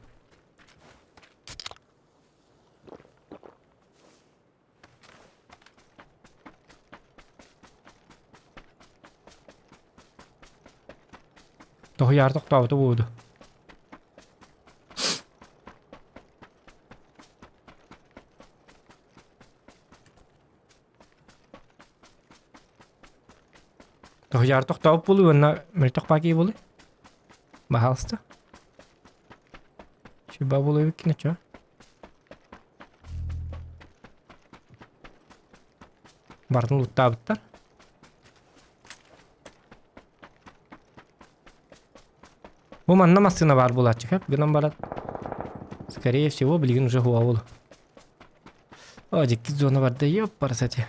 B: Тоһуйаары тохтообута буолуо. Тоһуйаары тохтообут буолуо уонна мөлтөх баа киһи буолуо. Баһаалыста. Чуба буолуо эбиккин оччо. Барытын луттаабыттар. Бу манна массыына баар буолааччы хөп гынан баран скорее всего билигин уже хуа О, дикки зона барда ёппарас эти.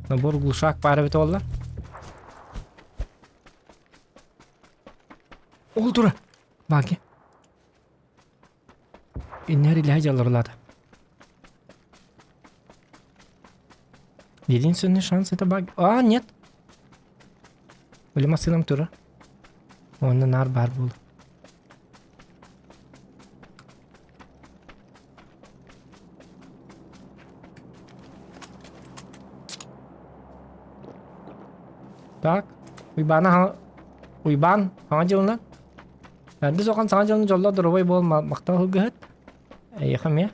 B: Набор глушак пара бит олла. Ол тура. Баки. Иннэр илэһэ дьалларылаата. Единственный шанс это баг... А, нет! Били массыынам тура. Онно наар баар буолу. Так, Уйбаана Уйбаан хаҥа дьылынан Эрдэ соҕон саҥа дьылын дьолло доруобай буол махтал ылгыһыт. Эйиэхэ эмиэ.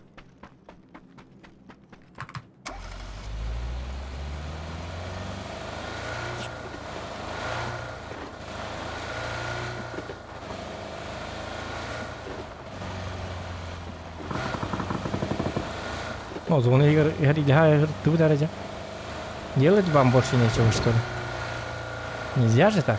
B: Озону иһигэр иһэр илиһэ ыртыбыт эрэ дьэ. Делать вам больше нечего, что ли? Нельзя же так?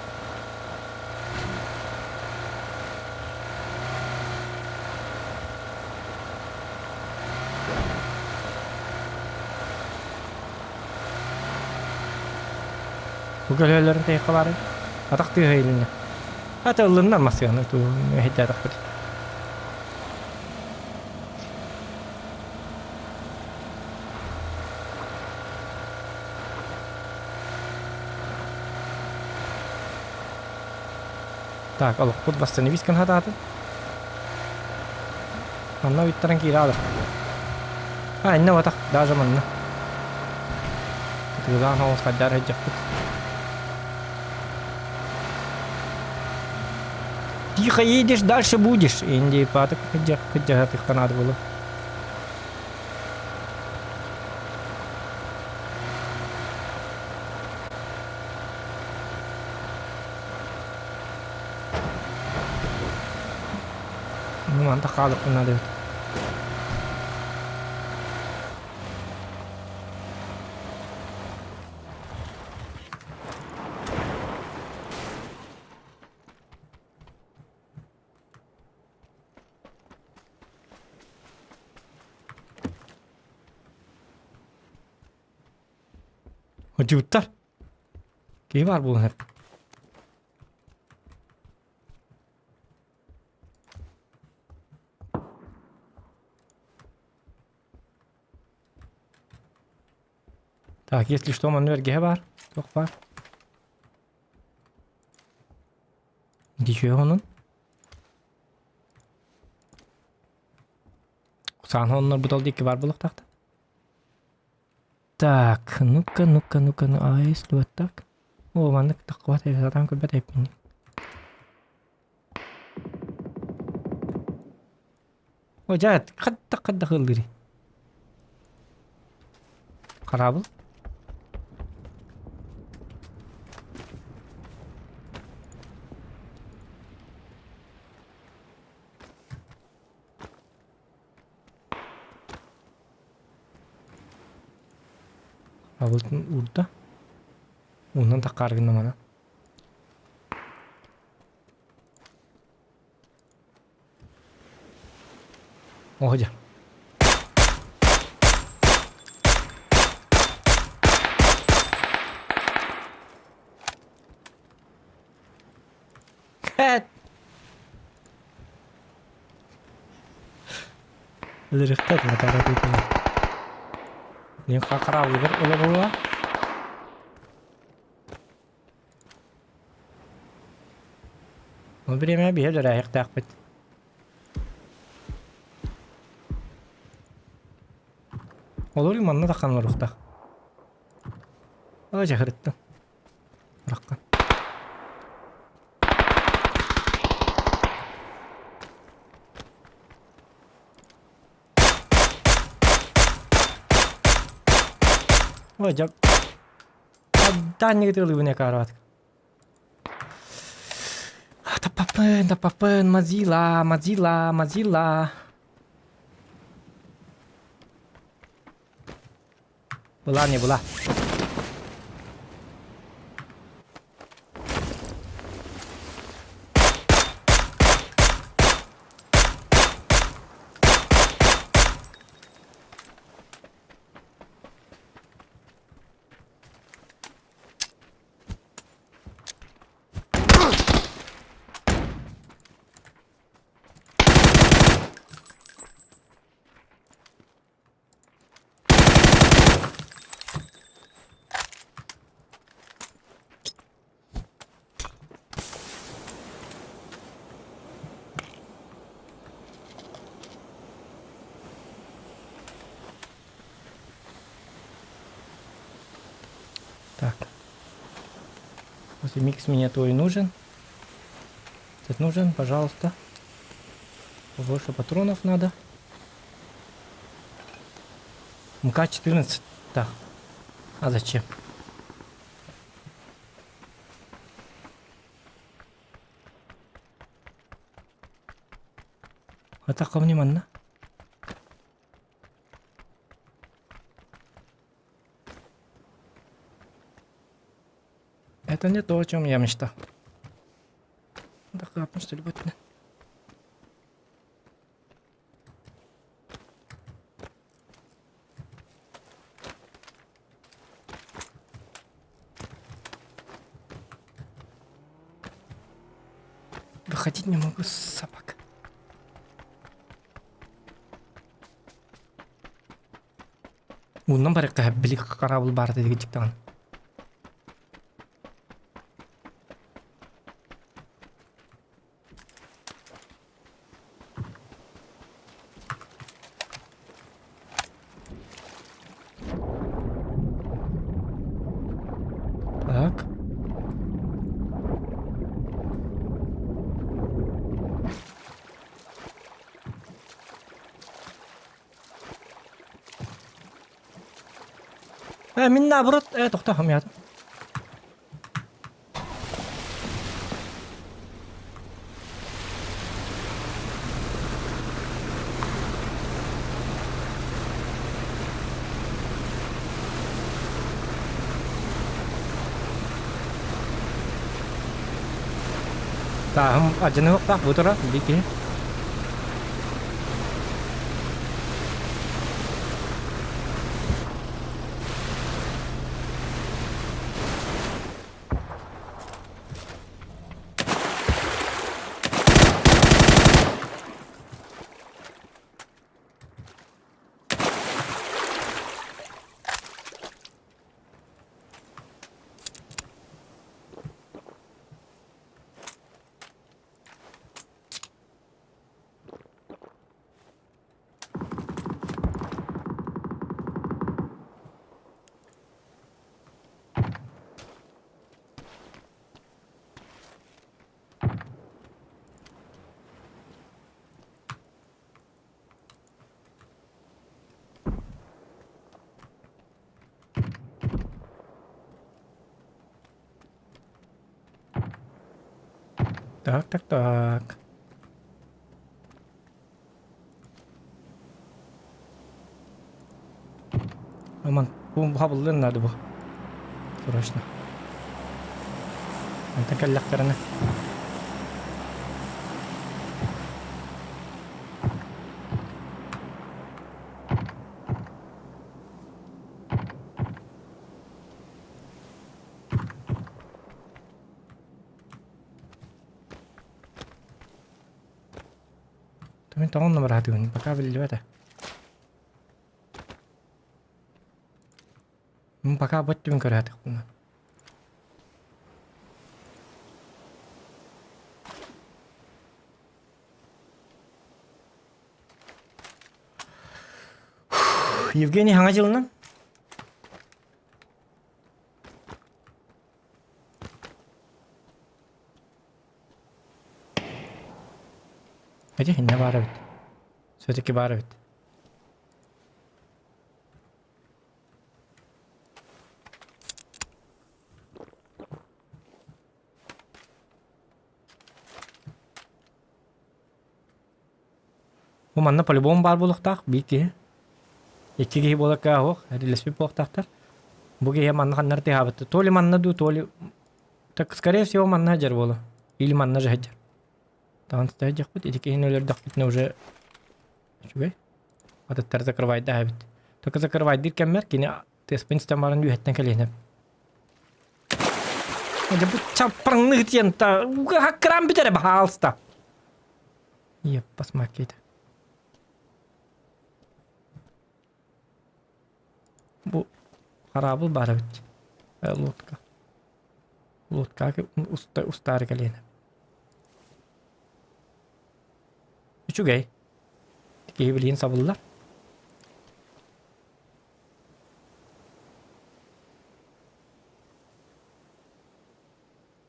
B: Бу көлөһөлөрүн тэйхэ баарый? Атах тыаһа иһилиннэ. Ата ыллынна массыына туу эһэйдээтэхпит. Так, олохпут восстановить гына Манна уйуттаран киирэ алар. А, иннэ батах, даже манна. Тыылаан соҕус хайдаар сылдьахпыт. Тихо едешь, дальше будешь. Индии паатык хыдьаһатыхха наада буолуо. Ну, манта хаалыппын наада эбит. Модьуттар. Киһи баар буолан эп. Так, если что, манна эргэһэ баар. Туох баар? Дичүө онон. Саана оннор бутал диэки баар буолуохтаахта. Так, ну-ка, ну-ка, ну-ка, ну, а если вот так? О, маннык таххыбат сатаан көрбөт эппин. О, дьэ, хадда-хадда ыллыырый. Хараабыл. Абылтын уурда. Уунан таккаар гынна мана. О, дьэ. Кэт! Өлөрүөхтэ матара тутула. Мен хараалыгар олорула. Ол бириэмэ биһи өлөрөөһүөхтээхпит. Олору манна таххан олоруохтаах. Ой, дьаһырыттым. Рахха. Ой, дьэ. Данник тылыбын экаарат. Таппапын, таппапын, Мазила, Мазила, Мазила. Была не была. Так. Вот микс мне твой нужен. Этот нужен, пожалуйста. Побольше патронов надо. МК-14. Так. А зачем? Это ко мне манна. Это не то, о чем я мечтал. Так, что ли, Выходить не могу, собака. Уунан барыкка били корабль баар дии дьиктаҕын. Так. Э, мин наоборот, э, тохтоо, хамыйаатым. Тааһым алдьаныахтаах бу тура били киһи. Так, так, так. Аман, бу хабыллыан наада бу. Срочно. Онтон кэллэхтэринэ. Мин тоҕо онно бараатыгын пока биллибэтэ. Пока бу өттүбүн көрөөтөхпүнэ. Евгений хаҥа дьылынан? Ити иннэ баар эбит. Все-таки баар эбит. Бу манна по-любому баар буолуохтаах биир киһи. Икки киһи буолар кыаҕа суох, релеспит буолуохтаахтар. Бу киһи манна ханнары тыаһаабыт. То ли манна дуу, то ли... Так, скорее всего, манна сылдьар буолуо. Или манна же сылдьар. Таҕан сылдьыахпыт. Ити киһини өлөрдөхпүтүнэ уже үчүгэй. Атыттары закрывайдаах эбит. Только закрывайдыыр кэммэр кини тыаспын истэн баран үөһэттэн кэлиэнэ. Дьэ бу чаппаҥныгыт диэн хаккыраан бүтэрэ баһаалыста. Еппас макета. Бу хараабыл баар эбит. Лодка. Лодка устаары кэлиэнэ. Үчүгэй. Киһи билигин сабыллар.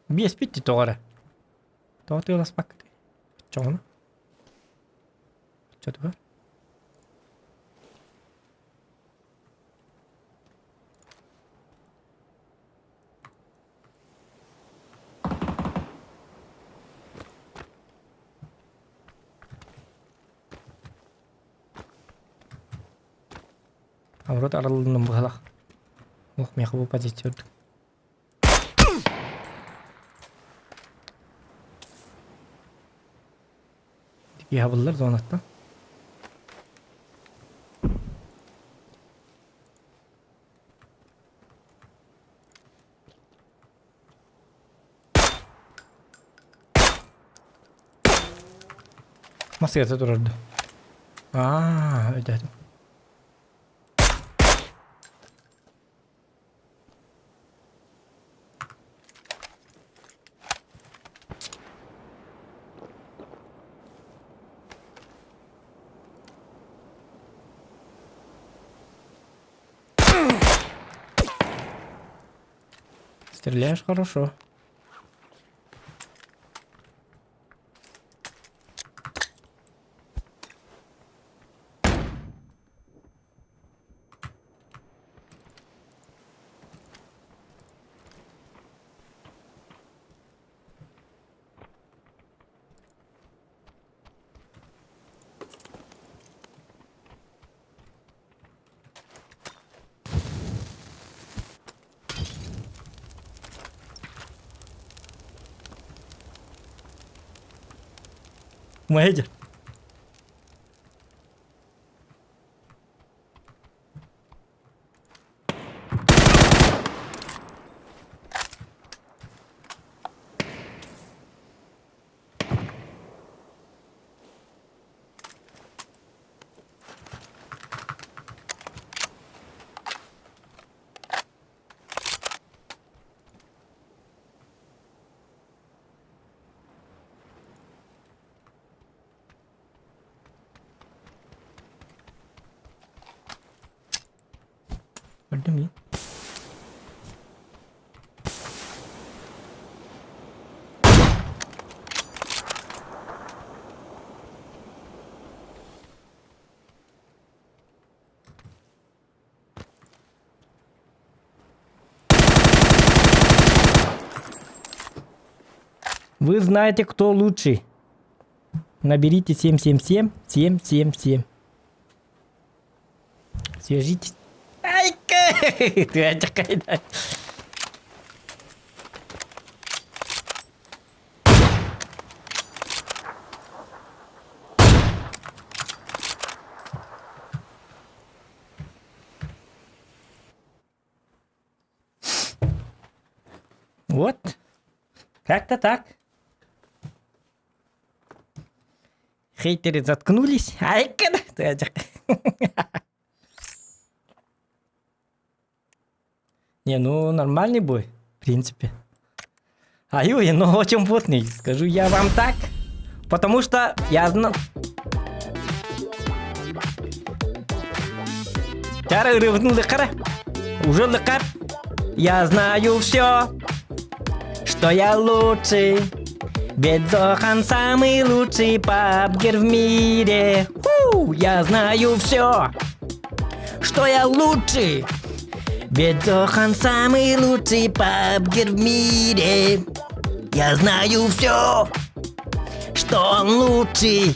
B: Биэспит дии тоҕо эрэ. Тоҕо тыаласпаккытый? Оччоҕуна? Оччотугар? Оборот арылынным быһалах. Ох, миэхэ бу позиция үрдүк. Ябыллар зонаттан. Массыгата турар ду. Аа, өйдөөтүм. Стреляешь хорошо. Умайдьа. Öldü mü? Вы знаете, кто лучший. Наберите 777 777. Свяжитесь. Ай, ты Вот. Как-то так. Хейтеры заткнулись. Ай, Не, ну нормальный бой, в принципе. Аюй, но очень потный, скажу я вам так. Потому что я знал... Кара ырыбытын лыкара. Уже лыкар. Я знаю все, что я лучший. Ведь Зохан самый лучший пабгер в мире. Фу, я знаю все, что я лучший. Ведь Зохан самый лучший пабгер в мире. Я знаю все, что он лучший.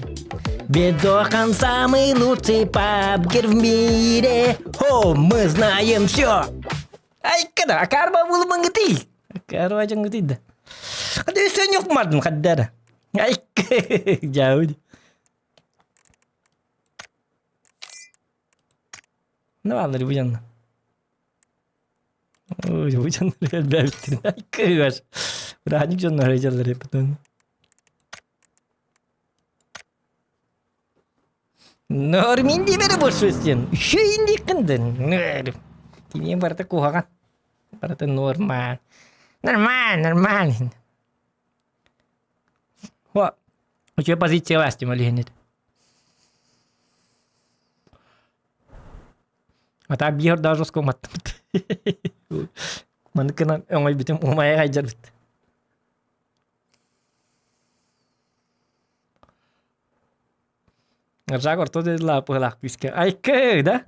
B: Ведь Зохан самый лучший пабгер в мире. О, мы знаем все. Ай, когда, а карма булмаңытый. Карма жыңытый да. Хады сен yok мардым хаддара. Ай, жауд. Ну, алыр бу жанна. Ой, бу жанна элбэбиттин. Ай, кыгаш. Бырааник дьоннор дьаллар эппитин. Нормин дибери борсустен. Шейин диккенден. Кини барыта куһаҕан. Барыта норма. Нормально, нормально. О, үчүгэй позициялаас дим олиһинит. А так биир даже скоматтыбыт. Маныкынан өҥөйбүтүм умайа хайдьарбыт. Ржак орто дедила пыһылаах күүскэ. Айкы, да?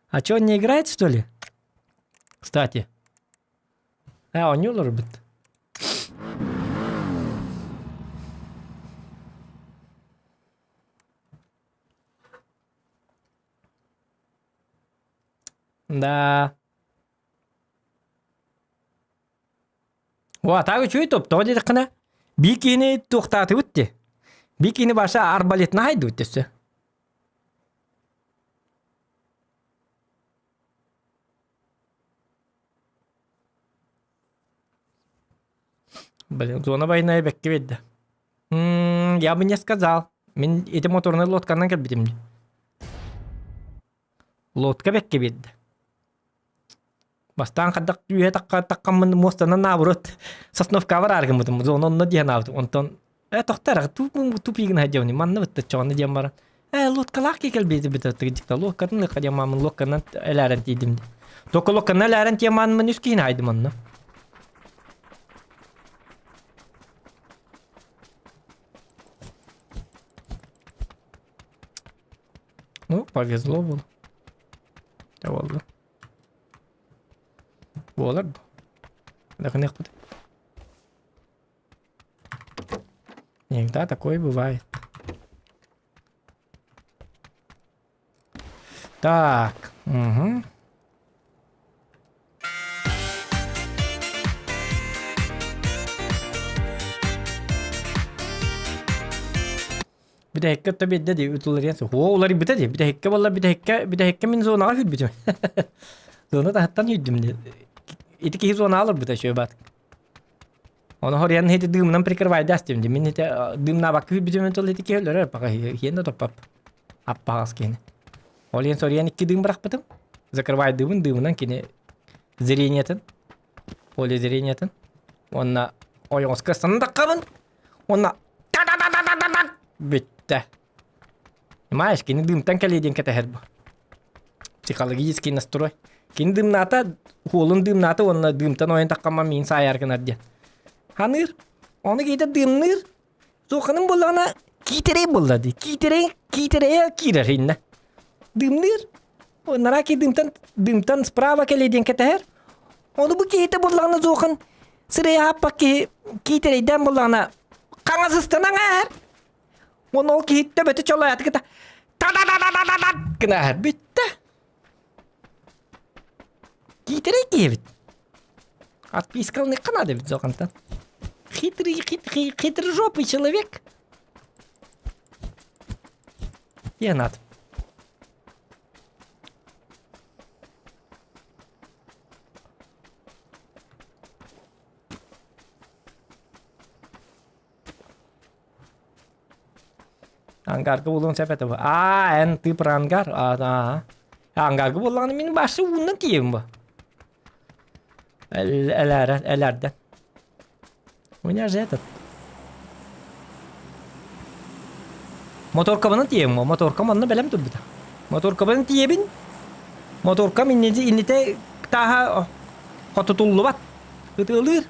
B: А чё, он не играет, что ли? Кстати. А, он не олорбут. Да. О, так үчүгэй топ, тоҕо диэтэххинэ, биир киһини туохтаатыбыт дии. Биир киһини баша арбалетына хайдыбыт өссө. Блин, зона война бэккэ биэрдэ. М, я бы не сказал. Мин ити моторнай лодканан кэлбитим дии. Лодка бэккэ биэрдэ. Бастаан хайдах үөһэ таххаммын муостанан наоборот сосновка бараар гыммытым зона онно диэн аабытым онтон э тохтор тупигын хайдьабыны манна бытта чоҕону диэн баран э лодкалаах кии кэлбиэти битэ лодкатын лыкка диэн маамын лодканан элээрэн тиийдим только лодканан элээрэн тиийэн маанмын үс киһини хайдым онно Ну, повезло было. Буолла. Буолар бу. Дахыныахпыт. Иногда такое бывает. Так. Угу. Бүтэһиккэ то биэрдэ дии утуларыйан суох. Оо, уларыйбыта дии. Бүтэһиккэ буолла бүтэһиккэ бүтэһиккэ мин зонаҕа киирбитим. Зона таһыттан киирдим дии. Ити киһи зонаҕа олорбута үчүгэй баат. Ону хоруйан ити дыымынан прикрывайдаас диим дии. Мин ити дыымнаабакка киирбитим тыл ити киһи өлөрөр пока хиэн да топпап. Аппаҕас киһини. Ол иһин соруйан икки дыым бырахпытым. Закрывайдыыбын дыымынан кини зрениетын, поле зрениетын. Уонна ойоҕоско ыстанан Уонна бүттэ. Понимаешь, кини дымтан кэлиэ диэн кэтэһэр бу. Психологический настрой. Кини дымнаата, уолун дымнаата уонна дымтан ойон таххамма миин саайар гынар диэн. Ханыыр. Ону киитэ дымныыр. Суоханым буоллаҕына киитэрэй буолла дии. Киитэрэй, киитэрэйэ киирэр иннэ. Дымныыр. Нараки дымтан, дымтан справа кэлиэ диэн кэтэһэр. Ону бу киһитэ буоллаҕына суохан сырайа ааппат киһи киитэрэйдээн буоллаҕына. Хаҥас ыстанан ааһар. Уонна ол киһи төбөтө чолоойоот кыта та-да-да-да-да-да гына ааһар. Бүттэ. Киитэрэй киһибит. Отпискалныхха надо эбит Зохантан. Хитрый, хитрый, хитрожопый человек. Диэн ат. Ангарга буолуон сөп этэ бу. Аа, эн ты про ангар? Аа, ангарга буоллаҕына мин башы ууннан тиийэбин бу. Элээрэ, элээрдэн. У меня же этот. Моторкабынан тиийэбин бу. Моторкам онно бэлэм турбута. Моторкабынан тиийэбин. Моторкам иннитэ тааһа хотутуллубат. Ытыалыыр.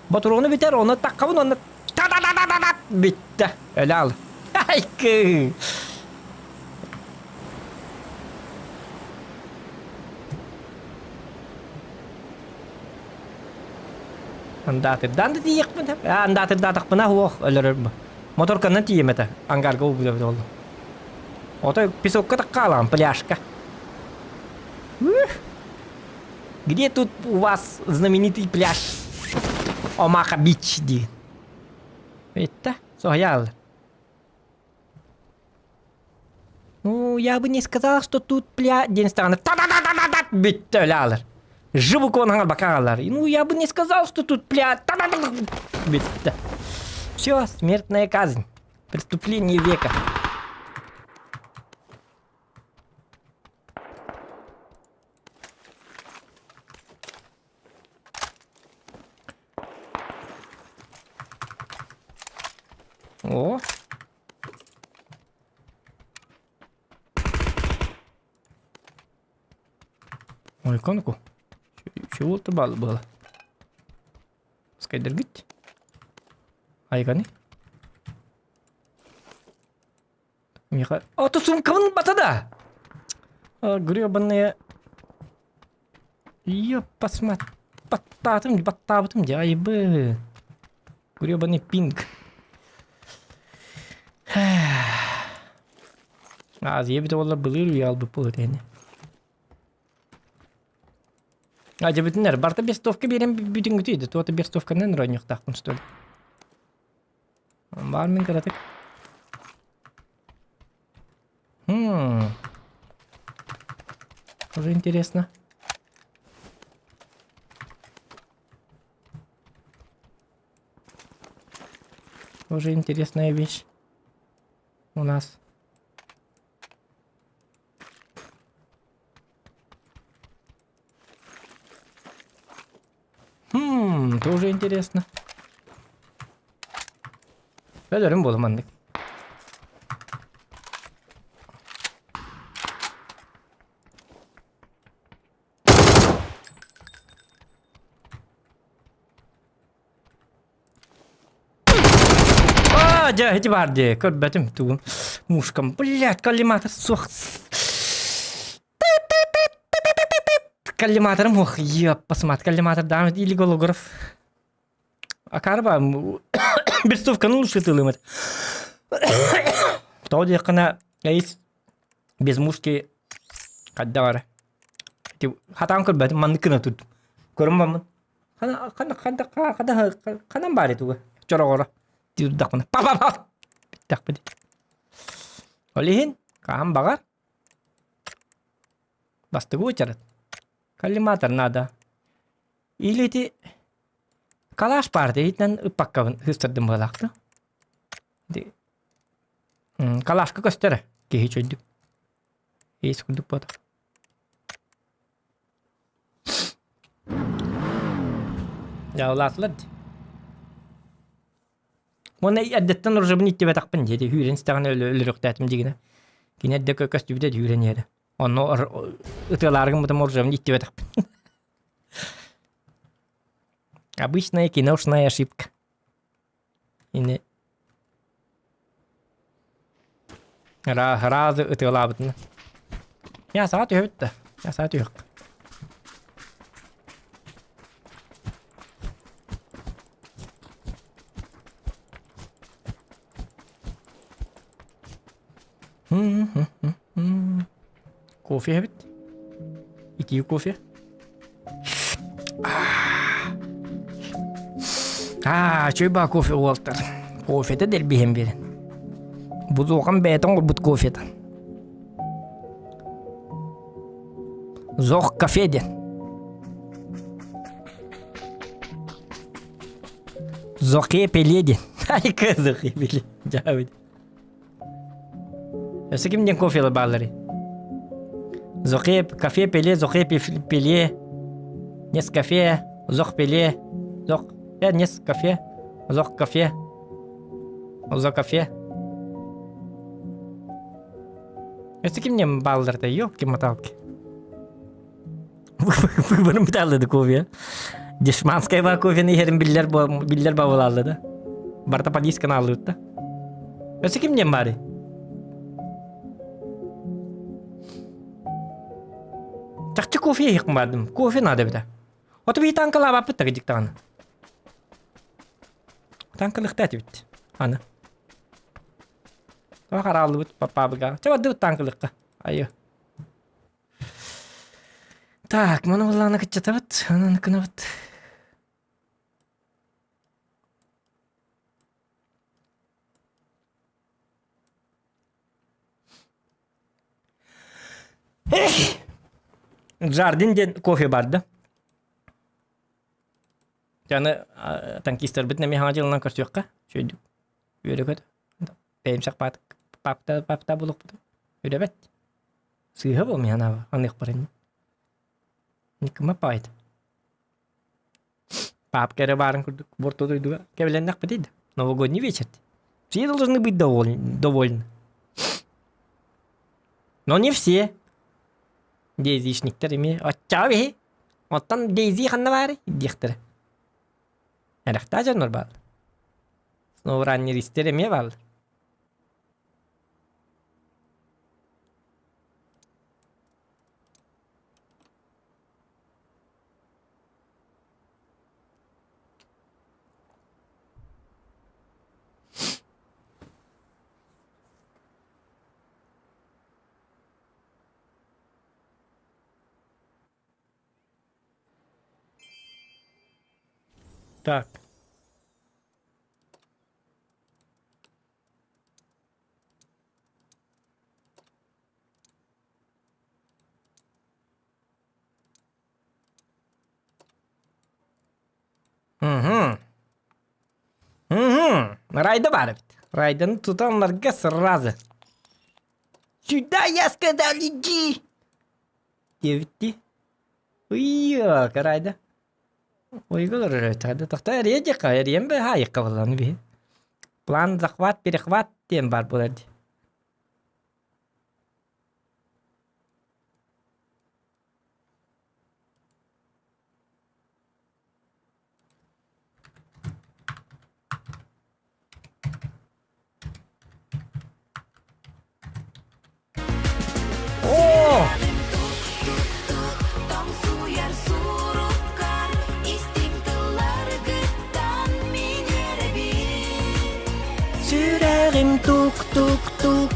B: Ботуруону бүтэр, ону таххабын уонна та-да-да-да-да бүттэ. Өлө ал. Айкы. Андаатырдаан да тиийиэхпин сөп. Аа, андаатырдаатахпына суох өлөрөр. Моторканан тиийэм этэ. Ангарга убута буолла. Ото песокка таккаалаан пляжка. Где тут у вас знаменитый пляж Омаха Бич диэн? Это соһуйаал. Ну, я бы не сказал, что тут пля... диэн стороны та-да-да-да-да бүттэ өлө аалар. Жыбыкон хаҥарбакка хаалар. Ну, я бы не сказал, что тут пля... та-да-да бүттэ. Все, смертная казнь. Преступление века. О! Ой, конку. Чего ты было? Скайдергит. Айганы. Миха... А, то сумкабын бата да! А, гребаные... Ёппасмат. Баттаатым, баттаабытым дии, айбы. Гребаный пинг. Азия бит олар былыр үйе албыт буолар ини. А дебитинер, барта бестовка берем бүтүнгүтүйді. Туота бестовканан роньюктаахпын что ли. Баар мин кыратык. Хм. Уже интересно. Уже интересная вещь у нас. Хм, тоже интересно. Өлөрүм буолу маннык. А, дьэ, ити баар дии, көрбөтүм тугум. Мушкам, блядь, коллиматор суох. Коллиматорым ох, еппасмат, коллиматор даам или голограф. Акарба, берцовканы лучше тылымыт. Тоҕо диэххинэ, эйс без мушки хадда бара. Хатаан көрбөтүм, маннык гына турдум. Көрөн баммын. Хана хана хана хана ханан баары туга. Чороҕоро. Тиурдахпына. Па-па-па! Бүттэхпит. Ол иһин, хаһан баҕар, Бастакы уочарат. Коллиматор надо. Или ити калаш баар итинэн ыппаккабын сыыстардым быһалаах да. Калашка көстөрө киһи чөйдүк. Ис курдук буотах. Дьаалаатылар дии. Уонна эрдэттэн оружиебын иттибэтэхпин диэти үүрэн истэҕинэ өлөрүөхтээтим дигинэ. Кини эрдэ көстүбүтэ үүрэн иһэрэ. Онно ытыалаары гыммытым оружиебын иттибэтэхпин. Обычная киношная ошибка. Ини Разы ытыалаабытына. Я саҕа түһэбит да. Я саҕа түһүөх. Кофе эбит. Итии кофе. Аа, чөй баа кофе уолтар. Кофета дэлбиһэн биэрэн. Бузуохан бэйэтин оҥорбут кофета. Зох кафе диэн. Зохе пеле диэн. Айка зохе пеле. Дьаабыт. Өссө ким диэн кофелар баалларый? Зохе кафе пеле, зохе пеле, Нескафе, зох пеле, зох э Нескафе, зох кафе, зо кафе. Өссө ким диэн баалларда? Ёлки-моталки. Выборым бытааллады кофе. Дешманская ба кофены иһэрин биллэр биллэр бабылааллы да. Барта полисканы аллыбыт да. Өссө ким диэн баарый? Чахчы кофе иһиэхпин бардым. Кофе надо эбитэ. Ото биһи танкалаабаппыт да кырдьык даҕаны. Танкалыхта этибит. Аны. Тоҕо харааллыбыт папаабыга. Чэ бардыбыт танкалыхха. Айы. Так, маны буллаҕына кыччатабыт, анан гынабыт. Джардин диэн кофе бар да. Аны танкистарбытын эмиэ хаҥа дьылынан көрсүөххэ. Үчүгэйдик үөрэ-көтө. Бэйэмсэх папта папта булукпут. Үлэбэт. Сыыһа буол миһан аныахпар инни. Никыма паайт. Папка эрэ баарын курдук борто дойдуга кэбилэннэхпитий да. Новогодний вечер. Все должны быть довольны. Но не все. Дейзишниктер эмиэ оччоҕо биһи. Оттон Дейзи ханна баарый диэхтэрэ. Эрэхтээх дьоннор бааллар. Сноураннеристэр эмиэ бааллар. Так. Угу. Угу. Райда баар эбит. Райданы тутаннарга сразу. Сюда я сказал, иди! Диэбиттии. Уйя, Райда. Ойголор өрөөтөҕө тохтоо эрийэ диэххэ, эрийэн быһаайыкка буоллаҕына биһи. План захват, перехват диэн баар буолар дии. Оо! Сүрэҕим тук-тук-тук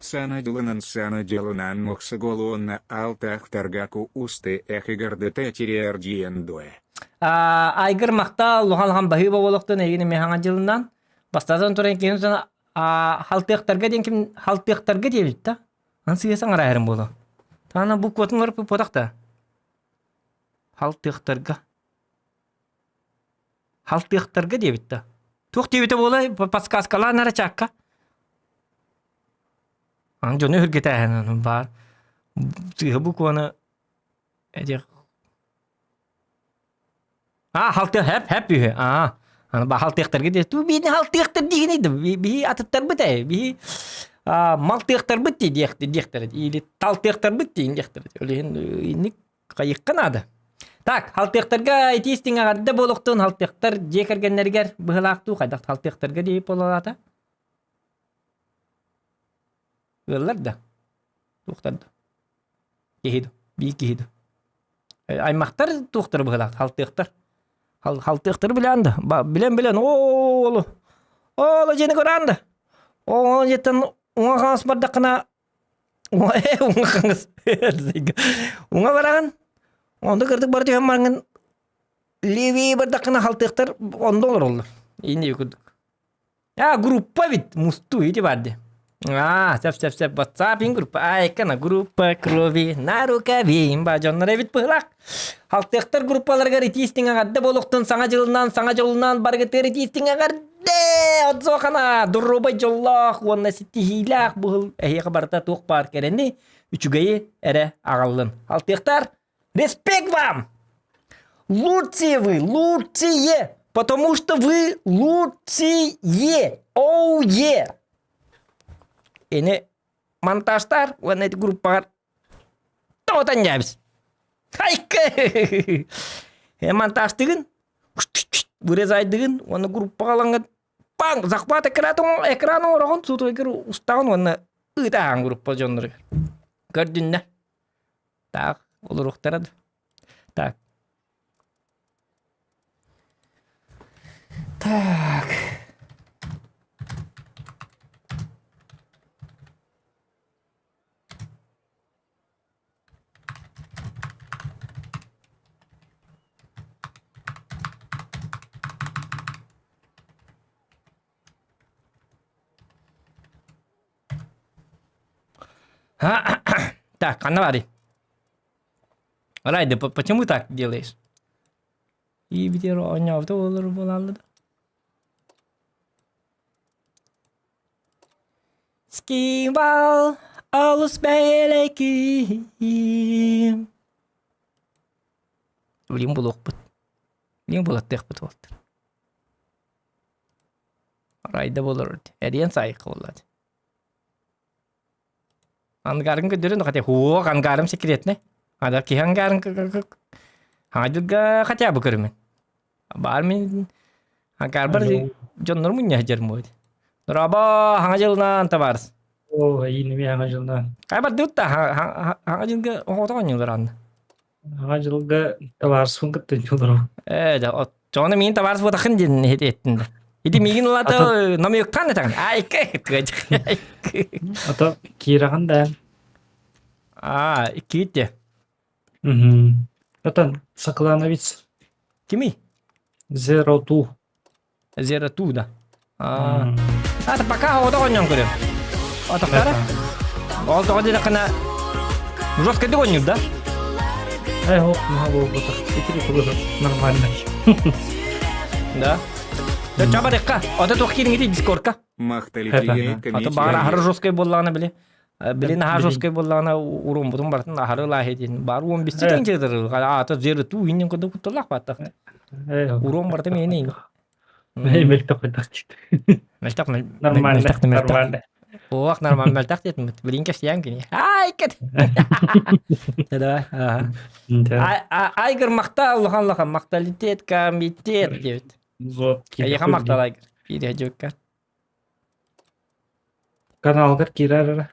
D: Сана дьылынан сана дьылынан мохсоголуонна алтаахтарга куусты эхигардыта тириэрдиэн дуэ.
B: Айгыр махтал улахан баһыыба буолуохтун эйигин эмиэ хаҥа дьылынан бастатан туран киһин халтыахтарга диэн ким халтыахтарга диэбит да ан сыыһа саҥараайарым буолуо таана бу куотун олорпут буотах да халтыахтарга халтыахтарга диэбит да туох диэбитэ буолай подсказкалаан эрэ чаакка ан дьону өһүргэтээһин баар сыыһа букваны этих Аа, халтыах хэп хэп үһү. Аа. Аны ба халтыахтарга диэ. Ту биини халтыахтар диигиний да биһи атыттарбыт ээ. Биһи аа малтыахтарбыт дии диэх диэхтэр. Или талтыахтарбыт дии диэхтэр. Ол иһин инник хайыхха наада. Так, халтыахтарга итии истиҥ эҕэрдэ буолуохтун халтыахтар дьиэ кэргэннэригэр быһылаахтуу хайдах халтыахтарга дии буолалаата? Ыаллар да? Туохтар да? Киһи да? Биир киһи да? Аймахтар туохтара быһылаах халтыахтар. Халтыахтары билэн да билэн-билэн оолу оолу дьиэни көрөн да оол дьиэттэн уҥа хаҥас бардаххына. Уҥа хаҥас. Уҥа бараҕын. Онно кырдык бары түһэн бараҥын левее бардаххына халтыахтар онно олороллор. Инди курдук. А, группа ведь мусту ити бар ди. А, сеп сеп сеп WhatsApp ин группа. А, эккана группа крови на рукаве ба дьоннор эбит быһылаах. Халтыахтар группаларыгар итиистиҥ аҕарда буолуохтун саҥа дьылынан, саҥа дьолунан барыгытыгар итиистиҥ аҕарда! Отзохана, доруобай дьоллоох уонна ситиһиилээх быһыл эһиэхэ барыта туох баар кэрэни, үчүгэйи эрэ аҕаллын. Халтыахтар, респект вам! Лучшие вы, лучшие, потому что вы лучшие, оу е! Ини монтажтар уонна ити группаҕар тоҕотон дьээбис. Хайка! Монтажтыгын, вырезайдыгын уонна группаҕа ылаҥҥыт паҥ захват экран экран оҥороҕун суутугар устаҕын уонна ыытааҕын группа дьонноругар. Көрдүннэ. Так, олоруохтара да. Так. Так. Так, ханна баарый? Райда, почему так делаешь? И битер оонньообута буолар буолаалла да. Скибал олус бэйэлэкиим. Билим булуохпут. Билим булаттыахпыт буолтар. Райда болор. Эриэн сайыкка буоллаат. Ангарын көрдөрөн хотя хуох ангарым секретный. Ада киһи ангарын Хаадьылга хотя бы көрүмүн. Баар мин ангарбар дьоннор мунньа сылдьар муот. Дорообо, хаҥа дьылынан табаарыс.
E: Оо, эйиин эмиэ хаҥа дьылынан.
B: Хай бардыбыт да хаҥа дьылга оҕото оонньуулар анна.
E: Хаҥа дьылга табаарыспын кытта оонньууларым.
B: Ээ, да, Чоҕуна миигин табаарыс буотаххын диэн эттин да. Ити миигин ылата намыйыктаан этаҕын. Айка
E: Ото киирэҕин да.
B: Аа, киирде.
E: Мгм. Отон Соклановец.
B: Кими?
E: Zero Two.
B: Zero Two да. Аа. А, пока оҕото оонньоон көрүм. Отохтара? Ол тоҕо диэтэххинэ жесткайдык оонньуур да?
E: Эй, хоп, наһаа буолбатах. Итини тугу нормально.
B: Да. Да чабарыкка. Ото туох киириҥ дискордка.
D: Махталития
B: Ото баҕар аһары жесткай буоллаҕына били били наһаа жесткай буоллаҕына уруумбутун барытын аһары лааһы диэн бар уон биститин дьыдыр аата зеры туу иннин курдук кутталлаах бааттах. Уруум барыта миэнэ
E: Мөлтөх мөлтөх
B: Мөлтөх
E: Нормально,
B: мөлтөх мөлтөх.
E: нормально.
B: Ох, нормально мөлтөх диэтим. Билин кэпсиэм кини. Ай, кэт. Давай. Ага. Айгыр махтал, улахан улахан махталитет, комитет диэбит.
E: Вот.
B: Эйиэхэ махтал Айгыр. Киирэ дьүккэ.
E: Каналгар киирэр эрэ.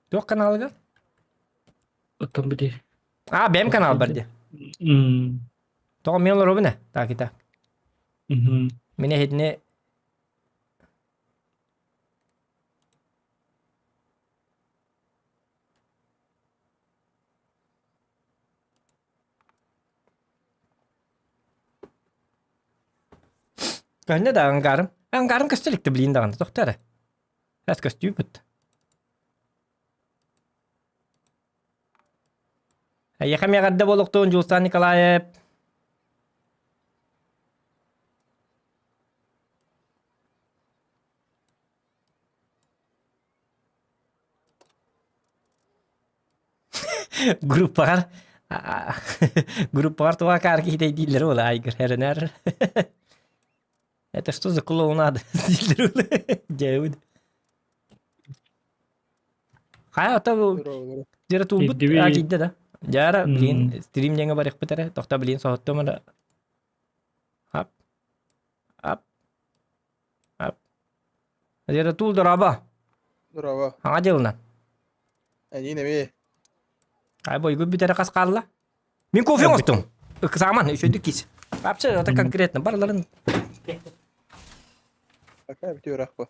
B: Туох каналыгар?
E: Оттон били.
B: А, бэм канал бар дии. Тоҕо мен олоробун э, так и так. Мин эһитини Көһүннэ да ангарым. Ангарым көстө иликте билин даҕаны тохто эрэ. Эс көстүүбүт. Эйиэхэ эмиэ эҕэрдэ буолуохтун, Дьулустаан Николаев. Группаҕар группаҕар туга акаар киһитэ дииллэр ол айгыр эрэнэр. Это что за клоунада дииллэр ол. Дьэбит. Хайа ото дьэрэ туурбут
E: Киирдибит.
B: киирдэ да. Дьара билин стрим диэҥэ барыахпыт эрэ. Тохто билин соһуттум эрэ. Ап. Ап. Ап. Дьэрэ туул дорообо.
H: Дорообо.
B: Хаҥа дьылынан.
H: Эйиин эмиэ.
B: Ай бойгут бүтэрэ хас хаалла? Мин кофе оҥостум. Ыксааман, үчүгүйдүк кис. Вообще, это конкретно. Барыларын
H: Пока бүтүөрэх бу.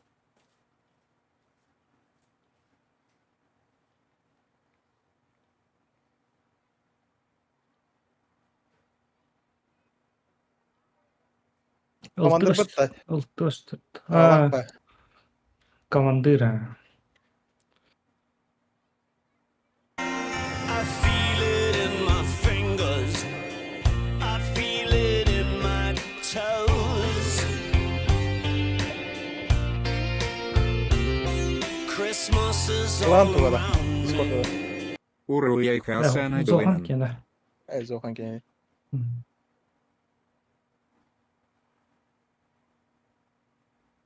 H: Командир бытта.
E: Ылтыс. А, командира.
A: I feel it in my fingers. I feel it in my toes. Christmas is
H: Клан
A: all
H: тугала.
A: around me.
D: Уруй Хасана
E: Зохан
D: Дуэнан.
E: кена.
H: Э, Зохан кene.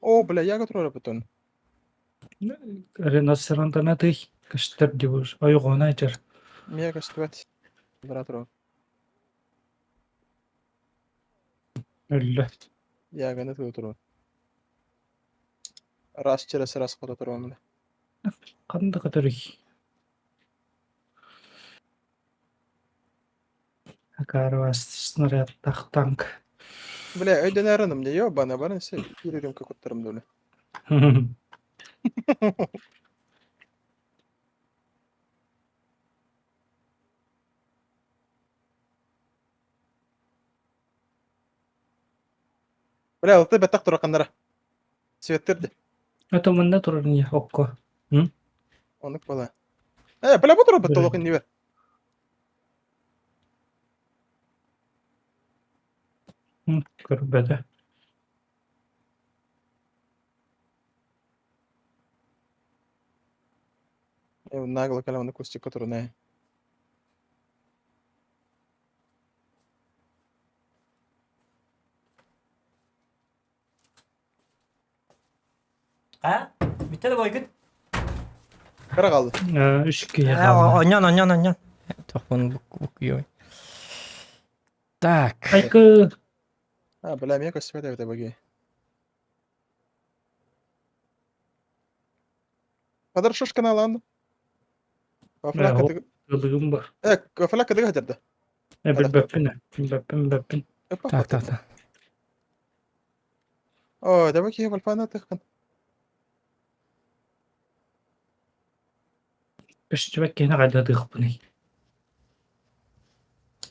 H: О, бля, я который потом.
E: Риносеронтана тый көстөр дибуш. Ойгона жар.
H: Меня көстүбэт. Оператор.
E: Өллө.
H: Я гана туру. Раз через раз хода туру бля.
E: Кандай көтөрүй? Акарвас снарядтах танк.
H: Бля, өйдөн араным не ёбана барын се киририм кокуттарым бля. Бля, алты беттак тураканнара. Светтерди.
E: Это манна турар не окко.
H: Онук бала. Э, бля, бу турар бетте олох иннибер.
E: Көрбөтө.
H: Э, нагло калам на кустик который на.
B: А? Бүттэ да бойгут.
H: Кара қалды.
E: Үш күйе қалды.
B: Онньон, онньон, онньон. Тохпун бук Так.
E: Айкы.
H: А, бля, меня көстүбэт эбит баги. Падар шушкана аланды.
E: Бля, Ылыгым бар.
H: Э, флакка дыга хадерді.
E: Э, билбэппин, билбэппин, билбэппин.
B: Так, так, так.
H: О, давай кие вальфана тыхкан.
E: Көстүбэт киһини хайда тыхпыный.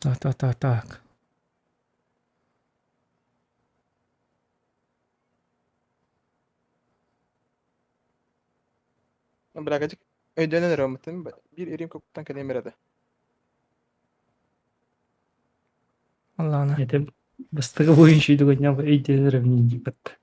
B: Так, так, так, так.
H: Бля, гадик. Өйдөнөн өрөмүтүн бир ирим көктан кенем береді.
B: Аллаана.
E: Это бастыгы буйын шүйдүгөн ням өйдөнөр эмне дипат.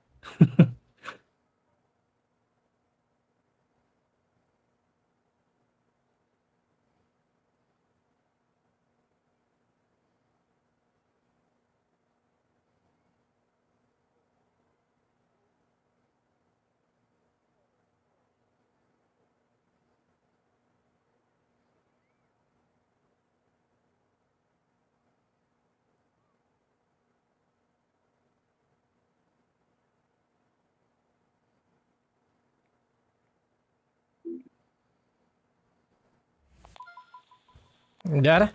B: Дара.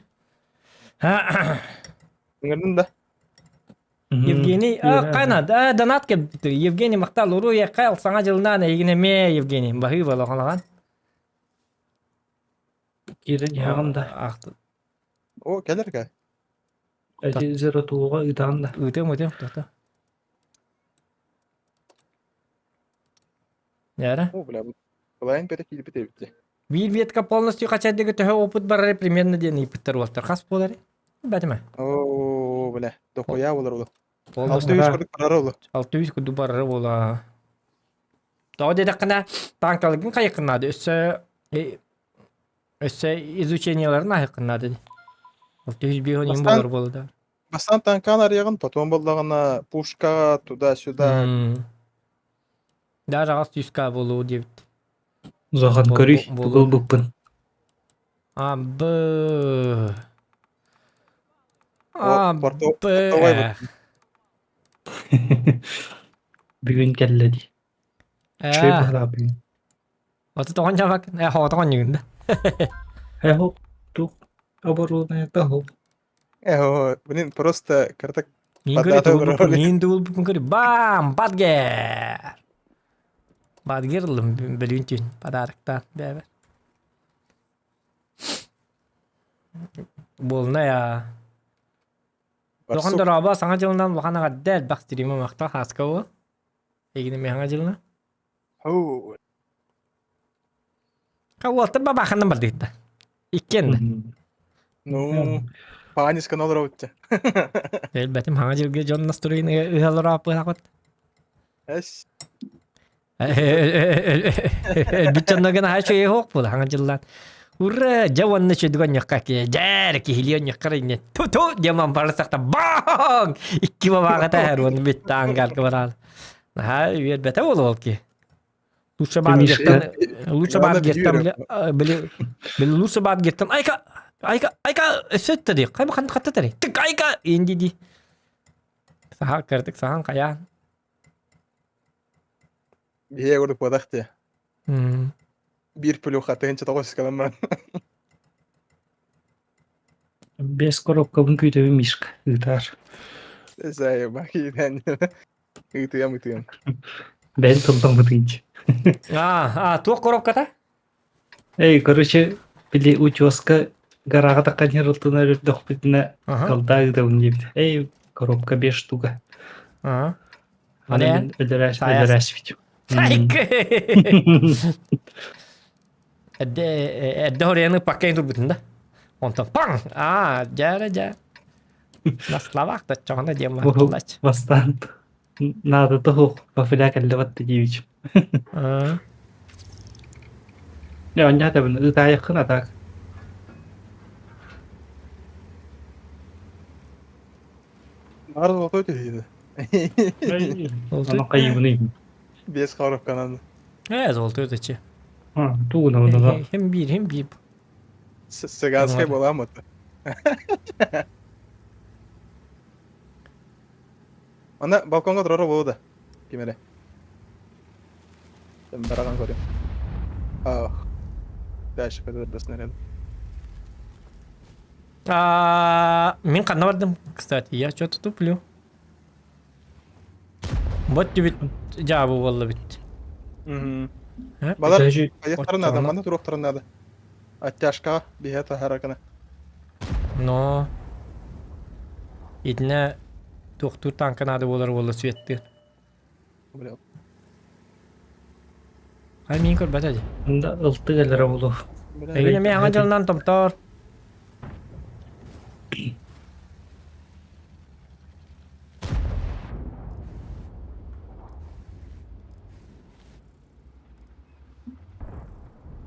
H: Ыңырдын да.
B: Евгений, а, кайна, да, донат кеп Евгений мактал уруя кайл саңа жылынан эгине ме Евгений баһы балагалаган.
E: Кирен яғым да.
B: Ах,
H: О, келер ка.
E: Эти зеро тууга ыдаан да.
B: Үтем, үтем, тоқта. Яра.
H: О, бля, былайын бері килбит эбитти.
B: Биир ветка полностью качайдыгы төһө опыт барары примерно диэн ыйпыттар уолтар. Хас буолары? Бэтиме.
H: О, бля, дохуя болар олу.
B: Полностью
H: 600 курдук барар олу.
B: 600 курдук барары буола. Тоҕо диэтэххинэ танкалыгын хайыккынаады өссө өссө изучениеларын аһыккынаады. 605 иң
H: Бастан-
B: болар буола да.
H: Бастан танкан арыягын, потом боллагана пушка туда-сюда.
B: Даже 600 болуу диэбит.
E: Зохан
B: Бол-
E: көрүй,
B: бол-
E: тугул буппун.
B: А, Б. А,
H: О, порто-
B: Б.
H: портовой
E: Бүгүн келледи. Чөй
B: Э,
E: бахала бүгүн.
B: Ото тоҕон дьабак, э, хоҕотоҕон ньыгында.
E: Э, хоп, тух, оборудование таху.
H: Э, о, блин, просто картак
B: Мин көрі
H: Подата
B: тугул буппун,
H: ролик.
B: мин тугул буппун көрі. Бам, Бадгер. Бадгер ылым бөлүүн түүн подароктан бэбэ. Буолна я. Улахан дорообо, саҥа дьылынан улахан эҕэрдэ, элбэх стримы махтал хааска буол. Эйигин эмиэ саҥа дьылынан.
H: Оу.
B: Уолтар бабаханан бардыгытта. Иккиэн да.
H: Ну, панисканы олоробут.
B: Элбэтим хаҥа дьылга дьон настроение ыһаларааппыһахыт.
H: Эс.
B: Өлбүт дьоннорго наһаа үчүгэй суох буола хаҥа дьыллаан. Ура, дьэ уонна үчүгэй онньохха киһи дьээр киһилии онньоххар инньэ ту-ту диэн бары сахта баҥ икки бабааҕа таһар уонна бүттэ ангарга бараал. Наһаа үөрбэтэ буолуо ол киһи. Лучше баангертан лучше баангертан били били лучше баангертан айка айка айка өссө ди хайба хан хатта тари тык айка инди ди саха кырдык сахан хайаан
H: Биһиэ курдук буотах дии. Биир плюха 1900 кэлэн баран.
E: Без коробкабын күүтэбин Мишка ыытаар.
H: Заеба киирэн. Ыытыам ыытыам.
E: Бэйэн тылламмытыынчы.
B: А, а, туох коробката?
E: Эй, короче, били утеска гараға таққан ылтына үрдөхпүтүнэ калдаа ыытабын диэбит. Эй, коробка бес штука.
B: Ага.
E: Аны мин өлөрөөс өлөрөөспүт.
B: Эрдэ эрдэ хорыйаны паккайын турбутун да. Онтон паң! Аа, дьээрэ дьээ. На словах да чоҕуна диэн махталлач.
E: Бастаан наадата суох бафыля кэллэ батта диэбит. Не, онньаатабын ытаайаххын а так.
H: Наар золотой түһүйдэ.
E: Ону хайыбыный.
H: Без коробканан.
B: Э, золотой дөче.
E: А, тугуна онно.
B: Хем биир, хем биир.
H: Цыганская была мото. Ана балконга турара буолуо да. Ким эрэ. Бараҕан көрүм. Ах. Дальше көтөрдөс снаряд.
B: А, мин ханна бардым, кстати, я что-то туплю. Вот тебе дьаабы буолла бит.
H: Балар айахтарын надо, манна туруохтарын надо. Оттяжкаҕа биһэ таһаракына.
B: Но итинэ туохтуур танка наада буолар буолла светтыыр. Хай миин көрбөтө дии.
E: Ында ылтык элэрэ буолуо.
B: Эйигин эмиэ аҥа дьылынан томтоор.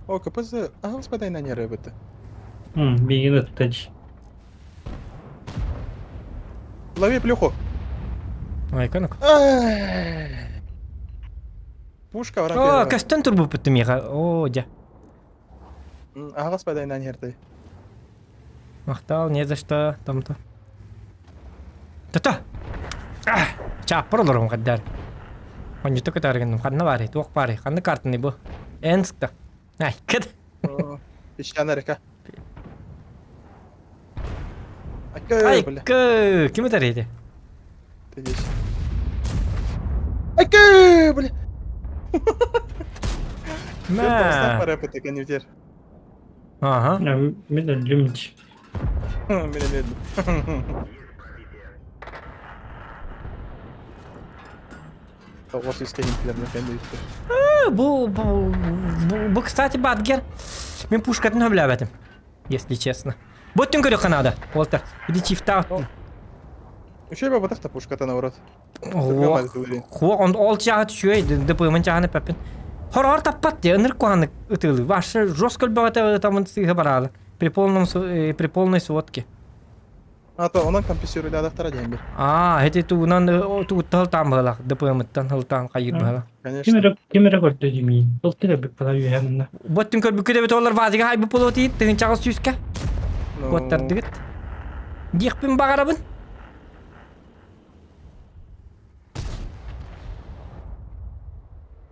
H: О, КПЗ, ага, господа, на нервы это.
E: Миигин ытта дии.
H: Лови плюху.
B: Айка ну
H: Пушка враг.
B: О, көстөн турбуппут миэхэ. О, дьэ.
H: Ага, господа, на нервы.
B: Махтал, не за что, там-то. Тата! Чааппар олорум хаддар. Онньута көтөргүннүм. Ханна баарый? Туох баарый? Ханна картаны бу? Энскта. Ай, кыт.
H: Песчаная река. Айка, бля.
B: Айка, ким этэр ити?
H: Ты здесь. Айка, бля.
B: Мә.
H: Пора потыканютер.
B: Ага.
E: Мин өллүм дии.
H: Мин өллүм. Тоҕус үскэ хинтилэрне кэнниттэ.
B: Бу, бу, бу, бу, кстати, Бадгер, мин пушкатын хөбләбәтим, если честно. Бу түн көрүөххэ наада, Уолтер. Иди чифтаах.
H: Үчүгэй бабатах та пушката наоборот.
B: Хуох, он ол чааһы түшүөй, ДПМ чааһын эппэппин. Хороор таппат дии, ынырык куһаҕаннык ытыылыы. Ваше жестко өлбөҕөтө ытамын сыыһа бараалы. При полном, при полной сводке.
H: А то онон компенсируйдаадахтара диэн бир.
B: Аа, эти тугунан тугутта хылтаан быһалаах, ДПМ-ыттан хылтаан хайыыр быһалаах.
H: Конечно.
E: Ким эрэ ким эрэ көрдө димиин. Ылтык эбит бала үөһэ мунна.
B: Боттун көрбүккүт эбит олар вазига хайбы полуотиит тыһынчаҕа сүүскэ.
H: Ну,
B: Куоттардыгыт. Диэхпин баҕарабын.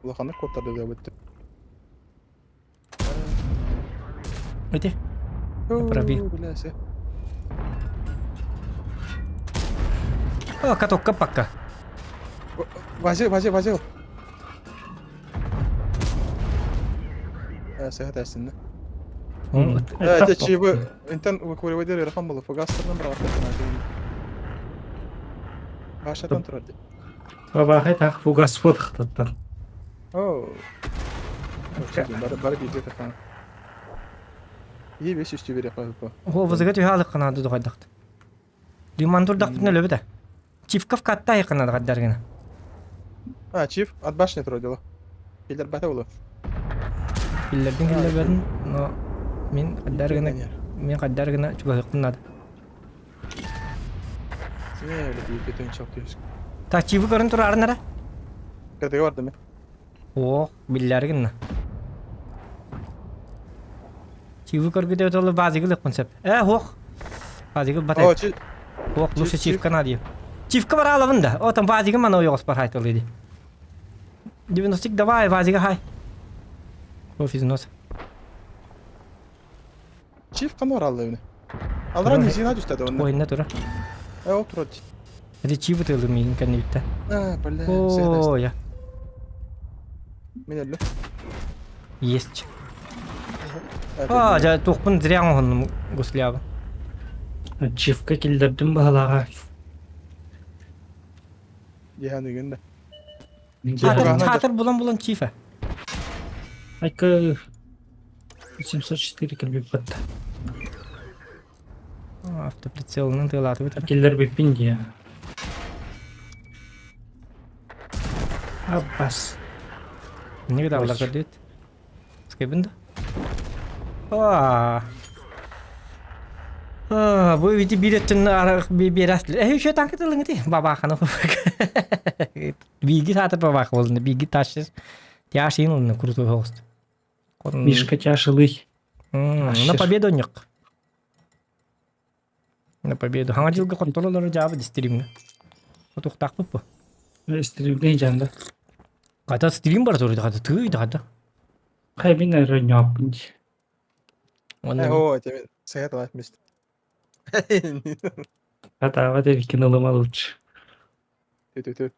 H: Улаханнык куоттарды диэбит.
B: Ити. Пробил.
H: Бля, се.
B: О, катокка пакка.
H: Вазил, вазил, вазил. Сыһа тәсинне. Э, те чибы, интен выкуривай дер ырахан болу, фугастардан бір артық. Башатан турар дии.
E: Бабахай так фугас фотохтаттан.
H: Оо. Бары бары бииргэ таххан. Ие бес үстүү бериэххэ сөп.
B: О, вызыга түһэ алыккына ду хайдахт. Диман турдахпытына өлөбүт. Чивков катта айыккына хаддаргына.
H: А, Чиф от башни турар дело. Киллер бата болу.
B: Киллердин киллербедин, но мин хаддаргына мин хаддаргына чугаһыкпын надо.
H: Не, бииргэ төнчөх түһүс.
B: Так, Чивы көрөн турарын эрэ.
H: Кырдыга бардым мен.
B: О, биллэр гынна. Чивы көргүтэ толы базыгы лыкпын сөп. Э, хуох. Базыгы батай.
H: О, чи
B: Хуох, лучше
H: Чив-
B: чивка надо. Чивка бара алабын да. О, там базыгы мана ойоҕос бар хайтылы ди. 90 давай, базыгы хай. Кофе износ.
H: Чиф қана оралды бini. Алра низина түстәді онна.
B: Ойында тура.
H: Э, ол тура.
B: Это чивы тылы миин кәннибитте.
H: А, бля.
B: О, я.
H: Мен өллө.
B: Есть. А, жа туохпун зря оҥоһуннум гуслябы.
E: Чивка киллэрдим баһалааҕа.
H: Дьиһан үгүн да.
B: Хатыр, хатыр булан-булан чифа.
E: Айка 704 кэлбиппит.
B: Автоприцелынан тыалаатыбыт.
E: Киллэрбиппин дии. Аббас.
B: Не видалла көрдүт. Скайбын да? Аа. Аа, бу види биир өттүн биэрас. Э, еще танка тылыңы бабаханы. Биги саатыр бабах болдун. Биги ташыз. Тяшин улны крутой хост.
E: Мишка тяжелый.
B: На победу ньок. На победу. Хаҥа дьылга контроллору жаабы дистримҥэ. Отуохтаахпыт бу.
E: Стримҥэ дьаанда.
B: Хата стрим бар турду, хата тыый да хата.
E: Хай мин эрэ дии.
B: Онно
H: Оо, тебе сэт лайф мист.
E: Хата эбиккин ылыма лучше.
H: Тü-тü-тü.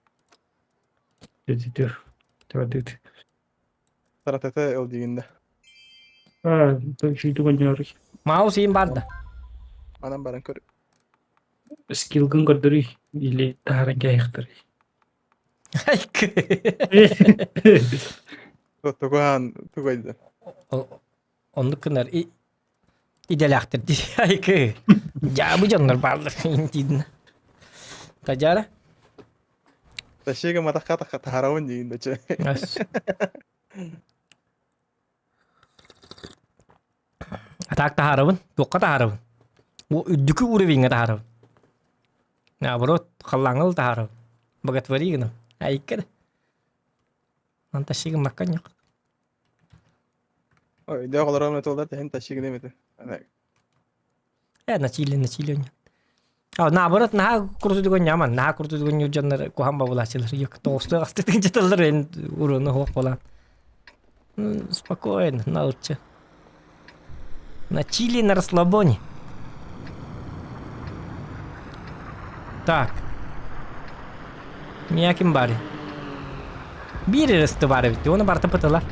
E: Тü-тü-тü. Тü-тü-тü.
H: Таратата ыл дигинде.
E: Аа, үчүйдүк ойноор.
B: Маус иин бар да.
H: Анан баран көр.
E: Скиллгын көрдөрүй или таһаран кээйхтэрий.
H: Тугухан тугайда.
B: Оннук гынар идэлээхтэр дии. Айкы. Дьаабы дьоннор бааллар диидин. Тажара?
H: Ташига матахка таха таһарабын диигин дече.
B: Атаак таһаарабын, туохха таһаарабын? Үрдүкү уровеньҥа таһаарабын. Наоборот, халлааҥҥа ыл таһаарабын. Боготвори гынам. Айыкка да. Ман тащи гыммакка ньох.
H: Ой, дэ оҕолорум этоллар тэһин тащи гынам этэ.
B: Э, насилие, насилие. А наоборот, наһаа курдугун ньаман, наһаа курдугун дьоннор куһан бабылааччылар. Тоҕустуох астытын дьыталлар эн уруну хуох буолан. Спокойно, налыччы. На чили, на расслабоне. Так. Миякин баары. Биир эрэ баар эбит. Оны барта пытылар.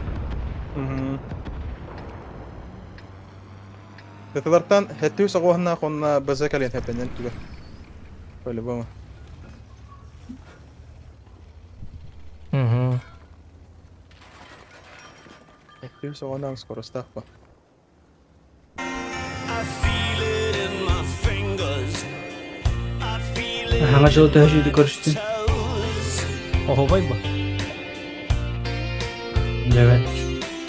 H: Тытылартан хэттүү соҕуһуннаах уонна БЗ кэлиэн хэппэннэн түгэр. По-любому.
B: Угу.
H: Хэттүү соҕуһуннаах скоростаах ба.
A: I feel it in my fingers. I feel it
E: Хаҥа дьыл
A: in
E: төһө
A: my
E: сүүрдү көрүстүн?
A: toes.
B: Оһуобай бу.
E: Дьэбэт.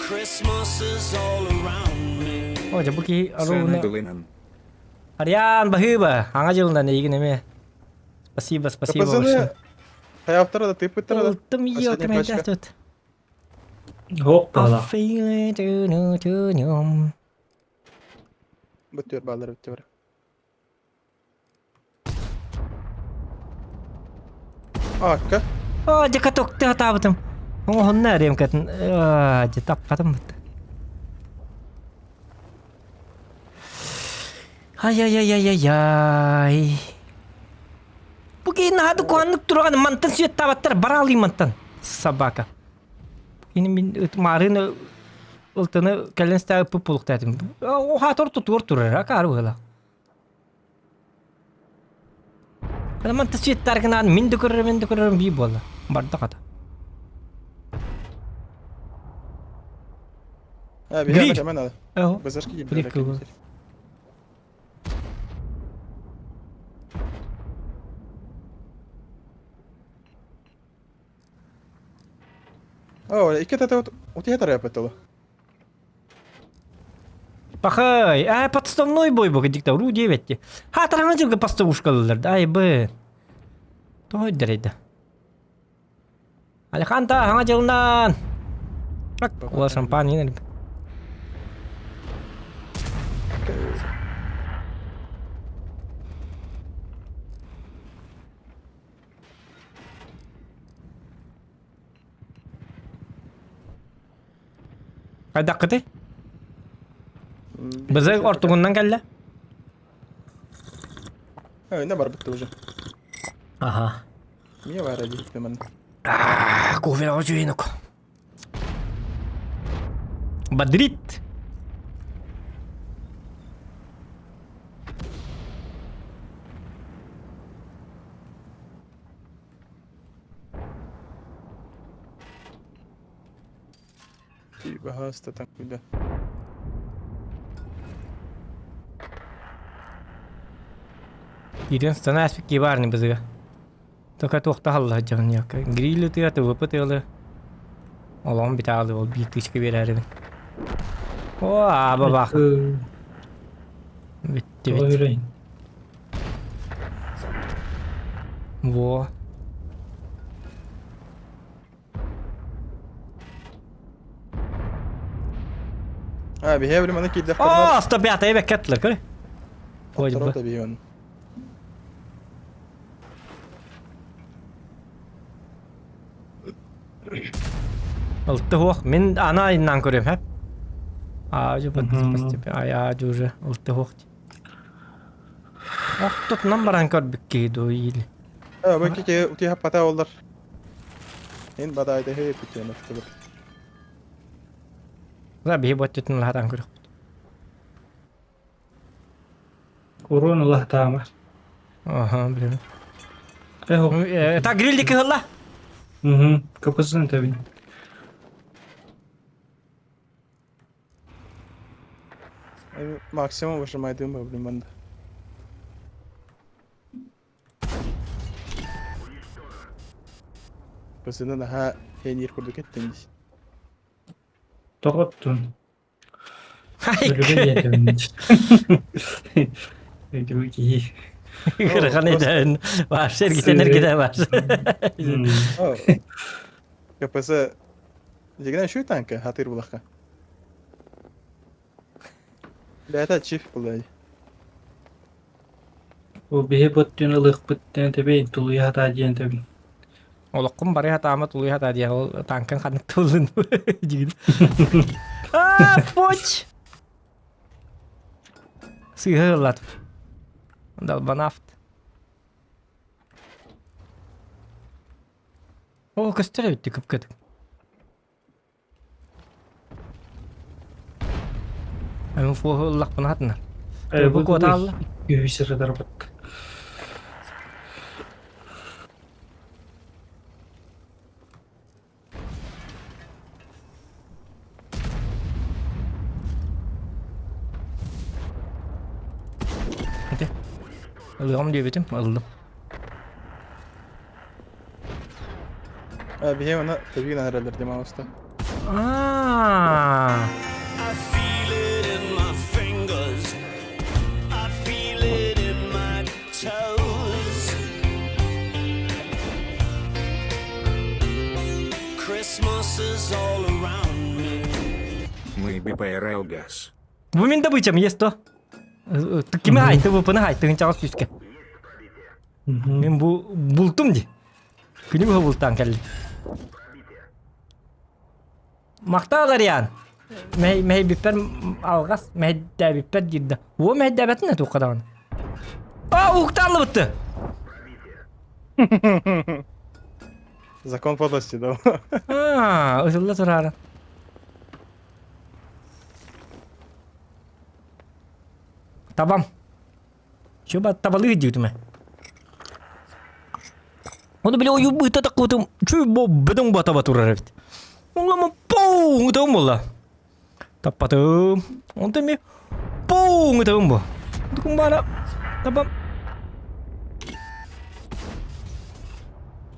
A: Christmas is all around me.
B: О, дьэ бу киһи
D: Сана
B: аруна
D: Глинан.
B: Ариан баһыыба, хаҥа дьылынан эйигин эмиэ. Спасибо, спасибо
H: Пацаны,
B: большое.
H: хайаптара да тыыппыттара да.
B: Ылтым
H: Последняя пачка.
B: тут.
E: Хоп баҕалаах.
H: Бүттүөр бааллар бүттү бар. Акка.
B: О, дьэ катокты хатаабытым. Оҥоһунна эриэмкэтин. Дьэ таппатым бытта. Ай-яй-яй-яй-яй. Бу киһи наһаа да куһаннык тураҕын мантан сүөттаабаттар бараалыы мантан. Собака. Кини мин маарыын ылтыны кэлэн стаа ыппыт булуктаатым. Оха тор тутуор турар, акаары быһыла. Манта светтаргынан мин да көрөрүм, мин да көрөрүм бии буолла. Барда хата.
H: А,
B: Гриль.
H: биһиэхэ кэмэ надо.
B: Эho.
H: Базарки
B: Гриль
H: киирдилэр.
B: кылы.
H: О, икки тата утуйа тараппыт
B: Пахай, а подставной бой бу дикта ру 9. Ха тараҥа дьылга поставушкалылар да ай бы. Той дэрейді. Алеханта, хаҥа дьылынан. Ула шампан инер. Хайдаххытый? Бызык ортугуннан кэллэ.
H: Ө, барбытты уже.
B: Аха.
H: Мне бара диэхтэмэн.
B: Кофе очуйнук. Бодрит.
H: Баһаста там куда.
B: Киирэн станаа кибаарны бызыга. Тока туохта халла дьон якка. Грилли тыа ТВП тыалы. Олоҕум битаалы ол биир тысяча биэрээрибин. О, аба бах. Бүттүбүт. Во.
H: А, биһиэ били маны киирдэхтэринэ
B: О, 105 бэккэ аттылар, көр. Ой,
H: Торот да биһиэн.
B: Алты хуох. Мин ана айынан көрөм, хэп. Аа, жу постепенно. Ай, аа, уже алты хуох. Охтотунан баран көрбүккэ дуу или.
H: Э, бу кики утуйа пата олар. Ин бадайда хей бүтүн өттүбүт.
B: Да биһи боттутун лаһатан көрөхпүт.
E: Урун улаһтаама.
B: Аха, билем.
E: Эхо.
B: Та гриль кыһылла.
E: Угу. Капысын табин.
H: Максимум выжимайдым ба блин манда. Бысыны наһаа хэнир курдук эттиҥ дии.
E: Тоҕоттун. Киһи.
B: Кырхан иден вообще эргитен эргитен вообще.
H: КПС дегенен шүй танка хатыр булахка. Бэйэтэ чиф булла
E: Бу биһи боттун ылыахпыт диэн тэбэй тулуйа сатаа диэн тэбин.
B: Олоххун бары хатаама тулуйа хатаа диэн ол танкан ханнык туллун дигин. Аа, поч! Сыыһа ыллат. Долбанафт. О, көстөр эбит кып-кытык. Эми фуоһу ыллахпына хатына. Бу куотаалла.
E: Үһүс ырыдарбыт.
B: Ити. Ылыам диэбитим, ыллым.
H: А, биһи оны тэбиин эрэллэр демалыста.
B: Аа.
A: I feel it in my fingers. I feel it in my toes. Christmas is all around me.
D: Мы БПРЛ газ.
B: Бу мин добычам есть то. Кими хай, ты выпаны хай, тыгынчаҕас сүүскэ. Мин бу бултум ди. Күнү быһа бултаан кэлли. Махтал Ариан. Мэһэй мэһэйбиппэр алҕас мэһэйдээбиппэр диир да. Уо мэһэйдээбэтин да туохха даҕаны. А, уктааллыбытты.
H: Закон подлости, да.
B: Аа, ысылла тураара. Табам. Чуба табалыы диютуме. Ону били ойуу быыта таккыбытым чүй бо бөдөҥ батаба турар эбит. Улама пуу ытым буолла. Таппатым. Онтон ми пуу ытым бу. Дукум бара табам.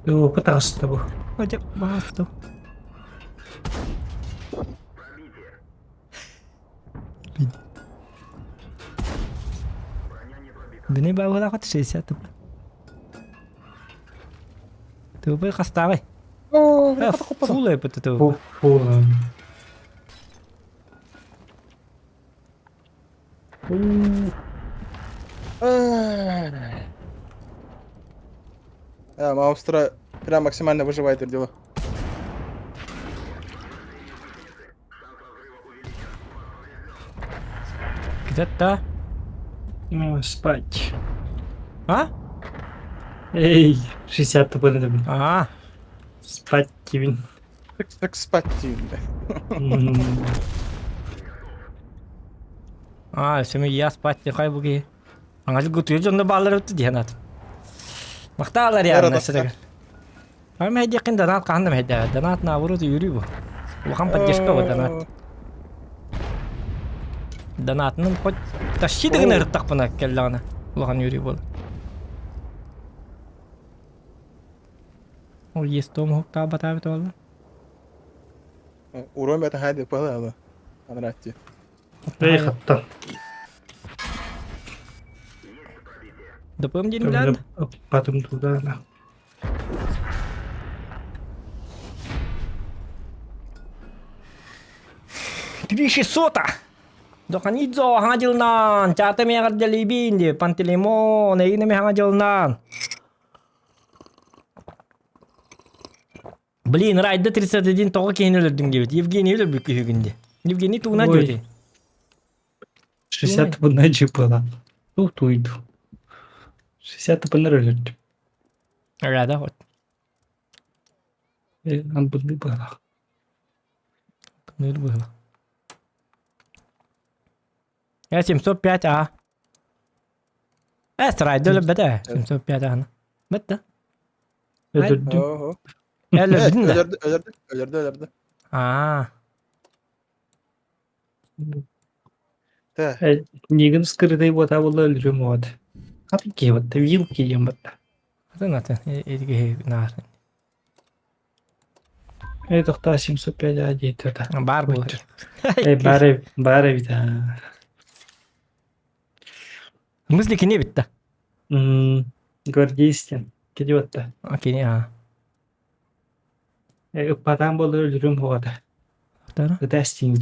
E: Опа таҕыста бу.
B: Хотя басты. Бини баҕалаахат 60 тупа. Тупа хастааҕый? Фул эппит тупа.
E: Фул.
H: А, Маустра прям максимально выживает это дело.
B: Где-то.
E: Ну, спать.
B: А?
E: Эй, 60 тупо надо.
B: А.
E: Спать, Кевин.
H: Так, так спать, бля.
B: А, семи я спать хай буги. Аңа гутуя дьонно баалар өттү диэн ат. Махтаалар яарна сэтэг. Ам хэдиэкин донат хаһан да мэһэйдээбэт. Донат наоборот үөрүү бу. Улахан поддержка бу донат. Донатынан хоть тащи да гына ырыттахпына кэллэҕинэ улахан үөрүү буолар. Ол есть том хуктаабатаабыт буолла.
H: Урон бэт хайды пала Анратти.
E: Эй, хаттан.
B: Допым диэн билэн.
E: Потом туда, да.
B: Три шестьсота! Доханидзо хаҥа дьылынан, чаата миэҕэрдэлиибин ди, Пантелеймон, эйигин эмиэ хаҥа дьылынан. Блин, Райда 31 тоҕо киһини өлөрдүҥ диэбит. Евгений өлөрбүт күһүгүн дии. Евгений тугунан
E: Ой.
B: диэбитий?
E: 60 тупунна была. Ну, туйду. 60 тупуннар өлөрдүм.
B: Рада вот.
E: Амбыны была.
B: Ныр было. Я 705 А. Эс Райда өлөрбөтө. 705 А-ны. Бэтте.
E: Өлөрдүм.
H: Ого.
B: Өлөрдүн да.
H: Өлөрдү, өлөрдү, өлөрдү, өлөрдү.
B: Аа.
H: Тэ.
E: Нигин скрытый вот була өлөрүм вот. Аты вот, вилки ем вот.
B: Атын атын. Эдиге наар.
E: Эй, тохтоо 705 А диэтэ да.
B: Бар буолар.
E: Эй, баар баар эбит аа.
B: В смысле кини эбит да?
E: М, Гвардейстен. Кини батта.
B: Кини аа.
E: Э, ыппатаан буоллар өлөрүм хуота.
B: Тара.
E: Ытаастиҥ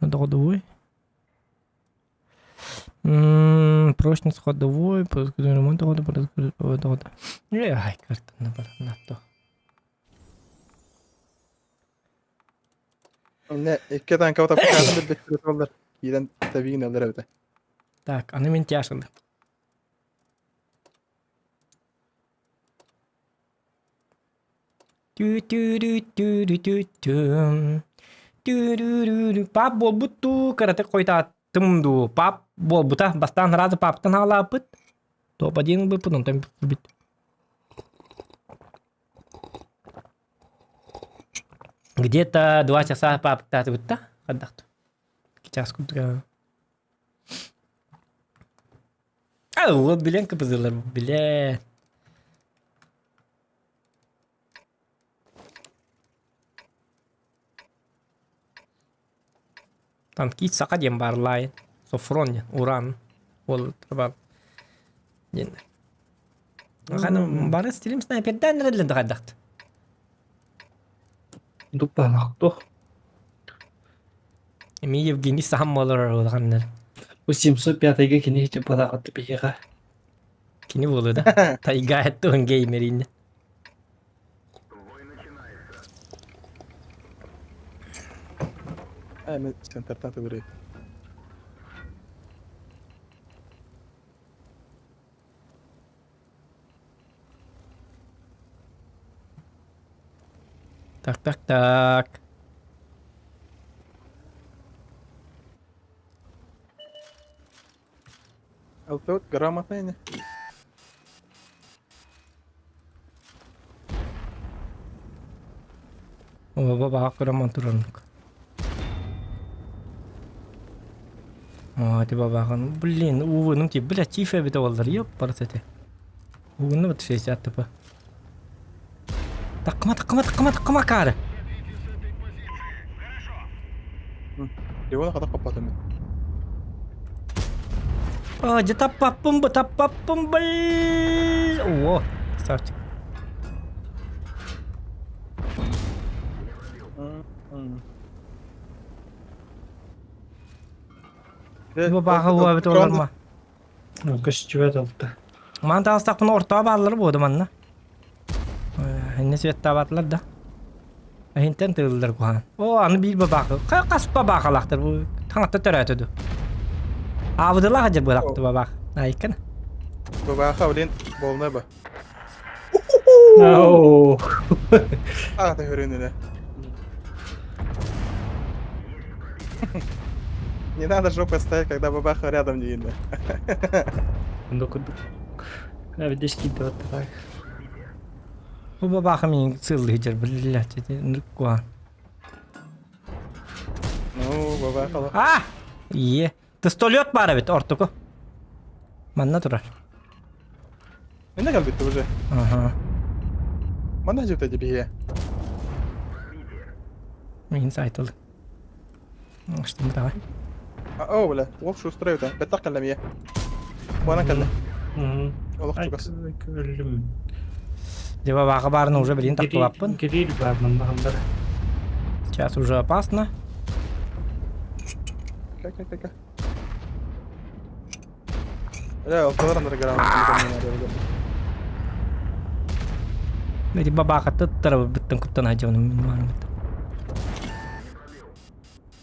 B: Ходовой. М, Прочность ходовой, ремонт хода, хода. Ай, карта на то.
H: Не, икки танка тапкаатын билбит олар. Киирэн тэбиин ылар эбитэ.
B: Так, аны мин тяжелый. Түү-түү-рүү-түү-рүү-түү-түү. Түү-рүү-рүү-рүү. Пап буолбут дуу, кыратык хойутааттым дуу. Пап буолбута. Бастаан сразу паптан хаалааппыт. Топ-1 ылбыппыт, онтон бүт. Где-то два часа паптаатыбыт да, хаддахт. Час курдук. А, вот билен кыпызылар, биле. Танкист саха диэн баар лайн. Софрон диэн, Уран. Ол бар. Диэн. Ханы бары стрим снайперден эрэллэн хайдахт.
E: Дуппалаах
B: Эми Евгений саһам буолар улаханнар.
E: Бу 705-га кини балаҕатты биһиэхэ.
B: Кини буолуо да. Тайга эттуһун геймеринне.
H: Ай, мен центртан төгүрэй.
B: Так, так, так.
H: Алтыбыт грамотный ини.
B: Баҕа көрөн тураннык. О, ти бабаҕын. Блин, увыным ти, бля, чиф эбитэ буоллар, ёппарас этэ. Угунна бут 60 тп. Таккыма, таккыма, таккыма, таккыма каары.
H: Леона хата хаппатым мен.
B: О, дьэ таппаппын бу, таппаппын бл. О, красавчик. Бу бааха уабит олорма.
E: Көстүбэт алта.
B: Ман таҕыстахпына ортоҕо бааллар буоду манна. Инне светтаабатылар да. Эһинтэн тыыллар куһаан. О, аны биир бабаахы. Хас бабаахалаахтар бу таҥатта төрөөтө ду. Аабыдылаах дьэ бырахты бабаах. Айкан.
H: Бабааха, блин, болна ба.
E: Оу.
H: Аата көрүнүнэ. Не надо жопой стоять, когда бабаха рядом не видно.
E: Онда курдук. Видишь, киирдэ так.
B: Бу бабаха мин сыллыһыдьар блядь, ныркуан.
H: Ну, бабаха.
B: А! Ие. Пистолет баар эбит ортоку. Манна турар.
H: Мене кэлбитти уже.
B: Ага.
H: Манна дьүтэ дибиһиэ.
B: Мин сайтыл. Что давай.
H: О, бля, уол шустрый это. Беттах кэллэ мие. Буана кэллэ. Олох чугас.
E: Өлүм.
B: Дева баҕа баарына уже билин тахтыбаппын.
E: Кирилл бар манна хандар.
B: Сейчас уже опасно.
H: Кэ кэ кэ кэ. Бля, ортолор андерграунд.
B: Эти бабаха туттара бүттен куттан ажабын мин маанымыт.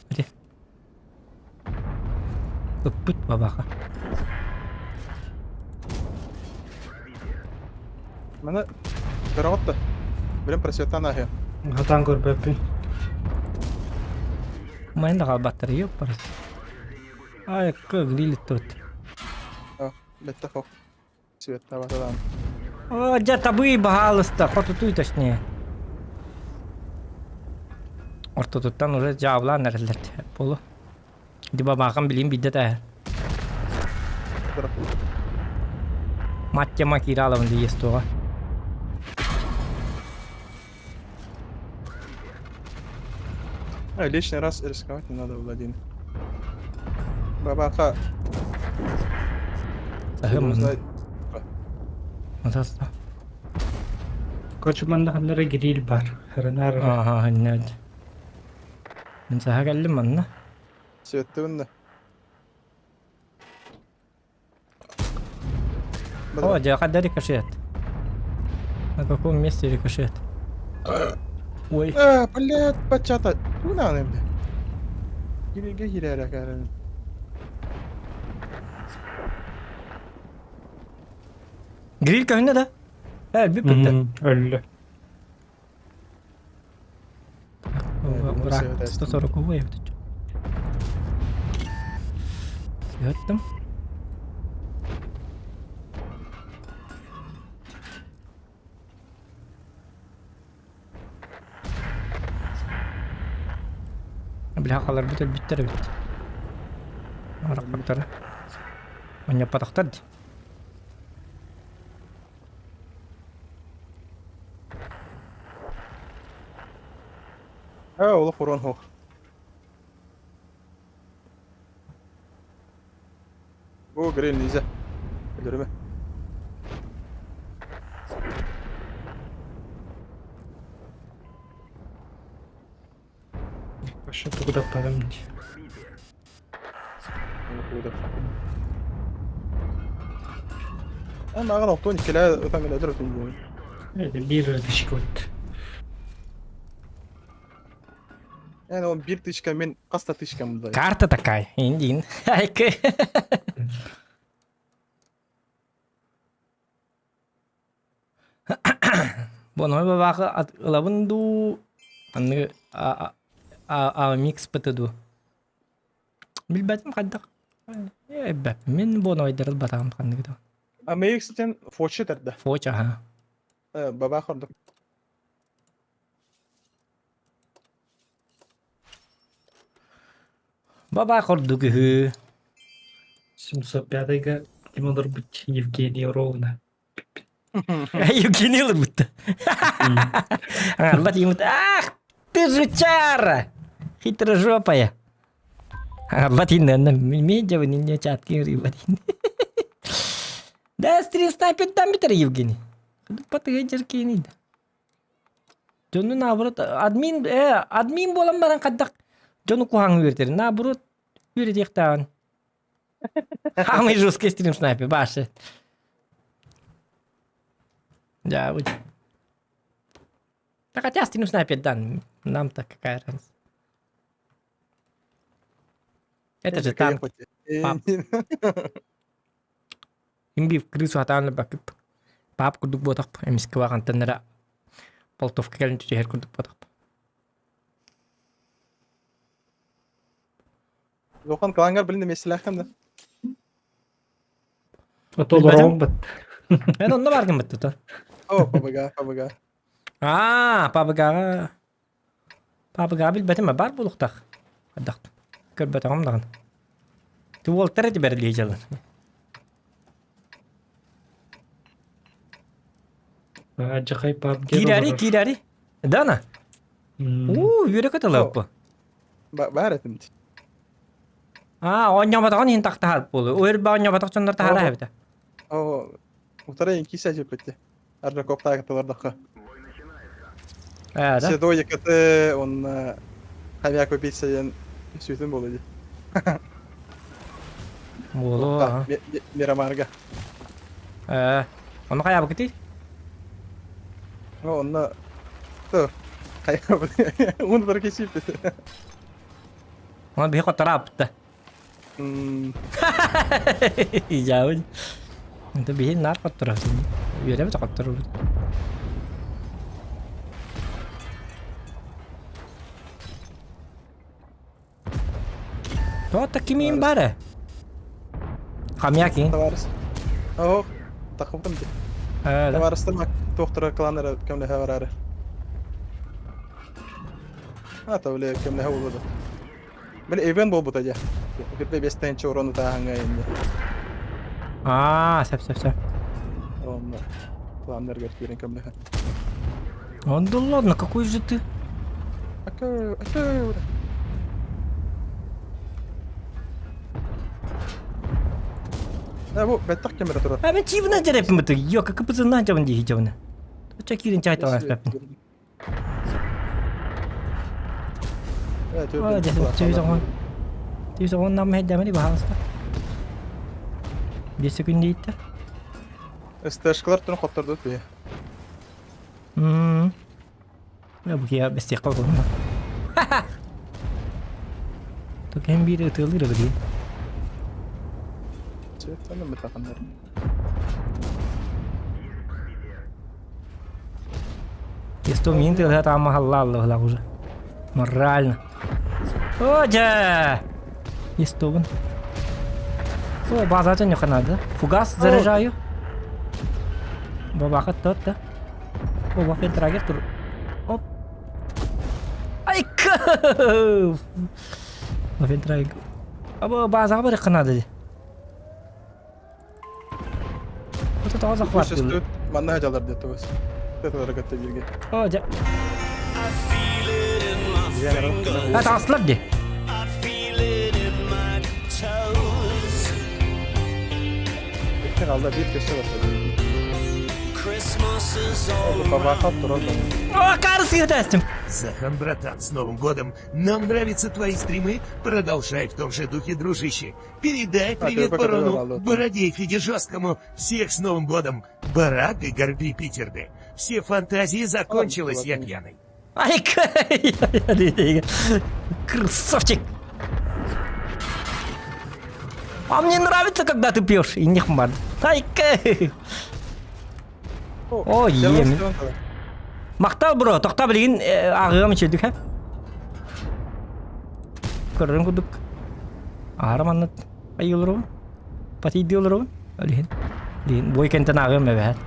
B: Эти. Ыппыт бабаха.
H: Маны көрөҕүт да. Билим просветтан аһыа.
E: Хатан көрбөппүн.
B: Майын да хаалбаттар, ёппарас. Ай, грилит тут.
H: Бетте хох. Светтаа батадан.
B: О, дьэ табыы, баһаалыста, хотутуй точнее. Ортотуттан уже дьаабылаан эрэллэр буолу. Дибабаахам билим бидде таа. Маттема кииралабын дии туоҕа.
H: А, лишний раз рисковать не надо, Владимир. Бабаха.
B: Саһым.
E: Короче, манна ханнара гриль бар. Хранар.
B: Ага, нет. Мин саха кэллим манна.
H: Светтыбын да.
B: О, дьэ, хадда рикошет. На каком месте рикошет? Ой.
H: А, блядь, бачата. Туна бля. Кириге кирere кәрен.
B: Гриль көһүнэ да? Э, бүппүттэ.
E: Өллө.
B: Брак 140 эбит. Өттüm. Бля, халар бүт өлбүттэр эбит. Арақпаттара. Онньоппатахтар дии.
H: А, олох урон хох. Бу гриль нельзя. Өлөрүмэ.
E: Вообще туда парамить.
H: А маған оқтон иккилээ ытан өлөр өтүн
E: Биир тысяча вот.
H: Yani он бир тычка мен хаста тычка мындай.
B: Карта такая, индин. Айкы. Боной бабахы ылабын ду анны а а микс ду. Билбэтим хайдах. Эббэп мин бонойдары батаҕым ханныгы да.
H: А мейкситен фочи терде.
B: Фоч аха.
H: Баба хордук.
B: Баба ордук үһү.
E: 705-га ким олорбут Евгения Ровна.
B: Евгений олорбут. Аҥарбат иймит. Ах, ты жучара! Хитрожопая. Аҥарбат ииннэннэ медиа не чатки рыбат. Да, стрим снайпер там битер Евгений. Патыга жеркейни да. Дьону наоборот админ э, админ буолан баран хайдах дьону куһаҥ үөрэтэр. Наоборот үөрэтиэхтээҕин. Самый жесткий стрим снайпер, башы. Да, вот. Да хотя стрим снайпер, да, нам-то какая разница. Это же танк. Пап. Имби крысу атаан бакып. Пап курдук буотах эмискэ баҕантан эрэ болтовка кэлин түһэр курдук буотах.
H: Улахан клангар билин миэстэлээххин да.
E: Отолороон бат.
B: Мен онно баргын бат тута.
H: О, ПБГ, ПБГ.
B: Аа, ПБГ-га ПБГ билбэтим бар буолуохтаах. Хайдах көрбөтөҕүм даҕаны. Ты уолтар эти бэрилии дьалын.
E: Адьахай PUBG
B: Киирээри, киирээри. Дана. Уу, үөрэ көтөлөппү.
H: Баар этим.
B: Аа, оонньооботоҕун иһин тахтаһар буолуо. Өр оонньооботох дьоннор таһара эбитэ.
H: Оо, утары кисе жеппетти. Аржаковтаах тылардахха.
B: Ээ, да?
H: Седой КТ он хомяк убийца диэн сүүтүн буолуо дии.
B: Буолуо.
H: Мирамарга.
B: Ээ, онно хайаабыкытый?
H: О, онно то хайаабыт. Уун бар кисиппит.
B: Оны биһи хоторааппыт Дьаабын. Это биһи наар хотторор. Үөрэбит хотторобут. Тоҕо кимиин баар Хомяк иин.
H: Товарищ. Оо, тахыбытым дии. Табаарыстар туохтара кланнара көмлөһө бараары. А, то бile көмлөһө буолуо Били ивент буолбута дьэ. Бирбе бестенче урон утааһыҥа инни.
B: Аа, сөп сөп сөп.
H: Онно планнаргар киирэн көмлөһө.
B: Он да ладно, какой же ты?
H: Ака, ака. Э, бу бэттэх кэмэрэ турар.
B: А мен чивна дереппин бытык. Йо, как пацана дьабын дии дьабына. Ча киирин чай талаас пеппин. Түс оҕон нам хэддэмэни баһаалыста. Биэс секунд дииттэ.
H: СТшкалар түн хоттордут бие.
B: Мм. Я бу киһи бэстиэххэ олорно. Токем биир ытыалыыр эбит.
H: Цветаны мытаханнар.
B: Есто мин тылга таама халлаалла уже. Морально. О, дьэ! Естобун. О, базатын надо. Фугас заряжаю. Бабаха тот да. О, вафентрагер тур. Оп. Ай, Вафентрагер. Аба базаға бар надо. Вот это захват.
H: Манна дьалар диэт тугус. Теталары кытта бииргэ.
B: О, дьэ. А, таҕыстылар дии.
H: Икки қалда биир көссө барда. Бабаха турар
B: О, карсы тестим.
I: Захан, братан, с Новым годом! Нам нравятся твои стримы. Продолжай в том же духе, дружище. Передай привет барону, Бороде и Феде Жесткому. Всех с Новым годом! Барак и Горби Питерды. Все фантазии закончилась, я пьяный.
B: Ай, красавчик! А мне нравится, когда ты пьешь, и не хмар. Ай, О, ем. Махтал, бро, тохта билигин ааҕыам үчүгдүк һэ. Көрөрүн курдук. Аһара маннык айылырыбын. Патийдыы олоробун. Олиһин. Диин бой кэнтэн ааҕыам эбэһэт.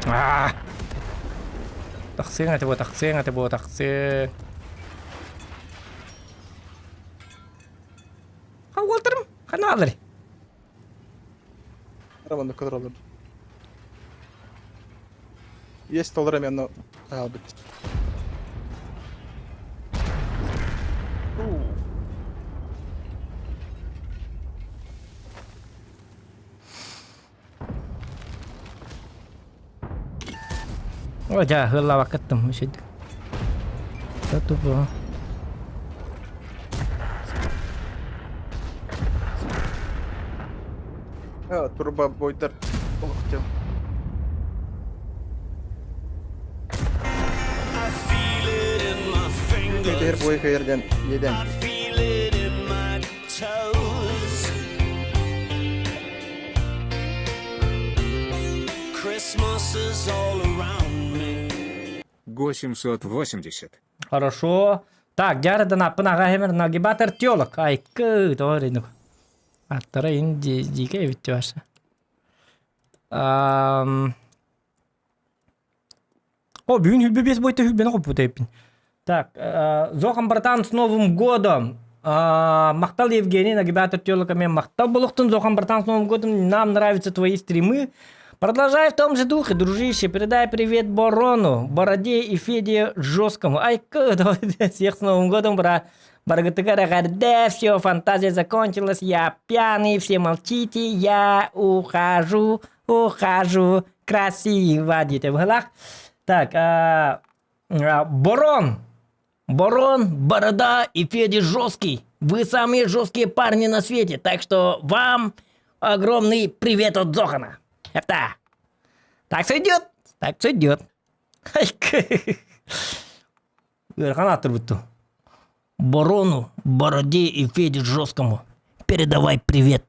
B: Аа! Тахсыаҥ этэ буо, тахсыаҥ этэ буо, тахсыаҥ. Ха уолтарым, хана алары.
H: Роман көтөр Есть толор эмиэ хаалбыт.
B: О, дьэ, ыаллаабаккыттым үчүгэй. Тупо.
H: Турба бойдар олохтел. Теһер бой кайырдан еден.
D: Го 780.
B: Хорошо. Так, дьаарыдан аппын аҕа хэмэр нагибатор теолог. Айкы, тоҕо Аттара ин дьиикэ эбит ваша. О, бүгүн хүлбэ бес бойта хүлбэни хоппут эппин. Так, Зохан братан с Новым годом! Махтал Евгений, нагибатор теолога мен махтал болуқтун Зохан братан с Новым годом, нам нравятся твои стримы. Продолжай в том же духе, дружище, передай привет Барону, Бороде и Феде Жесткому. Ай, всех с Новым годом, бра. Баргытыгар эҕэрдэ, все, фантазия закончилась, я пьяный, все молчите, я ухожу, ухожу, красиво, диэтэ быһылаах. Так, Борон, Борон, Борода и Федя Жесткий. Вы самые жесткие парни на свете, так что вам огромный привет от Зохана. Это. Так сойдет, так сойдет. Ыарахан аатырбыт дуу. Борону, Бороде и Феде Жесткому передавай привет.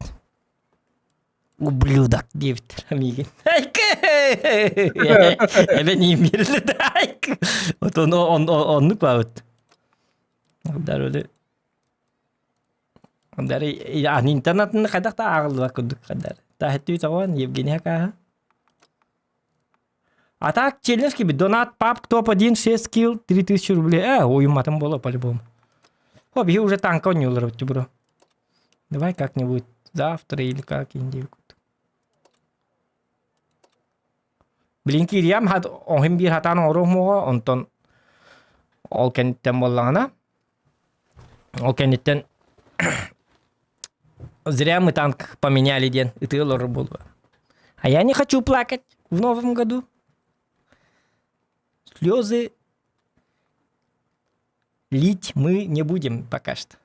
B: Ублюдок диэбиттэр миигин. Эбэн иимирлэ Вот он он оннук баабыт. Дарылы Дары интернатын хайдах да ааҕыллыбат курдук хадар. Таһыттыы тоҕон Евгений Акаха. А так челлендж киби донат пап топ-1 6 килл 3000 рублей. Уйумматым буолуо по-любому. О, биһи уже танка оонньууллар бро. Давай как-нибудь завтра или как-нибудь. Блин, киириэм хат оһин биир хатаан оҥоруох онтон ол кэнниттэн буоллаҕына ол кэнниттэн зря мы танк поменяли диэн ытыы олорор буолуо. А я не хочу плакать в новом году. Слезы лить мы не будем пока что.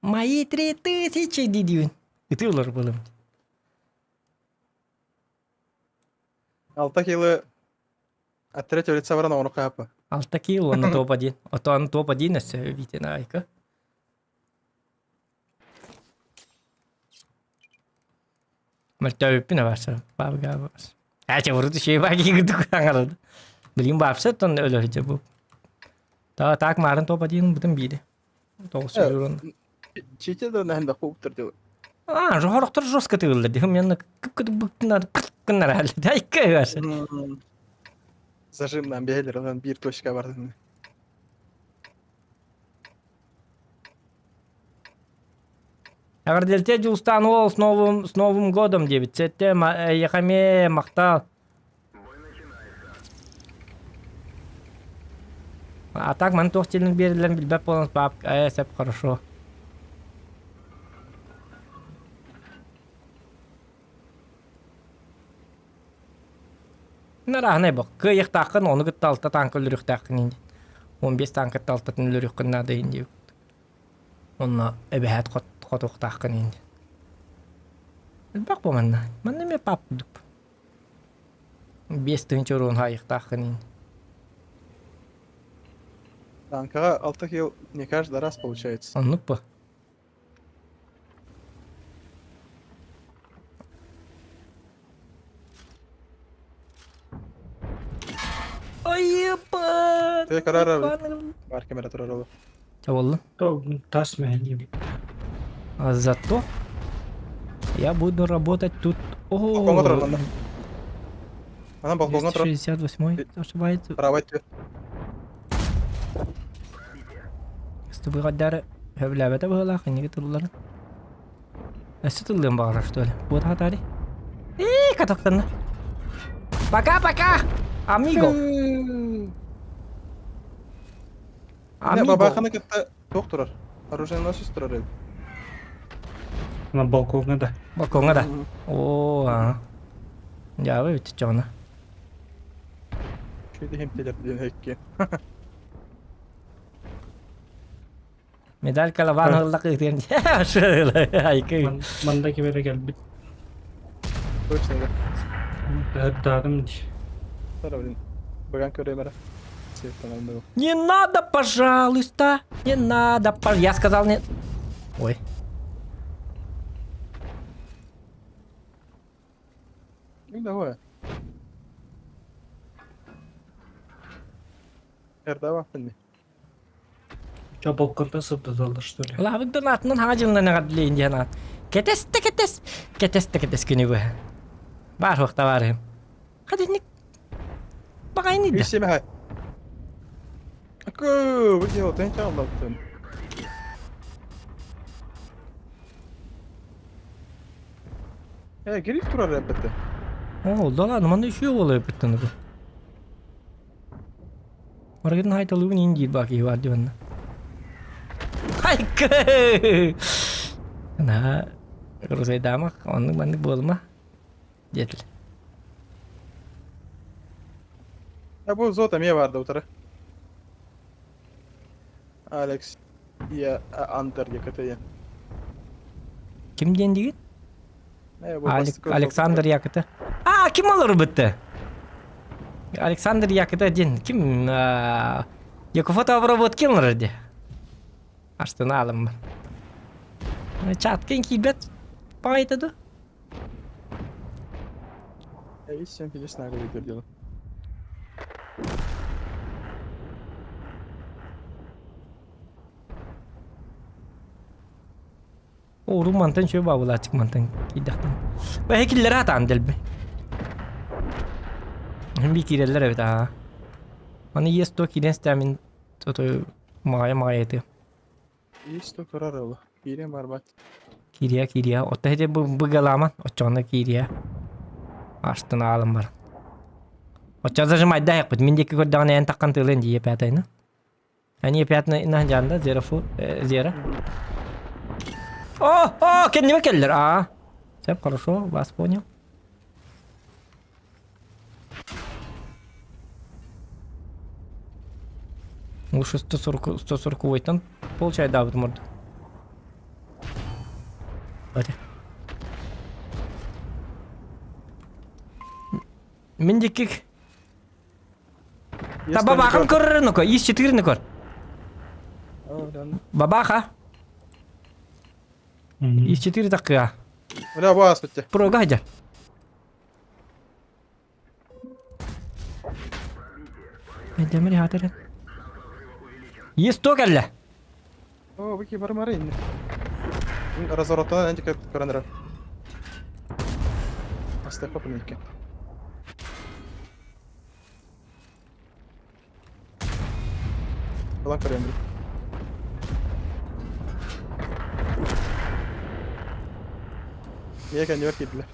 B: Мои 3000 дии Ытыы олорор буолуом.
H: Алта кило от третьего лица баран оҥоро хаапа.
B: Алта кило уонна топ-1. Отон топ-1 өссө Витин айка. Мөлтөөбүппүн абарса бабга Ача урут шей баги курдук аҥарады. Билигин баапса оттон өлөрүдэ бу. Та так марын топ-1 бутун биири. Тоҕус урун.
H: Чите да наһын бакуптар дeo.
B: А, жохорохтор жестко тыыллар дихим янна кып-кып быктынар кыннар әлі. Дайка ваша.
H: Зажимнан бэһэлэр онон биир точка бардын.
B: Эҕэрдэлтэ Дьулустаан уол с новым, с Новым годом диэбит. Сэттэ эйиэхэ эмиэ махтал. А так маны туох диэн биэрэллэрин билбэт буолан папка сөп хорошо. Нарааһынай бох. Кыайыахтааххын, ону кытта алта танка өлөрүөхтээххин инди. 15 танкатта алтатын өлөрүөххүн наада инди. Онно эбэһээт хотуохтааххын инди. Элбэх бу манна. Манна эмиэ пап курдук. 5000 уруун хаайыахтааххын инди.
H: Танкаҕа алта килл не каждый раз получается.
B: Оннук бу. Айыппа!
H: Ты карара бар камера турар ол.
B: Чабыллын.
E: Тас мэһэлиибит.
B: А зато я буду работать тут.
H: О,
B: О,
H: Анан балкоҥҥа турар.
B: 268 ошибается.
H: Правай түө.
B: Стыбыгадары хөбүлээбэтэ быһыылаах инники тылларын. Өссө тыллыан баҕарар что ли? Вот хатари. Ээ, катактанна. Пока-пока, амиго.
H: Не,
B: Амиго.
H: бабаханы кытта туох турар? Оружейносец турар эбит.
E: На балкоҥҥа да.
B: Балкоҥҥа да. Оо, аа. Дьаабы эбит чоҕуна.
H: Үчүгэй иһимтэлэр диэн экки.
B: Медаль калабан ылла кыытыан айкы.
E: Манда киберэ кэлбит.
H: Точно да.
E: Ыһырдаатым дии.
H: Тара блин. Быган көрөм эрэ. Светтан алды.
B: Не надо, пожалуйста. Не надо, пож... Я сказал не... Ой.
H: Ну давай. Эрдава финни.
E: Че, балконтан сырдаталлар, что ли?
B: Улаабыт донатынан хаҥа дьылынан эҕэрдэлиин диэн аат. Кэтэс да кэтэс, кэтэс да кэтэс күнү быһа. Баар суох табаарыһым. Хадинник баҕайыны да.
H: Үс Акы, выделал, ты не аллаттын. Э, гриф турар эппетте.
B: О, да ладно, манна еще буола эппиттен бу. Маргин хайталыыбын иин диир баа киһи баар дии манна. Хайкы! Наһаа Русайдаамах, оннук маннык буолума диэтилэр.
H: Э, бу зот эмиэ баар да утары. Алекс, я Андер ЯКТ.
B: Ким диэн диигин?
H: Э, бу
B: Алек-
H: бастакы
B: Александр Якыта. А, ким олорбутта? Александр Якыта диэн ким? А, Якуфотообработки олорор дии. Астына алыммын. Чаткын киирбэт баҕайыта дуо?
H: Э, и всем финиш на дело.
B: Уурун мантан үчүгэй баабылааччык мантан киирдэхтэн. Бэһи киллэрэ сатаан дэлби. Би киирэллэр эбит аа. Аны иэс туо киирэн истээмин тото маҕайа маҕайа этэ.
H: Иэс туо турар ыла. Киириэн барбат.
B: Киириэ киириэ. Отто ити быгалааман оччоҕуна киириэ. Астын аалым бар. Оччо зажимайда яппыт. Мин диэки көрдөҕүнэ эн таххан тыылын дии пятайны. Они опять на на жанда зера фу зера. О, о, кэннибэ кэллэр. А. Все хорошо, вас понял. Лучше 140 140 получай да морду. Давайте. Мин дикик Та бабахам көрөр ну-ка, ис 4 көр. Бабаха. Ис 4 такка.
H: Бля, бу ааспытте.
B: Прога хадя. Демир хатырын. Есть то кэллэ.
H: О, бу ки бармары инне. Разворотынан антика көрөн эрэр. Астыахха паникке. Ылан көрөм били. Миэ кэннибэр киирдилэр.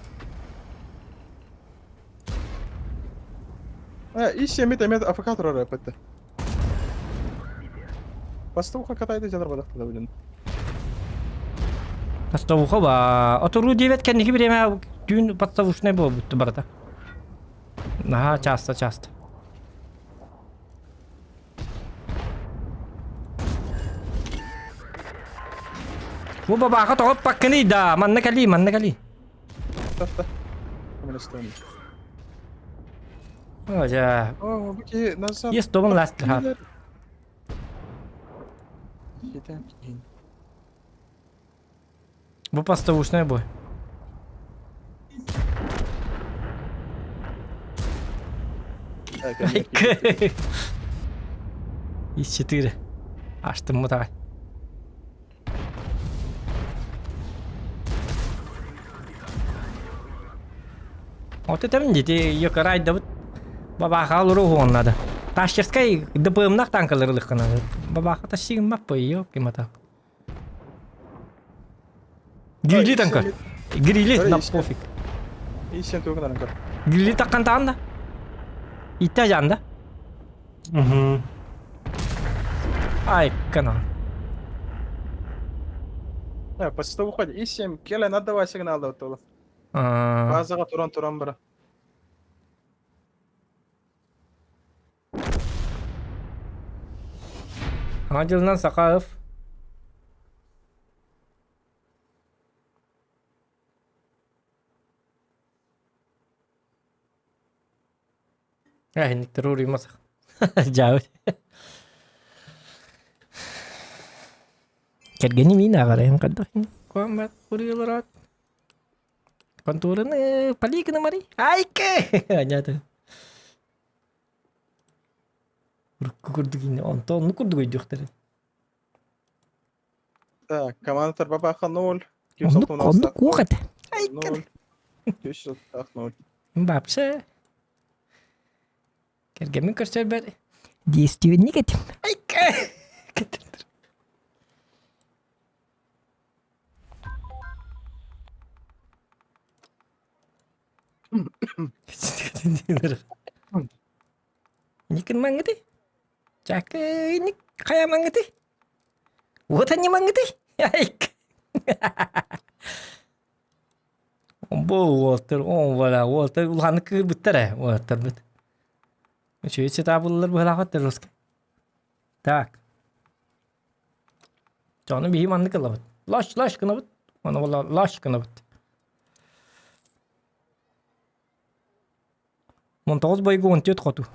H: Э, ис сиэммит эмиэ АФК турар эппэтте. Постовуха катайды дьалар бадахтыда билин.
B: Постовуха ба. Оторуу диэбэт кэнники бириэмэ түүн подставушнай буолбут барыта. Наһаа часто часто. Бу бабааха тоҕо паккыный да, манна кэлии, манна кэлии.
H: Тафта. Коммунистан.
B: О, дьэ.
H: О, бу киһи назад.
B: Есть тобун ластыр.
H: Хитэн киһин.
B: Бу поставушная бой. Из 4. Аштым мутаҕай. Вот это дити йокарайдабыт. Бабаха олору уһуоннады. Ташчерскай ДПМнах танкалары ылыхханады. Бабаха тащигын маппы, ёпки мата. Грили танка. Грили на пофиг.
H: Ищен тугунан көр.
B: Грили таккан таанда. Итте жанда.
E: Угу.
B: Ай, кана.
H: Да, по уходи. И7, келе, надо давай сигнал да оттола.
B: А,
H: Базаға туран туран бара.
B: Аңа Сақаев. Э, уруймасах. Жаабыт. Кэргэни миин ааҕарайым хайдах куаммат уруйалараат. Контураны полигоны мари. Айка! Анята. Урукку курдук инне онто онну курдук өйдүөхтэрин.
H: Так, команда Тарбабаха 0.
B: Оннук оннук куох этэ. Айка!
H: 0. 206 0.
B: Вообще. Кэргэммин көрсөрбөр действительник этим. Айка! Никин маңгыты? Чакы ник кая маңгыты? Вот они маңгыты. Айк. Бу уолтер, он вала, уолтер улаханнык кыырбыттар ээ, уолаттарбыт. Үчүгэй сетабыллар быһалаахаттар русский. Так. Дьону биһи маннык ылабыт. Лаш лаш гынабыт. Оны була лаш гынабыт. 19 бойгу 14 хоту.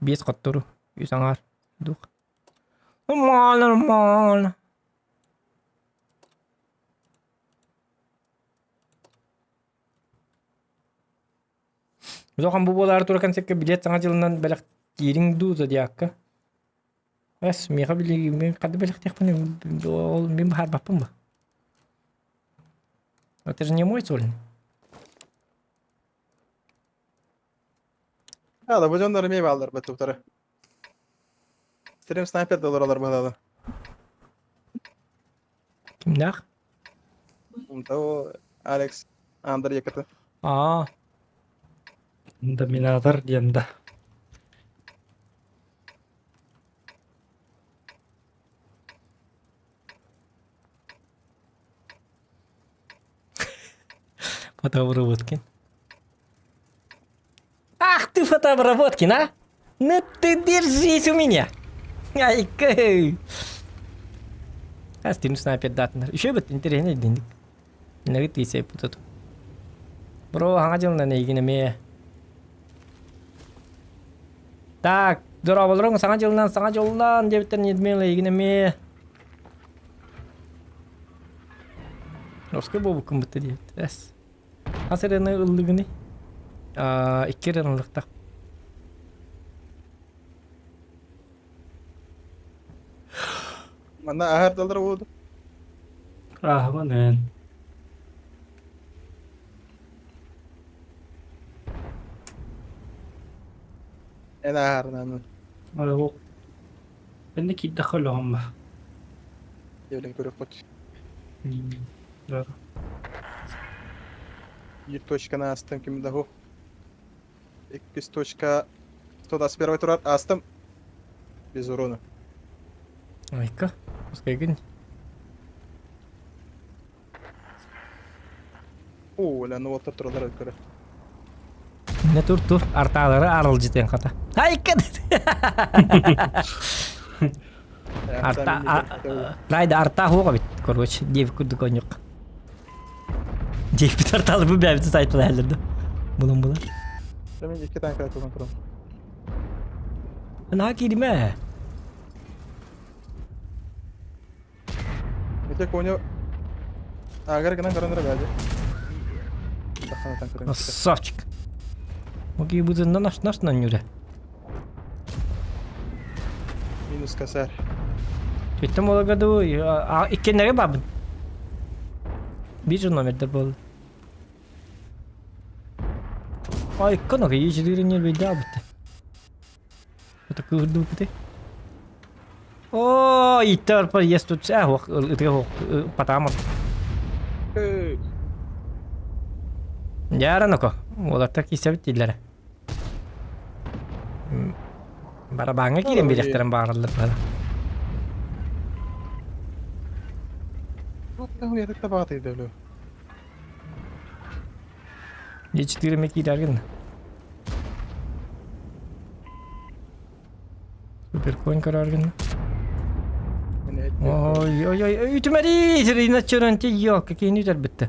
B: 5 хоттору. Үс аҥаар. Дух. Нормально, нормально. Улахан бу буолаары турар концертка билет саҥа дьылынан бэлэхтиириҥ дуу зодиакка? Эс, миэхэ билигин мин ханна бэлэхтиэхпин ол мин баһаарбаппын ба? Это же не мой сольный.
H: Да, да, бу дьоннор эмиэ бааллар баттуктары. Стрим снайпер да олоролор быһалалы.
B: Кимнээх?
H: Онто Алекс Андр Якаты.
B: Аа,
E: Доминатор диэн да.
B: Фотообработкин. Ах ты фотообработкин, а? Ну ты держись у меня! Ай-кэй! Астым снайпер датынар. Еще бит интересный дендик. Нагы тиисэй путат. Бро, хаҥа дьылынан эйигин эмиэ. Так, дорооболоруҥ саҥа дьылынан, саҥа дьолунан диэбиттэр Людмила эйигин эмиэ. Русский буолбуккун бытта диэбит. Эс. Хас ырыаны ыллыгыный? Аа, икки ырыаны ыллыктах.
H: Манна аһардалар буолду.
E: Ааһыман эн.
H: Эн аһарынан.
E: Ол Энне киирдэххэ өлөҕүм ба.
H: Диэбилин көрүөхпүт.
E: Да.
H: Биир точканы аастым ким да суох. Иккис точка 121 турар аастым. Без урона.
B: Айка, пускай
H: Оо, ля, ну вот туралар көрө.
B: Не тур тур артаалары арылдьытыан хата. Айка! Арта Райда арта хуоҕа бит, короче, диэбит курдук онньук. Диэбит артаалы бу бэйэбит сайтылаһаллар да. Булан булан.
H: Мен икки танка туран туран.
B: Наһаа кииримэ.
H: Ити коня агар гынан көрөн эрэ баады.
B: Красавчик. Окей, будет на наш наш на нюре.
H: Минус косарь.
B: Бүттüm ол году иккеннере бабын. Бир номердер болды. Ай, кына ежелеріне бейді бітті. Это кыырдыбыты. О, иттер по есть тут ох, ытыга потамор. Дьаараноко, уолаттар киисэбит дииллэрэ. Барабааҥҥа киирэн биэриэхтэрин баҕараллар быһыла. Е4 ме киирэргин. Суперконь көрөргүн. Ой, ой, ой, үтүмэри! Сирина чөрөнти ёлка, кини үтэрбитте.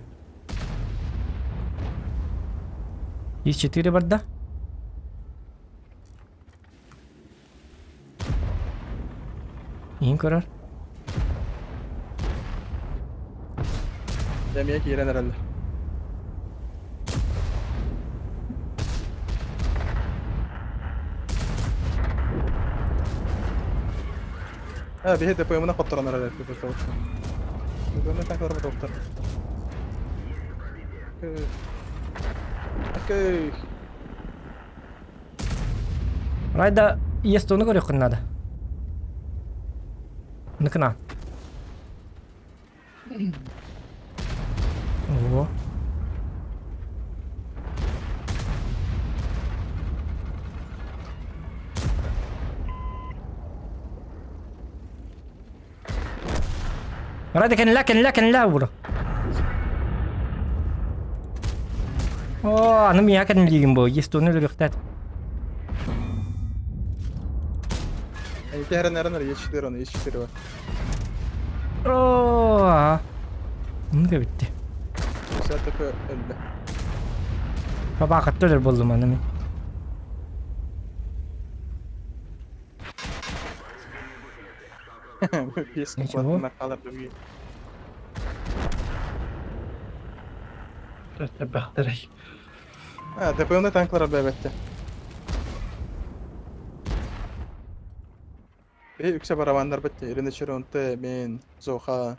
B: Е4 барда. Иин көрөр.
H: Эмиэ киирэн эрэллэр. А, биһи ДПМ-на хотторон эрэллэр ДПМ-на так доктор. Окей.
B: Райда ЕСТО-ну көрүөххүн наада. Ныкына. Ого. Райда кэннилээ, кэннилээ, кэннилээ бура. О, аны миэхэ кэннилиигин бу, ЕСТО-ну өлөрүөхтээт.
H: Эйти эрэн эрэн Е4 оны Е4 бар.
B: О, Оннук эбитти.
H: 50 ТП өлдө.
B: Бабаакатта өлөр буоллум аны мин.
H: Песня
B: Ничего.
H: накалар другие.
E: Бахтарай.
H: А, ДПМ-ны танклар бэбэтте. Бе үксэ барабаннар битте. Ирина Черонте, мен, Зоха.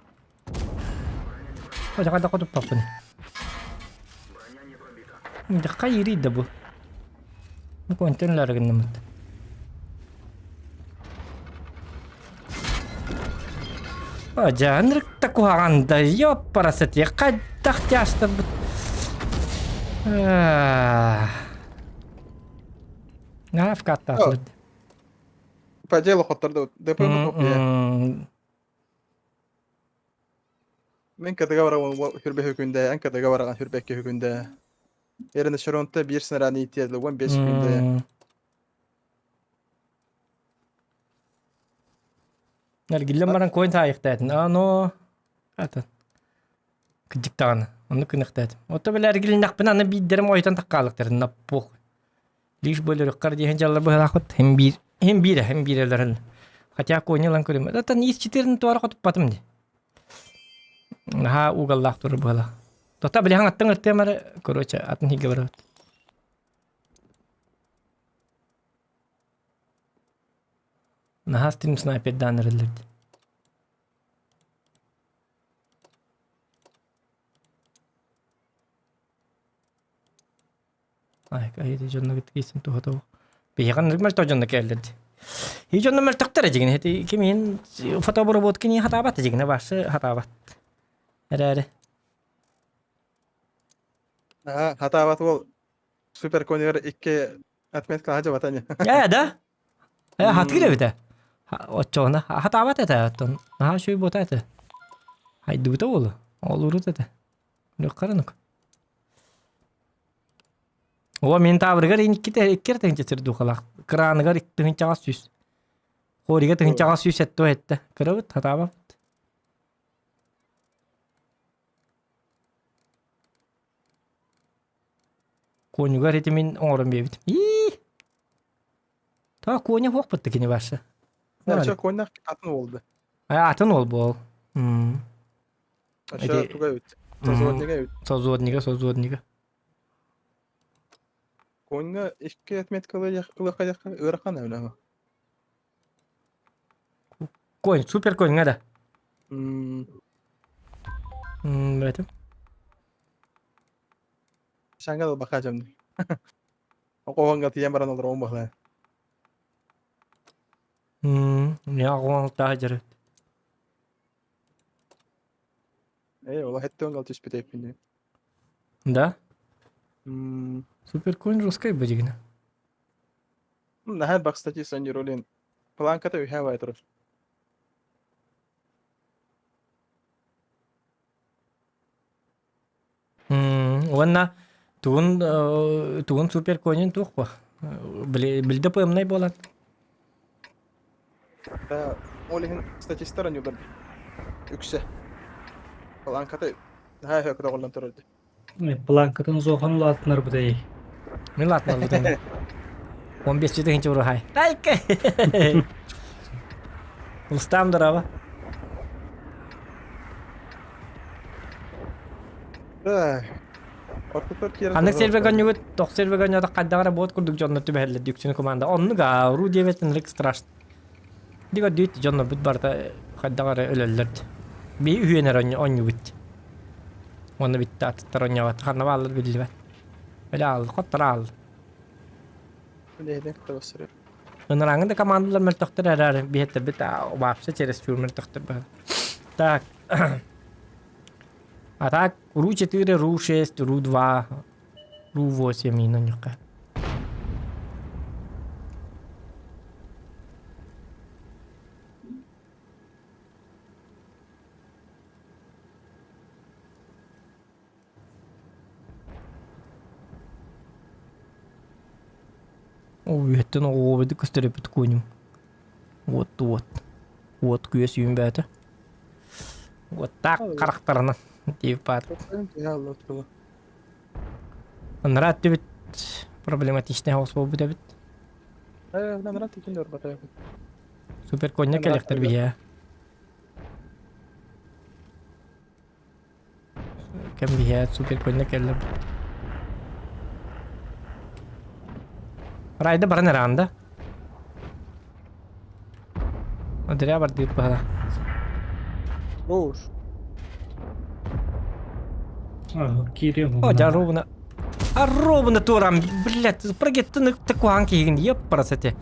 B: Хожака хотуппаппын. Хайыри да бу. Контенлар гыннымыт. Жанрык та куһаҕан да ёппарасати хайдах тястарбыт. Нафкаттаахлар.
H: По делу хотторду. ДПМ копия. Мен катыга баран хүрбэ хүкүндэ, эн катыга баран хүрбэккэ хүкүндэ. Эрин Шаронта биир снаряд иитиэдли 15 күндэ.
B: Эргиллэн баран коин таайыктаатын. Ано атын. Кыдьык даҕаны. Онну кыныктаатым. Ото бile эргилиннэхпинэ аны биирдэрим ойутан таккаалыктарын наппуох. Лишь бөлөрүккар диэн дьаллар быһалаахпыт. Хим биир, хим биирэ, хим биирэлэрин. Хотя кони ылан көрүм. Атын ис четырын туара хотуппатым ди. Наһаа угаллаах турар быһалаах. Тота билиһаҥ аттың ыртыам эрэ, короче, атын хигэ барабыт. Наһаа стрим снайпердаан эрэллэр дии. Ай, кайды дьонно киирсэн туһа тоҕо. Биһиэхэ ынырык мөлтөх дьонно кэллэр дии. И дьонно мөлтөхтөр дьигин ити кимин фотобработкини хатаабат дьигинэ баасы хатаабат. Эрээри.
H: Аа, хатаабат уол супер конер икки отметка хажабата не.
B: Ээ да? Э хатыыр эбитэ. Оччоҕуна хатаабат этэ оттон наһаа үчүгэй буота этэ. Хайдыбыта буолуо. Ол урут этэ. Нүккаранук. О мин таабырыгар иккитэ иккер тыһыынча сирдухалаах. Краныгар тыһыынчаҕа сүүс. Хорига тыһыынчаҕа сүүс эттэ эттэ. Кырабыт хатаабаппыт. Куонньугар ити мин оҥорон биэбитим. Ии! Та куонньа суохпут да кини барса.
H: Чэ, куонньах атын уолду.
B: Атын уол буол. М.
H: Ача туга эбит. Созуотнига эбит.
B: Созуотнига, созуотнига.
H: Куонньа икки отметка ылыахха ыарахан эбит.
B: Конь, супер конь да. Этим.
H: Шангал баха жамды. Оҕоҥҥа тиийэн баран олорон баһлаа.
B: Мм, аҕылаах дьарыт.
H: Ээ, ол хэттэн гал түспүт эппин.
B: Да?
H: Мм.
B: Суперконь русскай бадигина.
H: Наһаа бак кстати Саньеролин. Планката үһэ бай турар.
B: Уонна тугун тугун суперконин туох бу? Билде пымнай буолан.
H: Да, ол иһин статистар аньылар үксэ. Планката наһаа үһэ көтөҕүллэн турар.
E: Планкатын зохан улаатынар бытай.
B: Мин улаатынар бытай. 15 тыһынча уруһай. Тайка! Устам дорова. Ханнык сервер гонньугут, тох сервер гонньугут хайдаҕара буот курдук дьоннор түбэһэллэр дүксүнү команда. Оннук ауру диэбэтин рик страшно. Дига дүйт дьоннор бут барыта хайдаҕара өлөллөр. Би үһүөнэр онньубут. Онно битте аттар онньобат. Ханна бааллар биллибэт. Өлө аал, хоттор аал. Ынырааҥы да командалар мөлтөхтөр эрээри биһиэттэрбит вообще чересчур мөлтөхтөр быһа. Так. А так, Ру-4, Ру-6, Ру-2, Ру-8 минунька. Ол үөттэн оҕуобайдык көстөр эбит конюм. Вот вот. Вот күөс үүн бээтэ. Вот так харахтарынан диэбит баар. Анараа өттүбүт проблематичнай соҕус буолбут эбит. Супер коньяк кэлиэхтэр биһиэ. Кэм биһиэ супер коньяк кэллэ. Райда баран эрэҕин да? Зря бардыыр быһала.
H: Руш.
E: Киириэм.
B: О, дьа ровно. А ровно турам, блядь, прогеттын куһаҕан киһигин еппарас эти.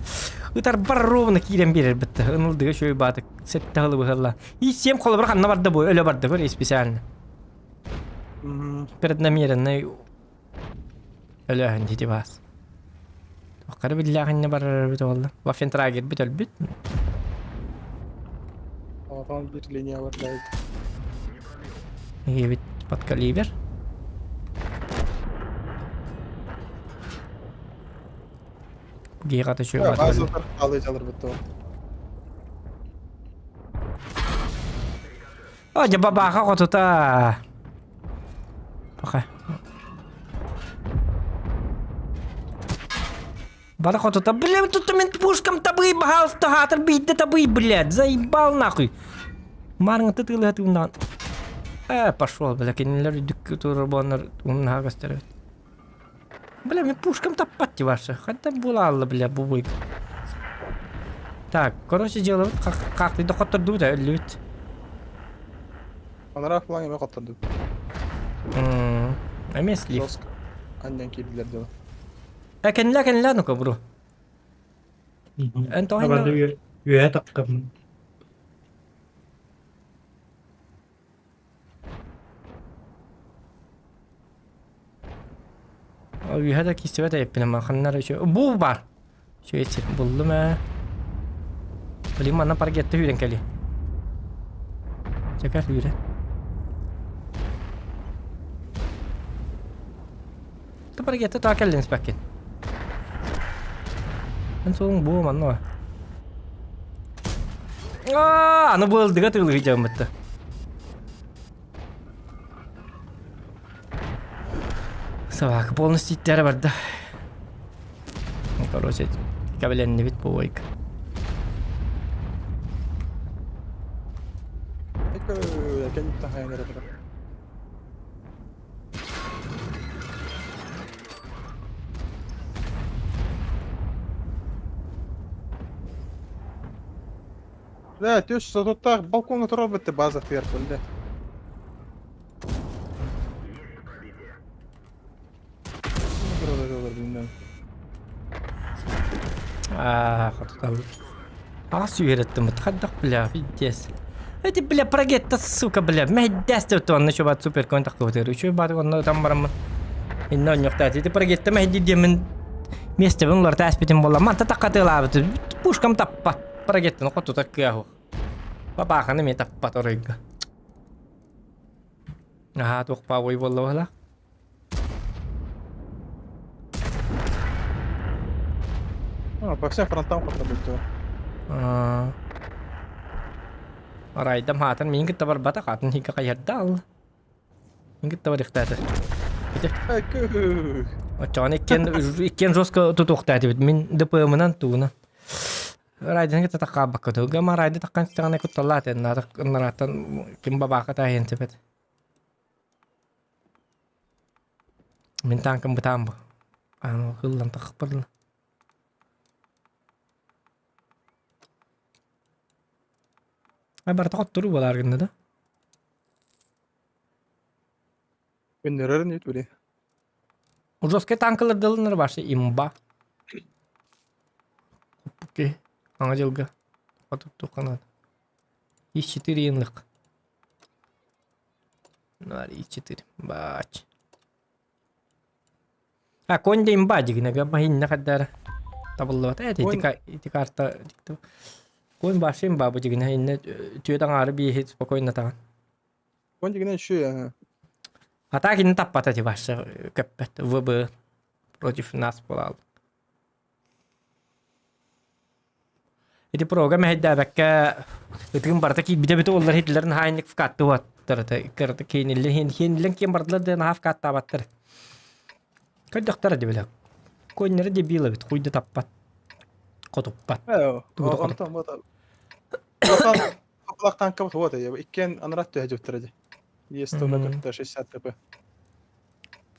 B: Ытар бар ровно киирэн биэрэр битте. Ынылдыга шөй баатык сетте хылы быһалла. И всем холобур ханна барда бу өлө барда көр специально. Преднамеренный Өлөөһүн дии баас. Туохха эрэ биллээхиннэ барар эбит буолла. Вафентрагер бит өлбүт.
H: Оҕон бир линия барда.
B: Эбит под калибр. Гига төшүө
H: База алый жалыр битти.
B: О, дьэ бабааха хотута. Пока. Бары хотута. Бля, тут мен пушкам табый, пожалуйста, хатыр бийді табый, блядь, заебал нахуй. Марыңы тытылы тыындан. Э, пошел, бля, кинилер үрдүк турар буоланнар умнаха көстөр эбит. Бля, мен пушкам таппат ваша. Хантан буолаалла, бля, бу буйг. Так, короче, дело как ты хоттордубут, өллүбүт.
H: Анараа фланг эме хоттордубут.
B: Эмиэ слив.
H: Жестко. Аннан киирдилер дело.
B: Э, кэннилэ, кэннилэ, ну-ка, бро. Эн тоҕо
E: Үөһэ таххаммын.
B: Үөһэ да киирсибэт эбиппин ама ханна эрэ үчүгэй бу баар үчүгэй сир буллум ээ блин манна паркетта сүүрэн кэлиэ чэ кэл сүүрэн Ты паркетта таа кэллин испэккин эн суолуҥ буо манна Аа, аны быылдыга тыылыы дьаммытта. Собака полностью иттэрэ барда. Короче, кэбилэннибит бу бойка.
H: Да, түс сотуттаах балкоҥҥа турар бытты база тыар бөлдө.
B: Аа, хотуталбыт. Ас үөрэттимит хайдах бля пиздец. Эти бля прогетта сука бля мэһдээс деп туонна чубат супер кон тахтыбытыр. Үчүгэй баар онно ытан бараммын. Инна онньохтаат ити прогетта мэһди диэмин миэстэбин уларыта ааспытым буолла. Манта таккатыалаабыт. Пушкам таппат. Прогеттаны хотута кыаһу. Папаханы эмиэ таппат оройго. Аhaa туох баабой буолла быһылаах.
H: А, по всем фронтам хотробыттылар.
B: Арайдам хаатын миин кытта барбатах, атын хикка хайарда ал. Миин кытта барыхтааты. Ити. Оччоҕуна иккиэн иккиэн жестко тутуохтаатыбыт. Мин ДПМ-ынан тугунан. Райден кытта таккаабакка туга ма райды таккан истэҕинэ кутталлаат нарааттан ким бабаака тааһыан сөп Мин тааҥкам бытаан бу. Аан ыллан тахпырла. Ай барыта хотторуу буолаар гынна да.
H: Көннөрөр нет били.
B: Жесткий танкалар дылынар башы имба. Хоппуки. Аңа жылга. Хотутту канат. И4 йынлык. 0,4. Бач. А конь да имба дигинеге баһинна хаддара. Табыллыбата эти ити ити карта Конь башы имба бу дигине инне түөт аҥаары биэһи спокойно таҕан.
H: Конь дигине еще
B: А так инне таппата ти башы көппөт ВБ против нас буолал. Ити прога мэһэйдээбэккэ ытыгым барыта киирбитэ бүтэ уоллар Хитлерин хаайыннык вкаттыбаттар кырата кииниллэн хиэниллэн киэн бардылар да наһаа вкаттаабаттар. Көрдөхтөрө дебилэ. Коннери дебил эбит хуйда таппат. Хотуппат. Тугу да
H: Онтон вот Улахан Кулак танка вот я иккен анарат төһө жуттара ди. Есть то на 60 кп.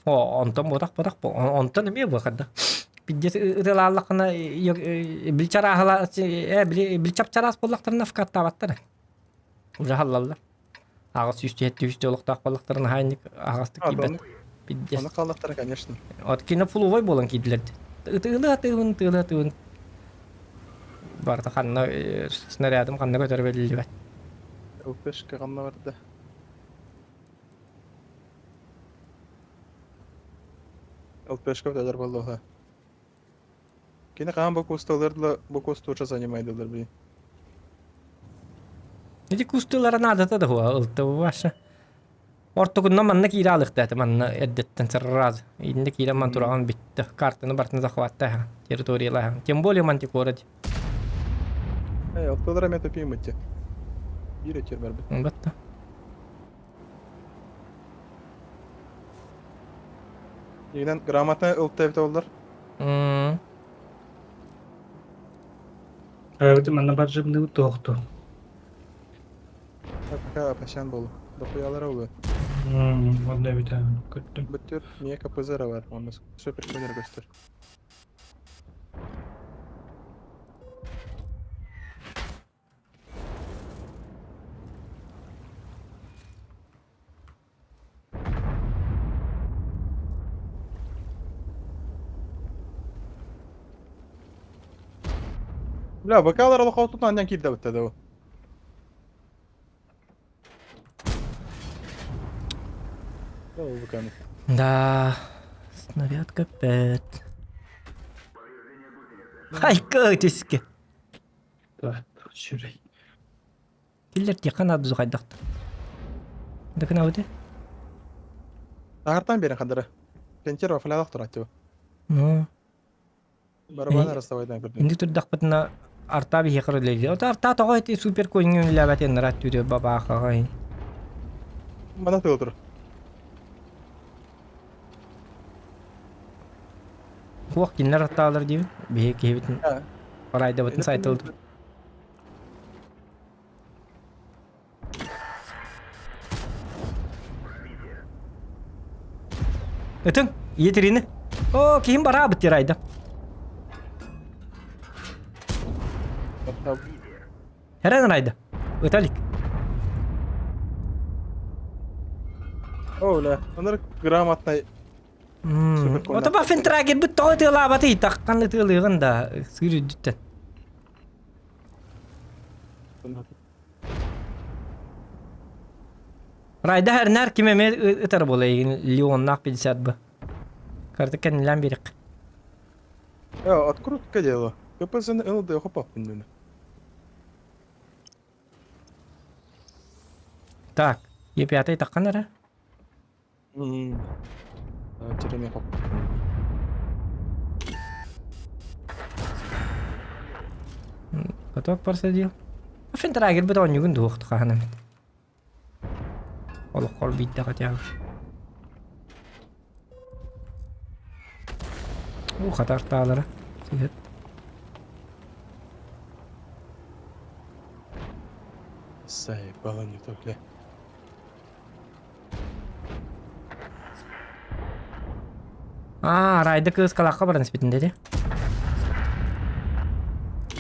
B: О, онтон ботах ботах онтон эмиэ буохарда. Пиздец ытылааллаххына бил чарааһала э били бил чапчараас буоллахтарына вкаттаабаттар. Уже халлаллар. Аҕыс сүүс түһүстэ олохтоох буоллахтарына хаанньык аһаҕастык киирбэт. Пиздец.
H: Ону халлахтара, конечно.
B: От кино фуловой буолан киирдилэр. Ытыылы атыыбын, тыылы атыыбын. Барыта ханна снарядым ханна көтөрө биллибэт.
H: ЛПшка ханна барда? ЛПшка өтөлөр боллоха. Кини хаан бу кусталар бу кусту занимайдылар би.
B: Ити кустулара наадата да хуа ылта ваша. Ортогунна манна киирэ алыхта манна эрдеттен сразу. Инде киирэ ман тураган битте. Картаны бартын захватта территориялаһа. Тем более мантикора.
H: Э, ылтылар эме топимытте. Биир өтер барбыт.
B: Батта.
H: Игинен грамотно ылта эбит оллар.
B: М.
E: Эбит манна бар жыбны туохту.
H: Пока пашан болу. Дохуялара улы.
E: Онно эбит көттүм.
H: Бүттүр, мие КПЗ бар. Онно супер көнөр көстөр. Бля, БК-лар олохоотутун анньан киирдэ бытта да. БК-ны.
B: Да, снаряд капет. Хайка тиске.
E: Сүрэй.
B: Киллер тиэххэ наада хайдахта. Дыкына
H: Тахартан берен хадара. Пентер вафлялах туратчы.
B: Ну,
H: Барабан раставайдан көрдүм.
B: инди турдахпытына арта биһиэхэ үлэлиир. Ото арта тоҕо ити супер көҥү үлэлээбэтин нарат түрү бабаахаҕай.
H: Мана тыл тур.
B: Хуох кинилэр аттаалар диибин. Биһи киһибитин Парайдабытын сайтылдым. Ытын, иетирини. О, киһим бараабыт тирайда. Хэрэн райда. Ыталик.
H: О, бля, онор грамотный
B: Ото баффин трагер бит тоҕо тыалаабатый таххан ытыалыыгын да сыыр үрдүттэн. Райда хэрнэр ким эмэ ытар буола эйигин Леоннаах 50 бы. Карта кэннилээн биэриэххэ.
H: Э, открутка дело. КПЗ-ны ЛД хопаппын дөнө.
B: Так, Е5 таххан эрэ.
H: Тереме хоп.
B: Каток просадил. Фентрагер бит оонньугун дуох хаһан эмит. Олоххор биирдэ хотя бы. Уу хатартаалара. Сиһэт.
H: Заебало не то, бля.
B: Аа, райда кыыс калаахха баран испитин деді.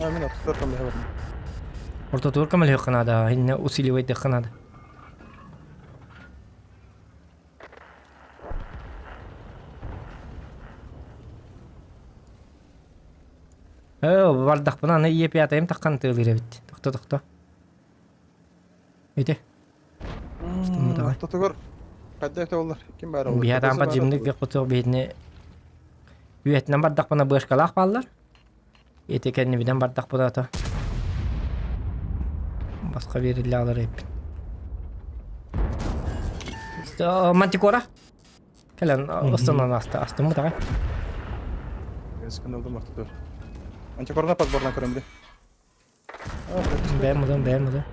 H: А, мин ортотугар көмөлөһө бардым.
B: Ортотугар көмөлөһүөххэ наада, иннэ усиливайдыахха наада. Ээ, бардахпына аны ийэ пятайым таххан тыалыыр эбит. Тохто, тохто. Ити.
H: Ортотугар хайда это боллар? Ким баар ол?
B: Биһиэхэ таампат дьимник кыахпыт биһитини үөтүнэн бардахпына быашкалаах бааллар. Ити кэннибинэн бардахпына ото баска биэриллэҕлэр эппин. Мантикора кэлэн останан аста астыммыт аҕай.
H: Скандалдым ортотугар. Мантикорна подборна көрөм бile.
B: Бэйэм мудун, бэйэм мудун.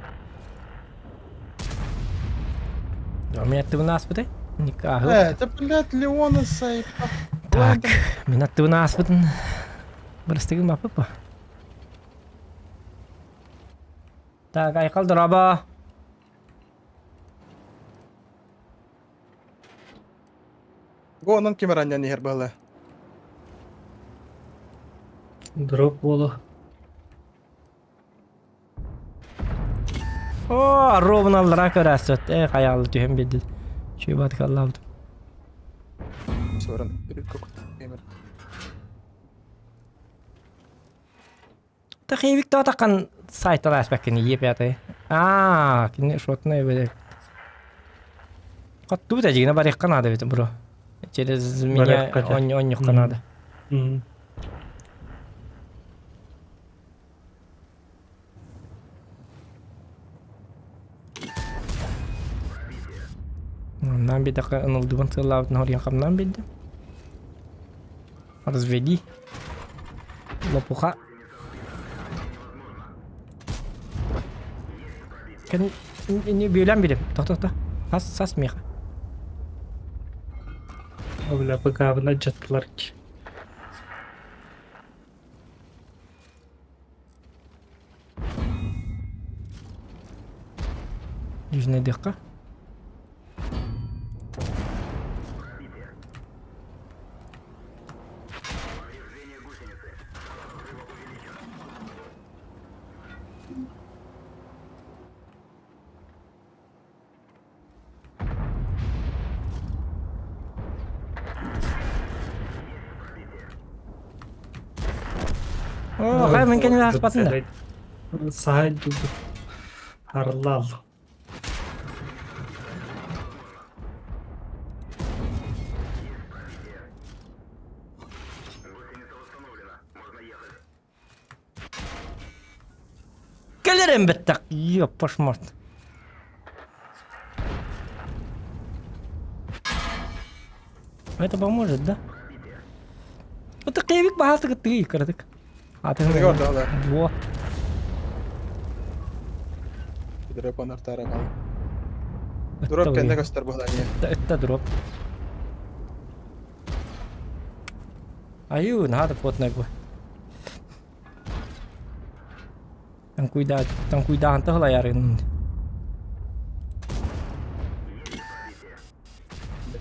B: Мин аттыбын ааспытай? Ааһы.
H: Э, это, блядь, Леона сайпа.
B: Так, мин аттыбын ааспытын бырастыгым баппыппа. Так, Айхал дороба.
H: Го онон ким ранньан иһэр баһыла.
E: Дроп буолуо.
B: О, ровно аллара көрөөсөт. Э, хайаалы түһэн биэрдин. Чуйбат каллаабытым.
H: Сорон, как темир.
B: Тахиевик таххан сайтар ааспаккын ЕП Аа, кини шотная эбит. Хаттубут эдьигинэ барыахха наада эбит бро. Через меня
E: Барыахха дьэ.
B: онньуохха наада.
E: Мм.
B: Нам бидэхэ ынылдыбын сыаллаабытын хоруйан хамнаан биэрдим. Разведи. Лопуха. Кэн не бүөлэн билим. Тохто-тохто. Хас сас миэхэ.
E: Бля, ПК-бын алдьаттылар ки.
B: Южный дыхха. О, хайа мин кэннин ааспатын да.
E: Саһа Харлал.
B: Кэлэрин бэттэх, ёппаш морт. Это поможет, да? Это киевик баһаастык тыы кыратык. А ты Во.
H: Дроп анартара кал. Дроп кэннэ көстөр буһалаанья.
B: Это дроп. Аю, надо плотно бу. Таҥкуйдаа таҥкуйдааһын тыһылайарын.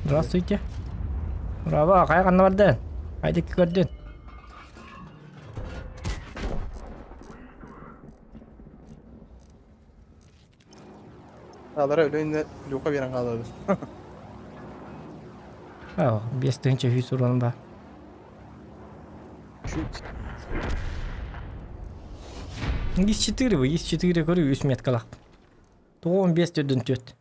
B: Здравствуйте. Браво, хайа ханна бардын? Хайда көрдүн?
H: Алара өлөйүнэ люка биэрэн хаалабыт.
B: Оо, 5000 уран баар.
H: Чуть.
B: Ис 4 бу, ис 4 көрүү 3 меткалаах. 95 төрдүн 4.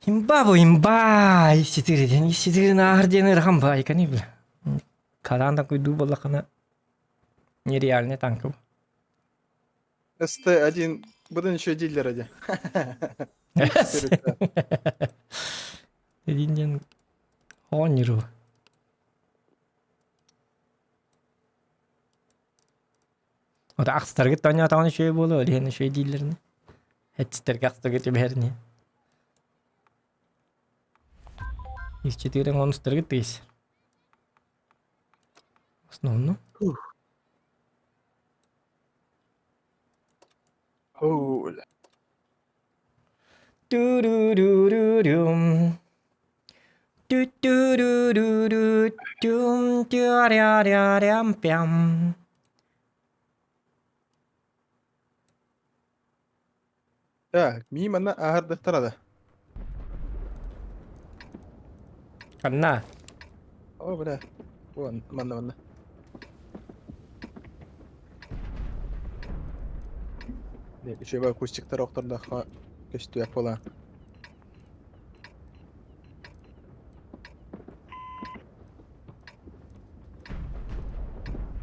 B: Имба бу, имба! Ис 4 диэн, ис 4 наар диэн ырахан баай кани бля. Караан да куйдуу боллахына нереальный танк бу.
H: СТ-1 Будан еще дилер ади.
B: Един диэн оонньууру. Ото ахстаргыт оонньоотоҕуна үчүгэй буолуо, ол иһин үчүгэй дииллэринэ. Эттистэргэ ахстарга түбэһэрини. Исчитиирин онустаргыт тыйыс. Основно.
H: Оу,
B: Ту-ду-ду-ду-дум. Ту-ту-ду-ду-ду-дум, тю-ря-ря-рям-пям.
H: Так, мимо аһардыктара да.
B: Ханна?
H: О, бля. Вон, манна, манна. Үчүгэй акустиктар охтордоххо көстүөх буолан.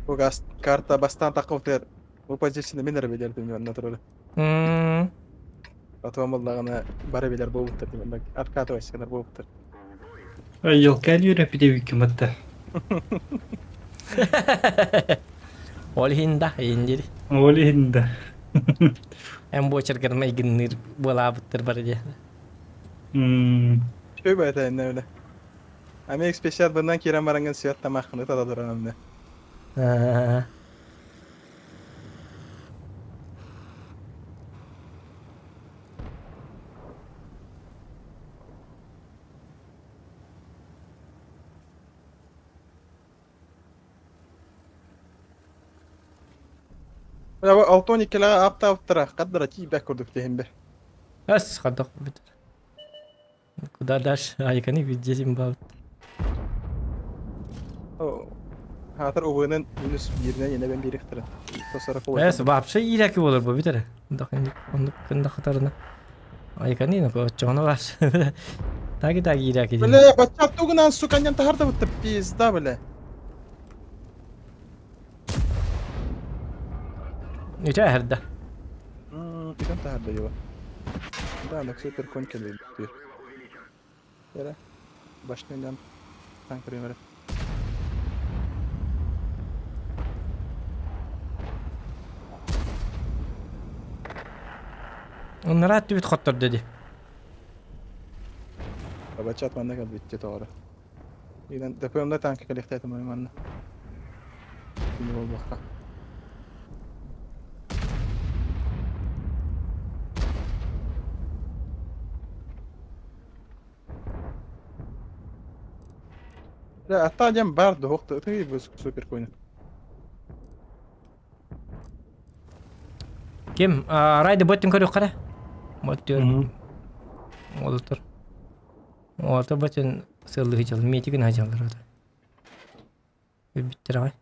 H: Бу газ карта бастаан таххыбытыгар бу позицияны мин эрэ билэрдим манна турары. Потом буоллаҕына бары билэр буолбуттар диэн откатывайся буолбуттар.
E: Елкаан үөрэппит батта.
B: Ол иһин да, иһин дири.
E: Ол иһин да.
B: Эн буочаргар майгынныыр буолаабыттар бары диэ.
H: Үчүгэй бэйэтэ иннэ бile. Ами X50 бынан киирэн бараҥҥын свет тамааххыны тата туран иннэ. Алтон иккилэҕэ аптаабыттара хаддара тиийбэт курдук диэһин бэр.
B: Эс хадах бит. Куда дальше? Айканы везде Зимбабве.
H: Хаатар убуынан минус бииринэн инэбэн биэриэхтэрэ. 140
B: Эс вообще иирээки буолар бу бүтэрэ. Оннук кында хатарына. Айканы ну оччоҕуна вообще. Таги таги иирээки диэн.
H: Бля, бачча тугунан сука ньан таһарда бутта пизда, бля.
B: Үтэ эһэрдэ.
H: Итэн таһарда его. Да, на супер конь кэлбит. Эрэ. Башнянан танк примеры.
B: Оннара түбүт хотторду ди.
H: Бачат манна кэлбит тоҕоро. Инэн ДПМ-да танка кэлиэхтээтим манна. Кини буолбакка. Да, аттаа диэн баар да уох ты бу супер коин.
B: Ким? Райды боттин көрүөххэ эрэ. Боттүөр. Олутур. Оото ботин сыаллыы дьыл, миэтигин сылдьаллар ото. Өлбүттэр аҕай.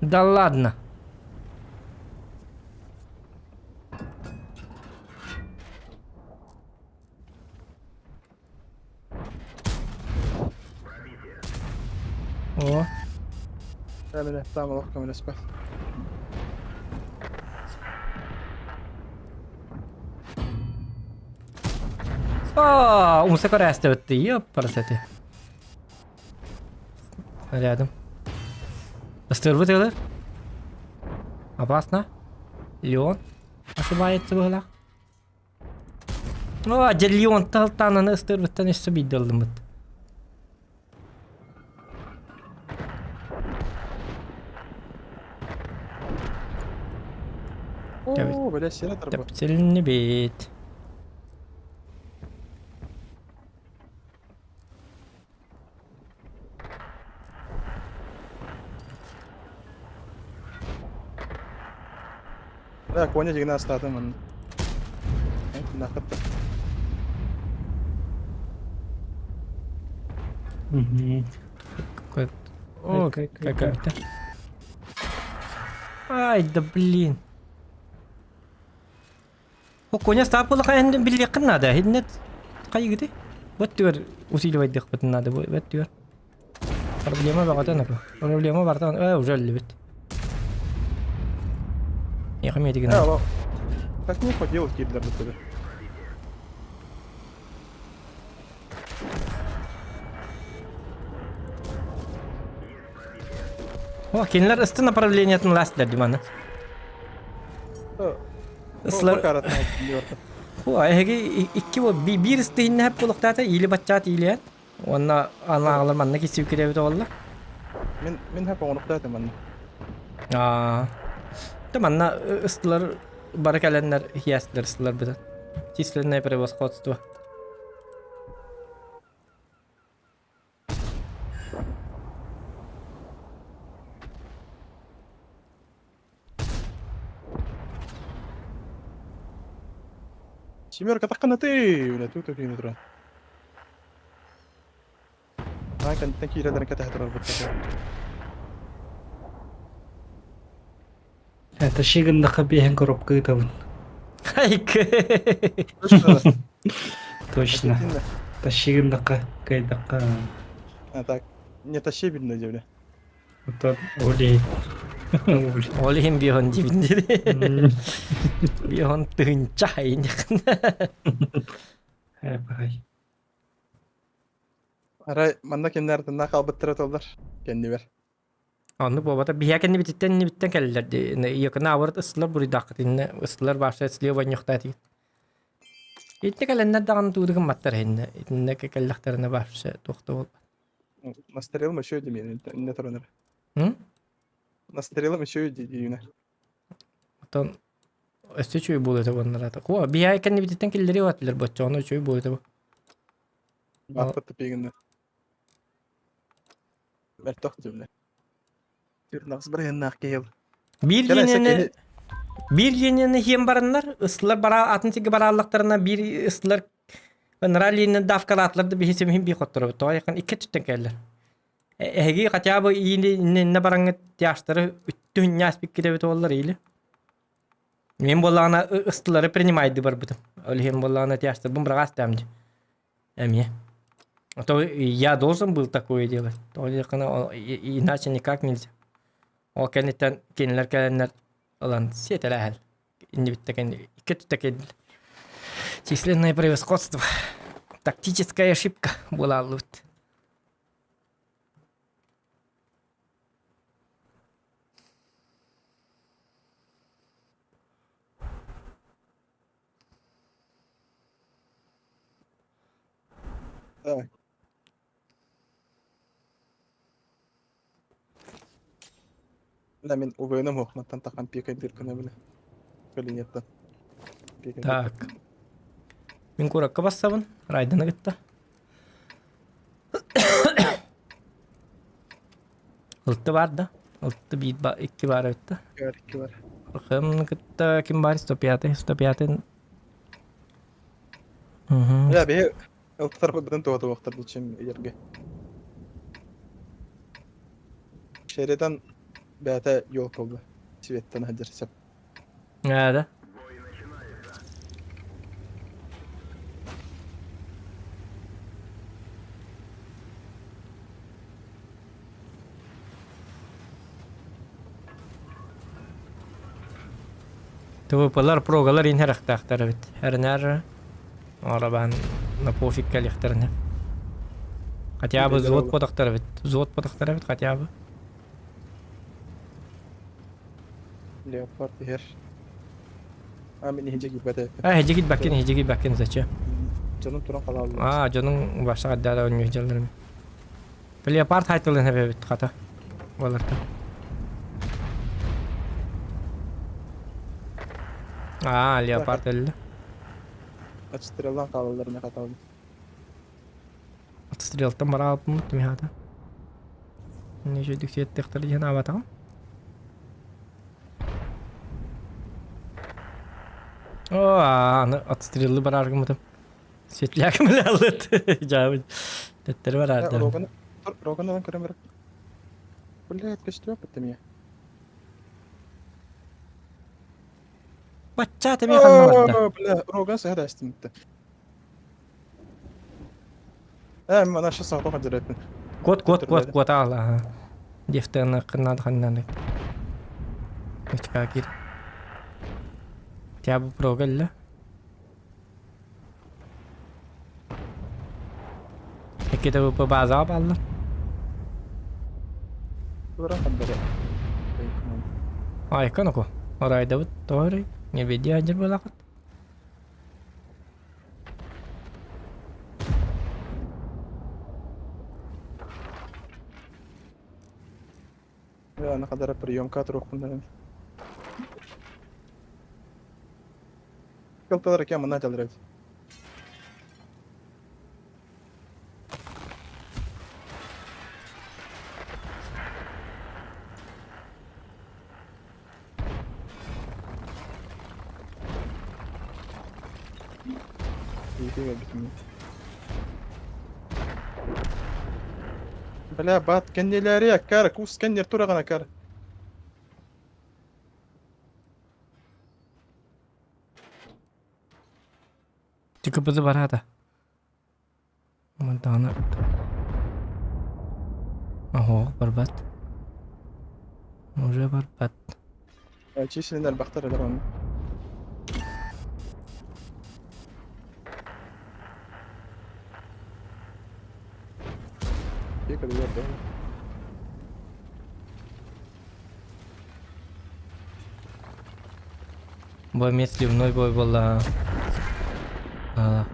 B: Да ладно. О.
H: Бля, там олох көмөлөспөт.
B: Аа, умса көрөөстөбүттü. Ёппарасети. Рядом. Ыстырбыт ылыр. Опасно. Леон. Ошибается быһылаах. Оо, дьэ Леон талтаананы ыстырбыттан өссө биирдэ ыллыммыт.
H: Оо, бля, сера тарба.
B: Тэпсилиннибит.
H: Да, коня дигин астаатым манна. Нахыт.
B: О, какая-то. Ай, да блин. О, коня стапыла хайын билиэххин наада. Хиннет хайыгыты? Вот түгэр усиливайдыхпытын наада бу. Вот түгэр. Проблема баҕатан апа. Проблема бартан э уже өллүбүт. Яхам етигин.
H: Э, Так не хотел киллер тебе.
B: О, кинилэр ысты направлениетын ластылар диманы. Ыслар... Ху, эһиги икки бол биир ыстыһиннэһэп булуктаата или баччаат иилиэн. Уонна анааҕылар манна киссип кирэбит оҕоллор.
H: Мин мин хэп оҥоруктаатым манна.
B: Аа. Та манна ыстылар бары кэлэннэр хиэстилэр ыстылар бытан. Численное превосходство.
H: Семерка тахханаты, бля, тут такие метро. Аа, кэнниттэн киирэлэрин кэтэһэ турар быттар.
E: Это щигыннаха биэһин коробка ыытабын.
B: Хайкы.
E: Точно. Тащигыннаха кыайдахха.
H: А так, не тащи видно земля.
E: Оттон олей.
B: Ол иһин биоһон диибин дири. Биоһон тыһынча хайыньахын.
E: Э,
H: Арай манна кимнэр тынна хаалбыттара толлар кэннибэр.
B: Оннук буолбата. Биһиэ кэннибититтэн иннибиттэн кэллилэр дии. Якына абырыт ыстылар буруйдааххыт иннэ ыстылар баашта слева ньохтаатигит. Итиннэ кэлэннэр даҕаны тууду гымматтар иһиннэ. Итиннэ кэллэхтэринэ вообще туох да буолбат.
H: Настрелом еще иди не туран
B: М?
H: Настрелом еще иди диюнэ.
B: Оттон өссө үчүгэй буолуо этэ буоннарата. О, биһиэ кэннибититтэн киллэриэ этилэр боччоҕуна үчүгэй буолуо этэ бу.
H: Бааппыт тупигинна. Мөлтөх дьүлэ. Түрнахс барыһыннаах киһи.
B: Биир лиэнияны биир лиэнияны хиэн бараннар, ыстылар бара атын сиргэ барааллахтарына биир ыстылар ыныраа лиэнияны давкалаатылар да биһи сэмиһин бии хотторобут. Тоҕо якын икки өттүттэн кэллэр. Эһиги хотя бы иини иннэ бараҥҥыт тяжтары үттүн ньааспиккитэбит буоллар или. Мен буоллаҕына ыстылары принимайды барбытым. Ол иһин буоллаҕына тяжтарбын быраҕаас дии. Эмиэ. А то я должен был такое делать. То иначе никак нельзя. Ол кэнниттэн кинилэр кэлэннэр ылан сиэтэлээһэл. Иннибиттэ кэнни икки өттүттэ кэллилэр. Численное превосходство. Тактическая ошибка буолааллыбыт.
H: Так. Да, мин УВН-ым уохматтан тахан пиэкэйдиир гына билэ. Кабинеттан. Пиэкэйдиир.
B: Так. Мин куракка бассабын, Райданы кытта. Ылты бар да. Ылты биир ба икки бар эбит да.
H: Икки бар, икки бар.
B: Архым кытта ким бар 105 105 Мгм.
H: Я биһи ылты тарпытын туһа туохтар дичим ерге. Шеридан бэйэтэ елка булла. Светтан сылдьар сөп.
B: Аа да. ТВПлар, прогалар инһэрехтээхтэр эбит. Эрнэр арабаан на пофиг кэлиэхтэринэ. Хотя бы взвод потохтор эбит. Взвод потохтор эбит хотя бы.
H: Леопард иһэр. А мин иһдьэ киирбэтэ.
B: А иһдьэ киирбэккин, иһдьэ киирбэккин зачем?
H: Дьонум туран халааллар.
B: А, дьонуҥ башаҕа дара онньуу дьалларым. Леопард хайтылын эбэбит хата. Баларта. А, леопард өллө.
H: Отстреллан хаалалларына хатабын.
B: Отстрелтан бара алпыммыт михата. Не жөдүк сиэттехтер диэн аабатаҕым. О, аны отстреллы барар гыммытым. Светляк мылалыт. Жаабын. Төттөрү барар да.
H: Роган алан көрөн барар. Блядь, көстүбэт баттым я.
B: Бачча эмиэ ханна барда?
H: Бля, Роган сыһа да астымытта. Ээ, мана сейчас саҕа хадьыраппын.
B: Кот, кот, кот, кот аала. Дефтена ханнад ханнаны. Очка кир. Хотя бы прогал Иккитэ ВП базаҕа бааллар. Айка ноку. Орайдабыт тоҕо Не веди адьыр буолаахыт.
H: Аны хадара приемка туруохпун Кылталар кем мына дьалыр эбит. Бля, бат кэннилэри аккар, кус кэннер тураҕын аккар.
B: ТКПЗ бараата. Мантаҕына Оһоох барбат. Уже барбат.
H: Численный элбэхтэр элэр онно.
B: Бу эмиэ сливной бой буолла. Аа.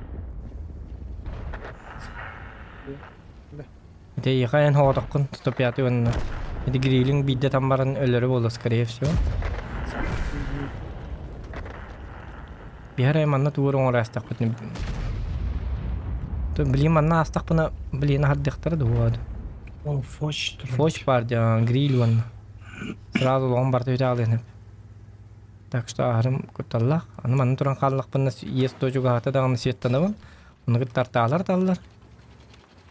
B: Ити эйиэхэ эн хоҕотоххун 105 уонна ити грилиҥ биирдэ там баран өлөрө буолуо скорее всего. Биһэр манна тугу оҥоро астахпытын блин манна астахпына блин аһардыахтара дуо
E: О, фоч
B: Фоч бар гриль уонна сразу лоҕун барта үтэ Так что аһарым кутталлаах. Аны манна туран хааллахпына иэс туочугаһата даҕаны светтанабын. Ону кытта артаалар таллар.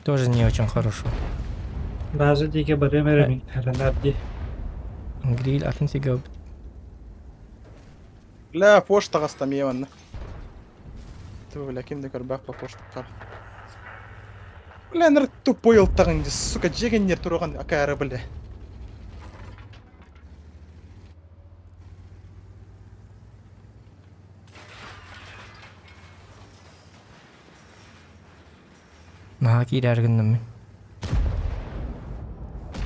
B: Тоже не очень хорошо.
E: База диэки барыам эрэ мин эрэнэр дии.
B: Гриль атын сигэ
H: Бля, фош таҕыстам ийэ манна. Ту, бля, ким да көрбөх по фош таххар. Бля, ныр тупой ылтаҕын дии, сука, дьиэгэннэр туруган акаары, бля.
B: Наһаа киирээр гынным мин.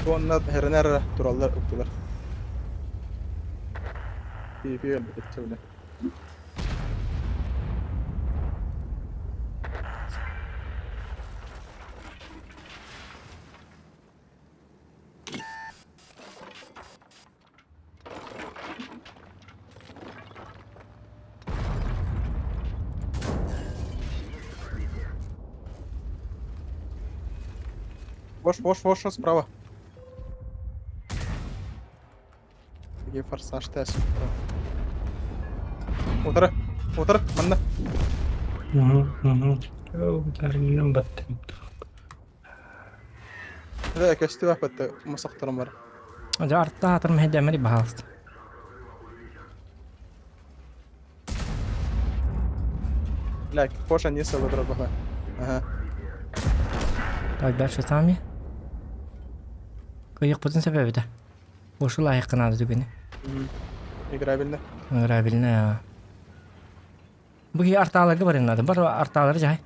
H: Уонна эрэнэр эрэ тураллар уктулар. Пи-пи өлбүт Вош, вош, вош, справа. Такие форсаж тест. Утары, утары, манна.
E: Угу, угу. Дарыным баттым.
H: Ээ, көстүбэппит мусахтарым бар.
B: Дьэ артта аатырым мэһэйдээмэри баһаалыста.
H: Бля, Коша не сылы дробаха. Ага.
B: Так, дальше сами. Кыйыкпытын сөбөбүтэ. Ушул айыкка надо түгүнү.
H: Играбельно.
B: Играбельно. Бу киһи артааларга барыан наада. Бар артаалары дьаһай.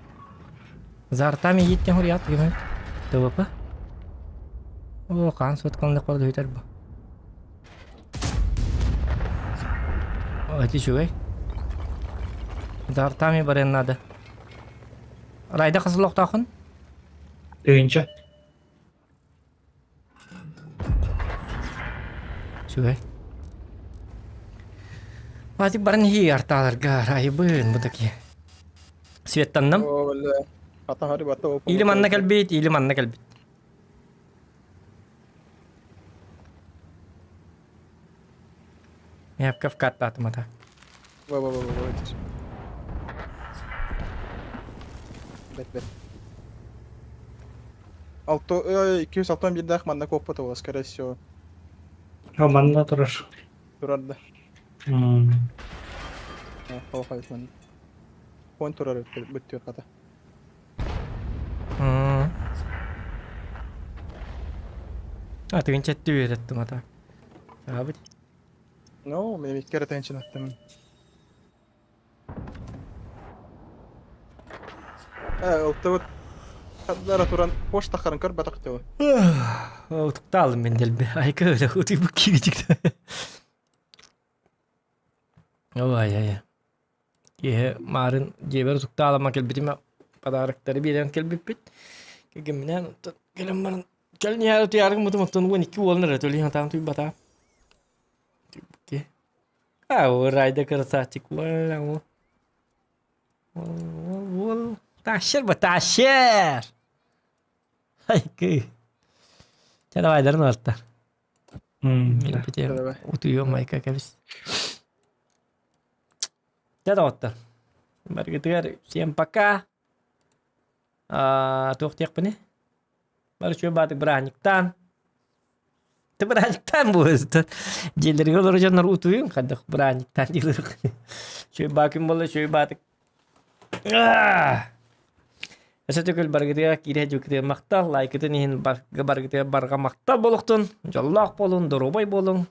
B: За артами ииттэн хуруйаат гыммыт. ТВП. О, хаан суотканлык бар дыһытар бу. О, ити үчүгэй. За артами барыан наада. Райда хас олохтоохун?
E: Тыынча.
B: Үчүгэй. Ватик баран иһии артааларга айыбын бу такие. Светтанным. Или манна кэлбит, или манна кэлбит. Мягко в каттаатым ата.
H: Во-во-во-во, Бэт, бэт. Алто, 261-дээх манна куоппута буолла, скорее всего.
E: А манна турар.
H: Турар да.
E: М.
H: Ол хайыс манна. Пон турар бүттүөр хата.
B: А тыгын чэтти үөрэттим ата. Аабыт.
H: Ну, мен икки эрэ тыһыынчаны аттым. Э, ылтыбыт хардара туран почта харын көрбөтөх тылы.
B: Утуктаалым мен дэлби. Айка өлө утуйбут киирдик. Ой, ай. Киһи маарын дьиэбэр утуктаалама кэлбитим подароктары биэрэн кэлбиппит. Кэгэминэн кэлэн баран кэлин иһэр утуйааргым мутум оттон 12 уолун эрэ төлүһэн таан туйбата. А, Райда красавчик. Уол, уол, тащер ба, тащер! Айкы. Чэ, давайдарын ортар. Мин бите утуйуом майка кэбис. Чэ, доҕоттор. Баргытыгар всем пока. Туох диэхпиний? Бары үчүгэй баатык бырааһынньыктаан. Ты бырааһынньыктаан буолуо. Дьиэлэригэр олорор дьоннор утуйуҥ хайдах бырааһынньыктаан дииллэр. Үчүгэй баа күн буолла, үчүгэй баатык. Өссө төгүл барыгытыгар киирэ дьүкүтүгэр махтал, лайкытын иһин барыгытыгар барҕа махтал буолуохтун, дьоллоох буолуҥ, доруобай буолуҥ.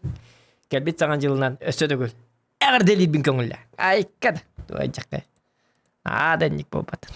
B: Кэлбит саҥа дьылынан өссө төгүл эҕэрдэлиирбин көҥүллээ. Айка да, туой дьахха. Аа да инник буолбатар.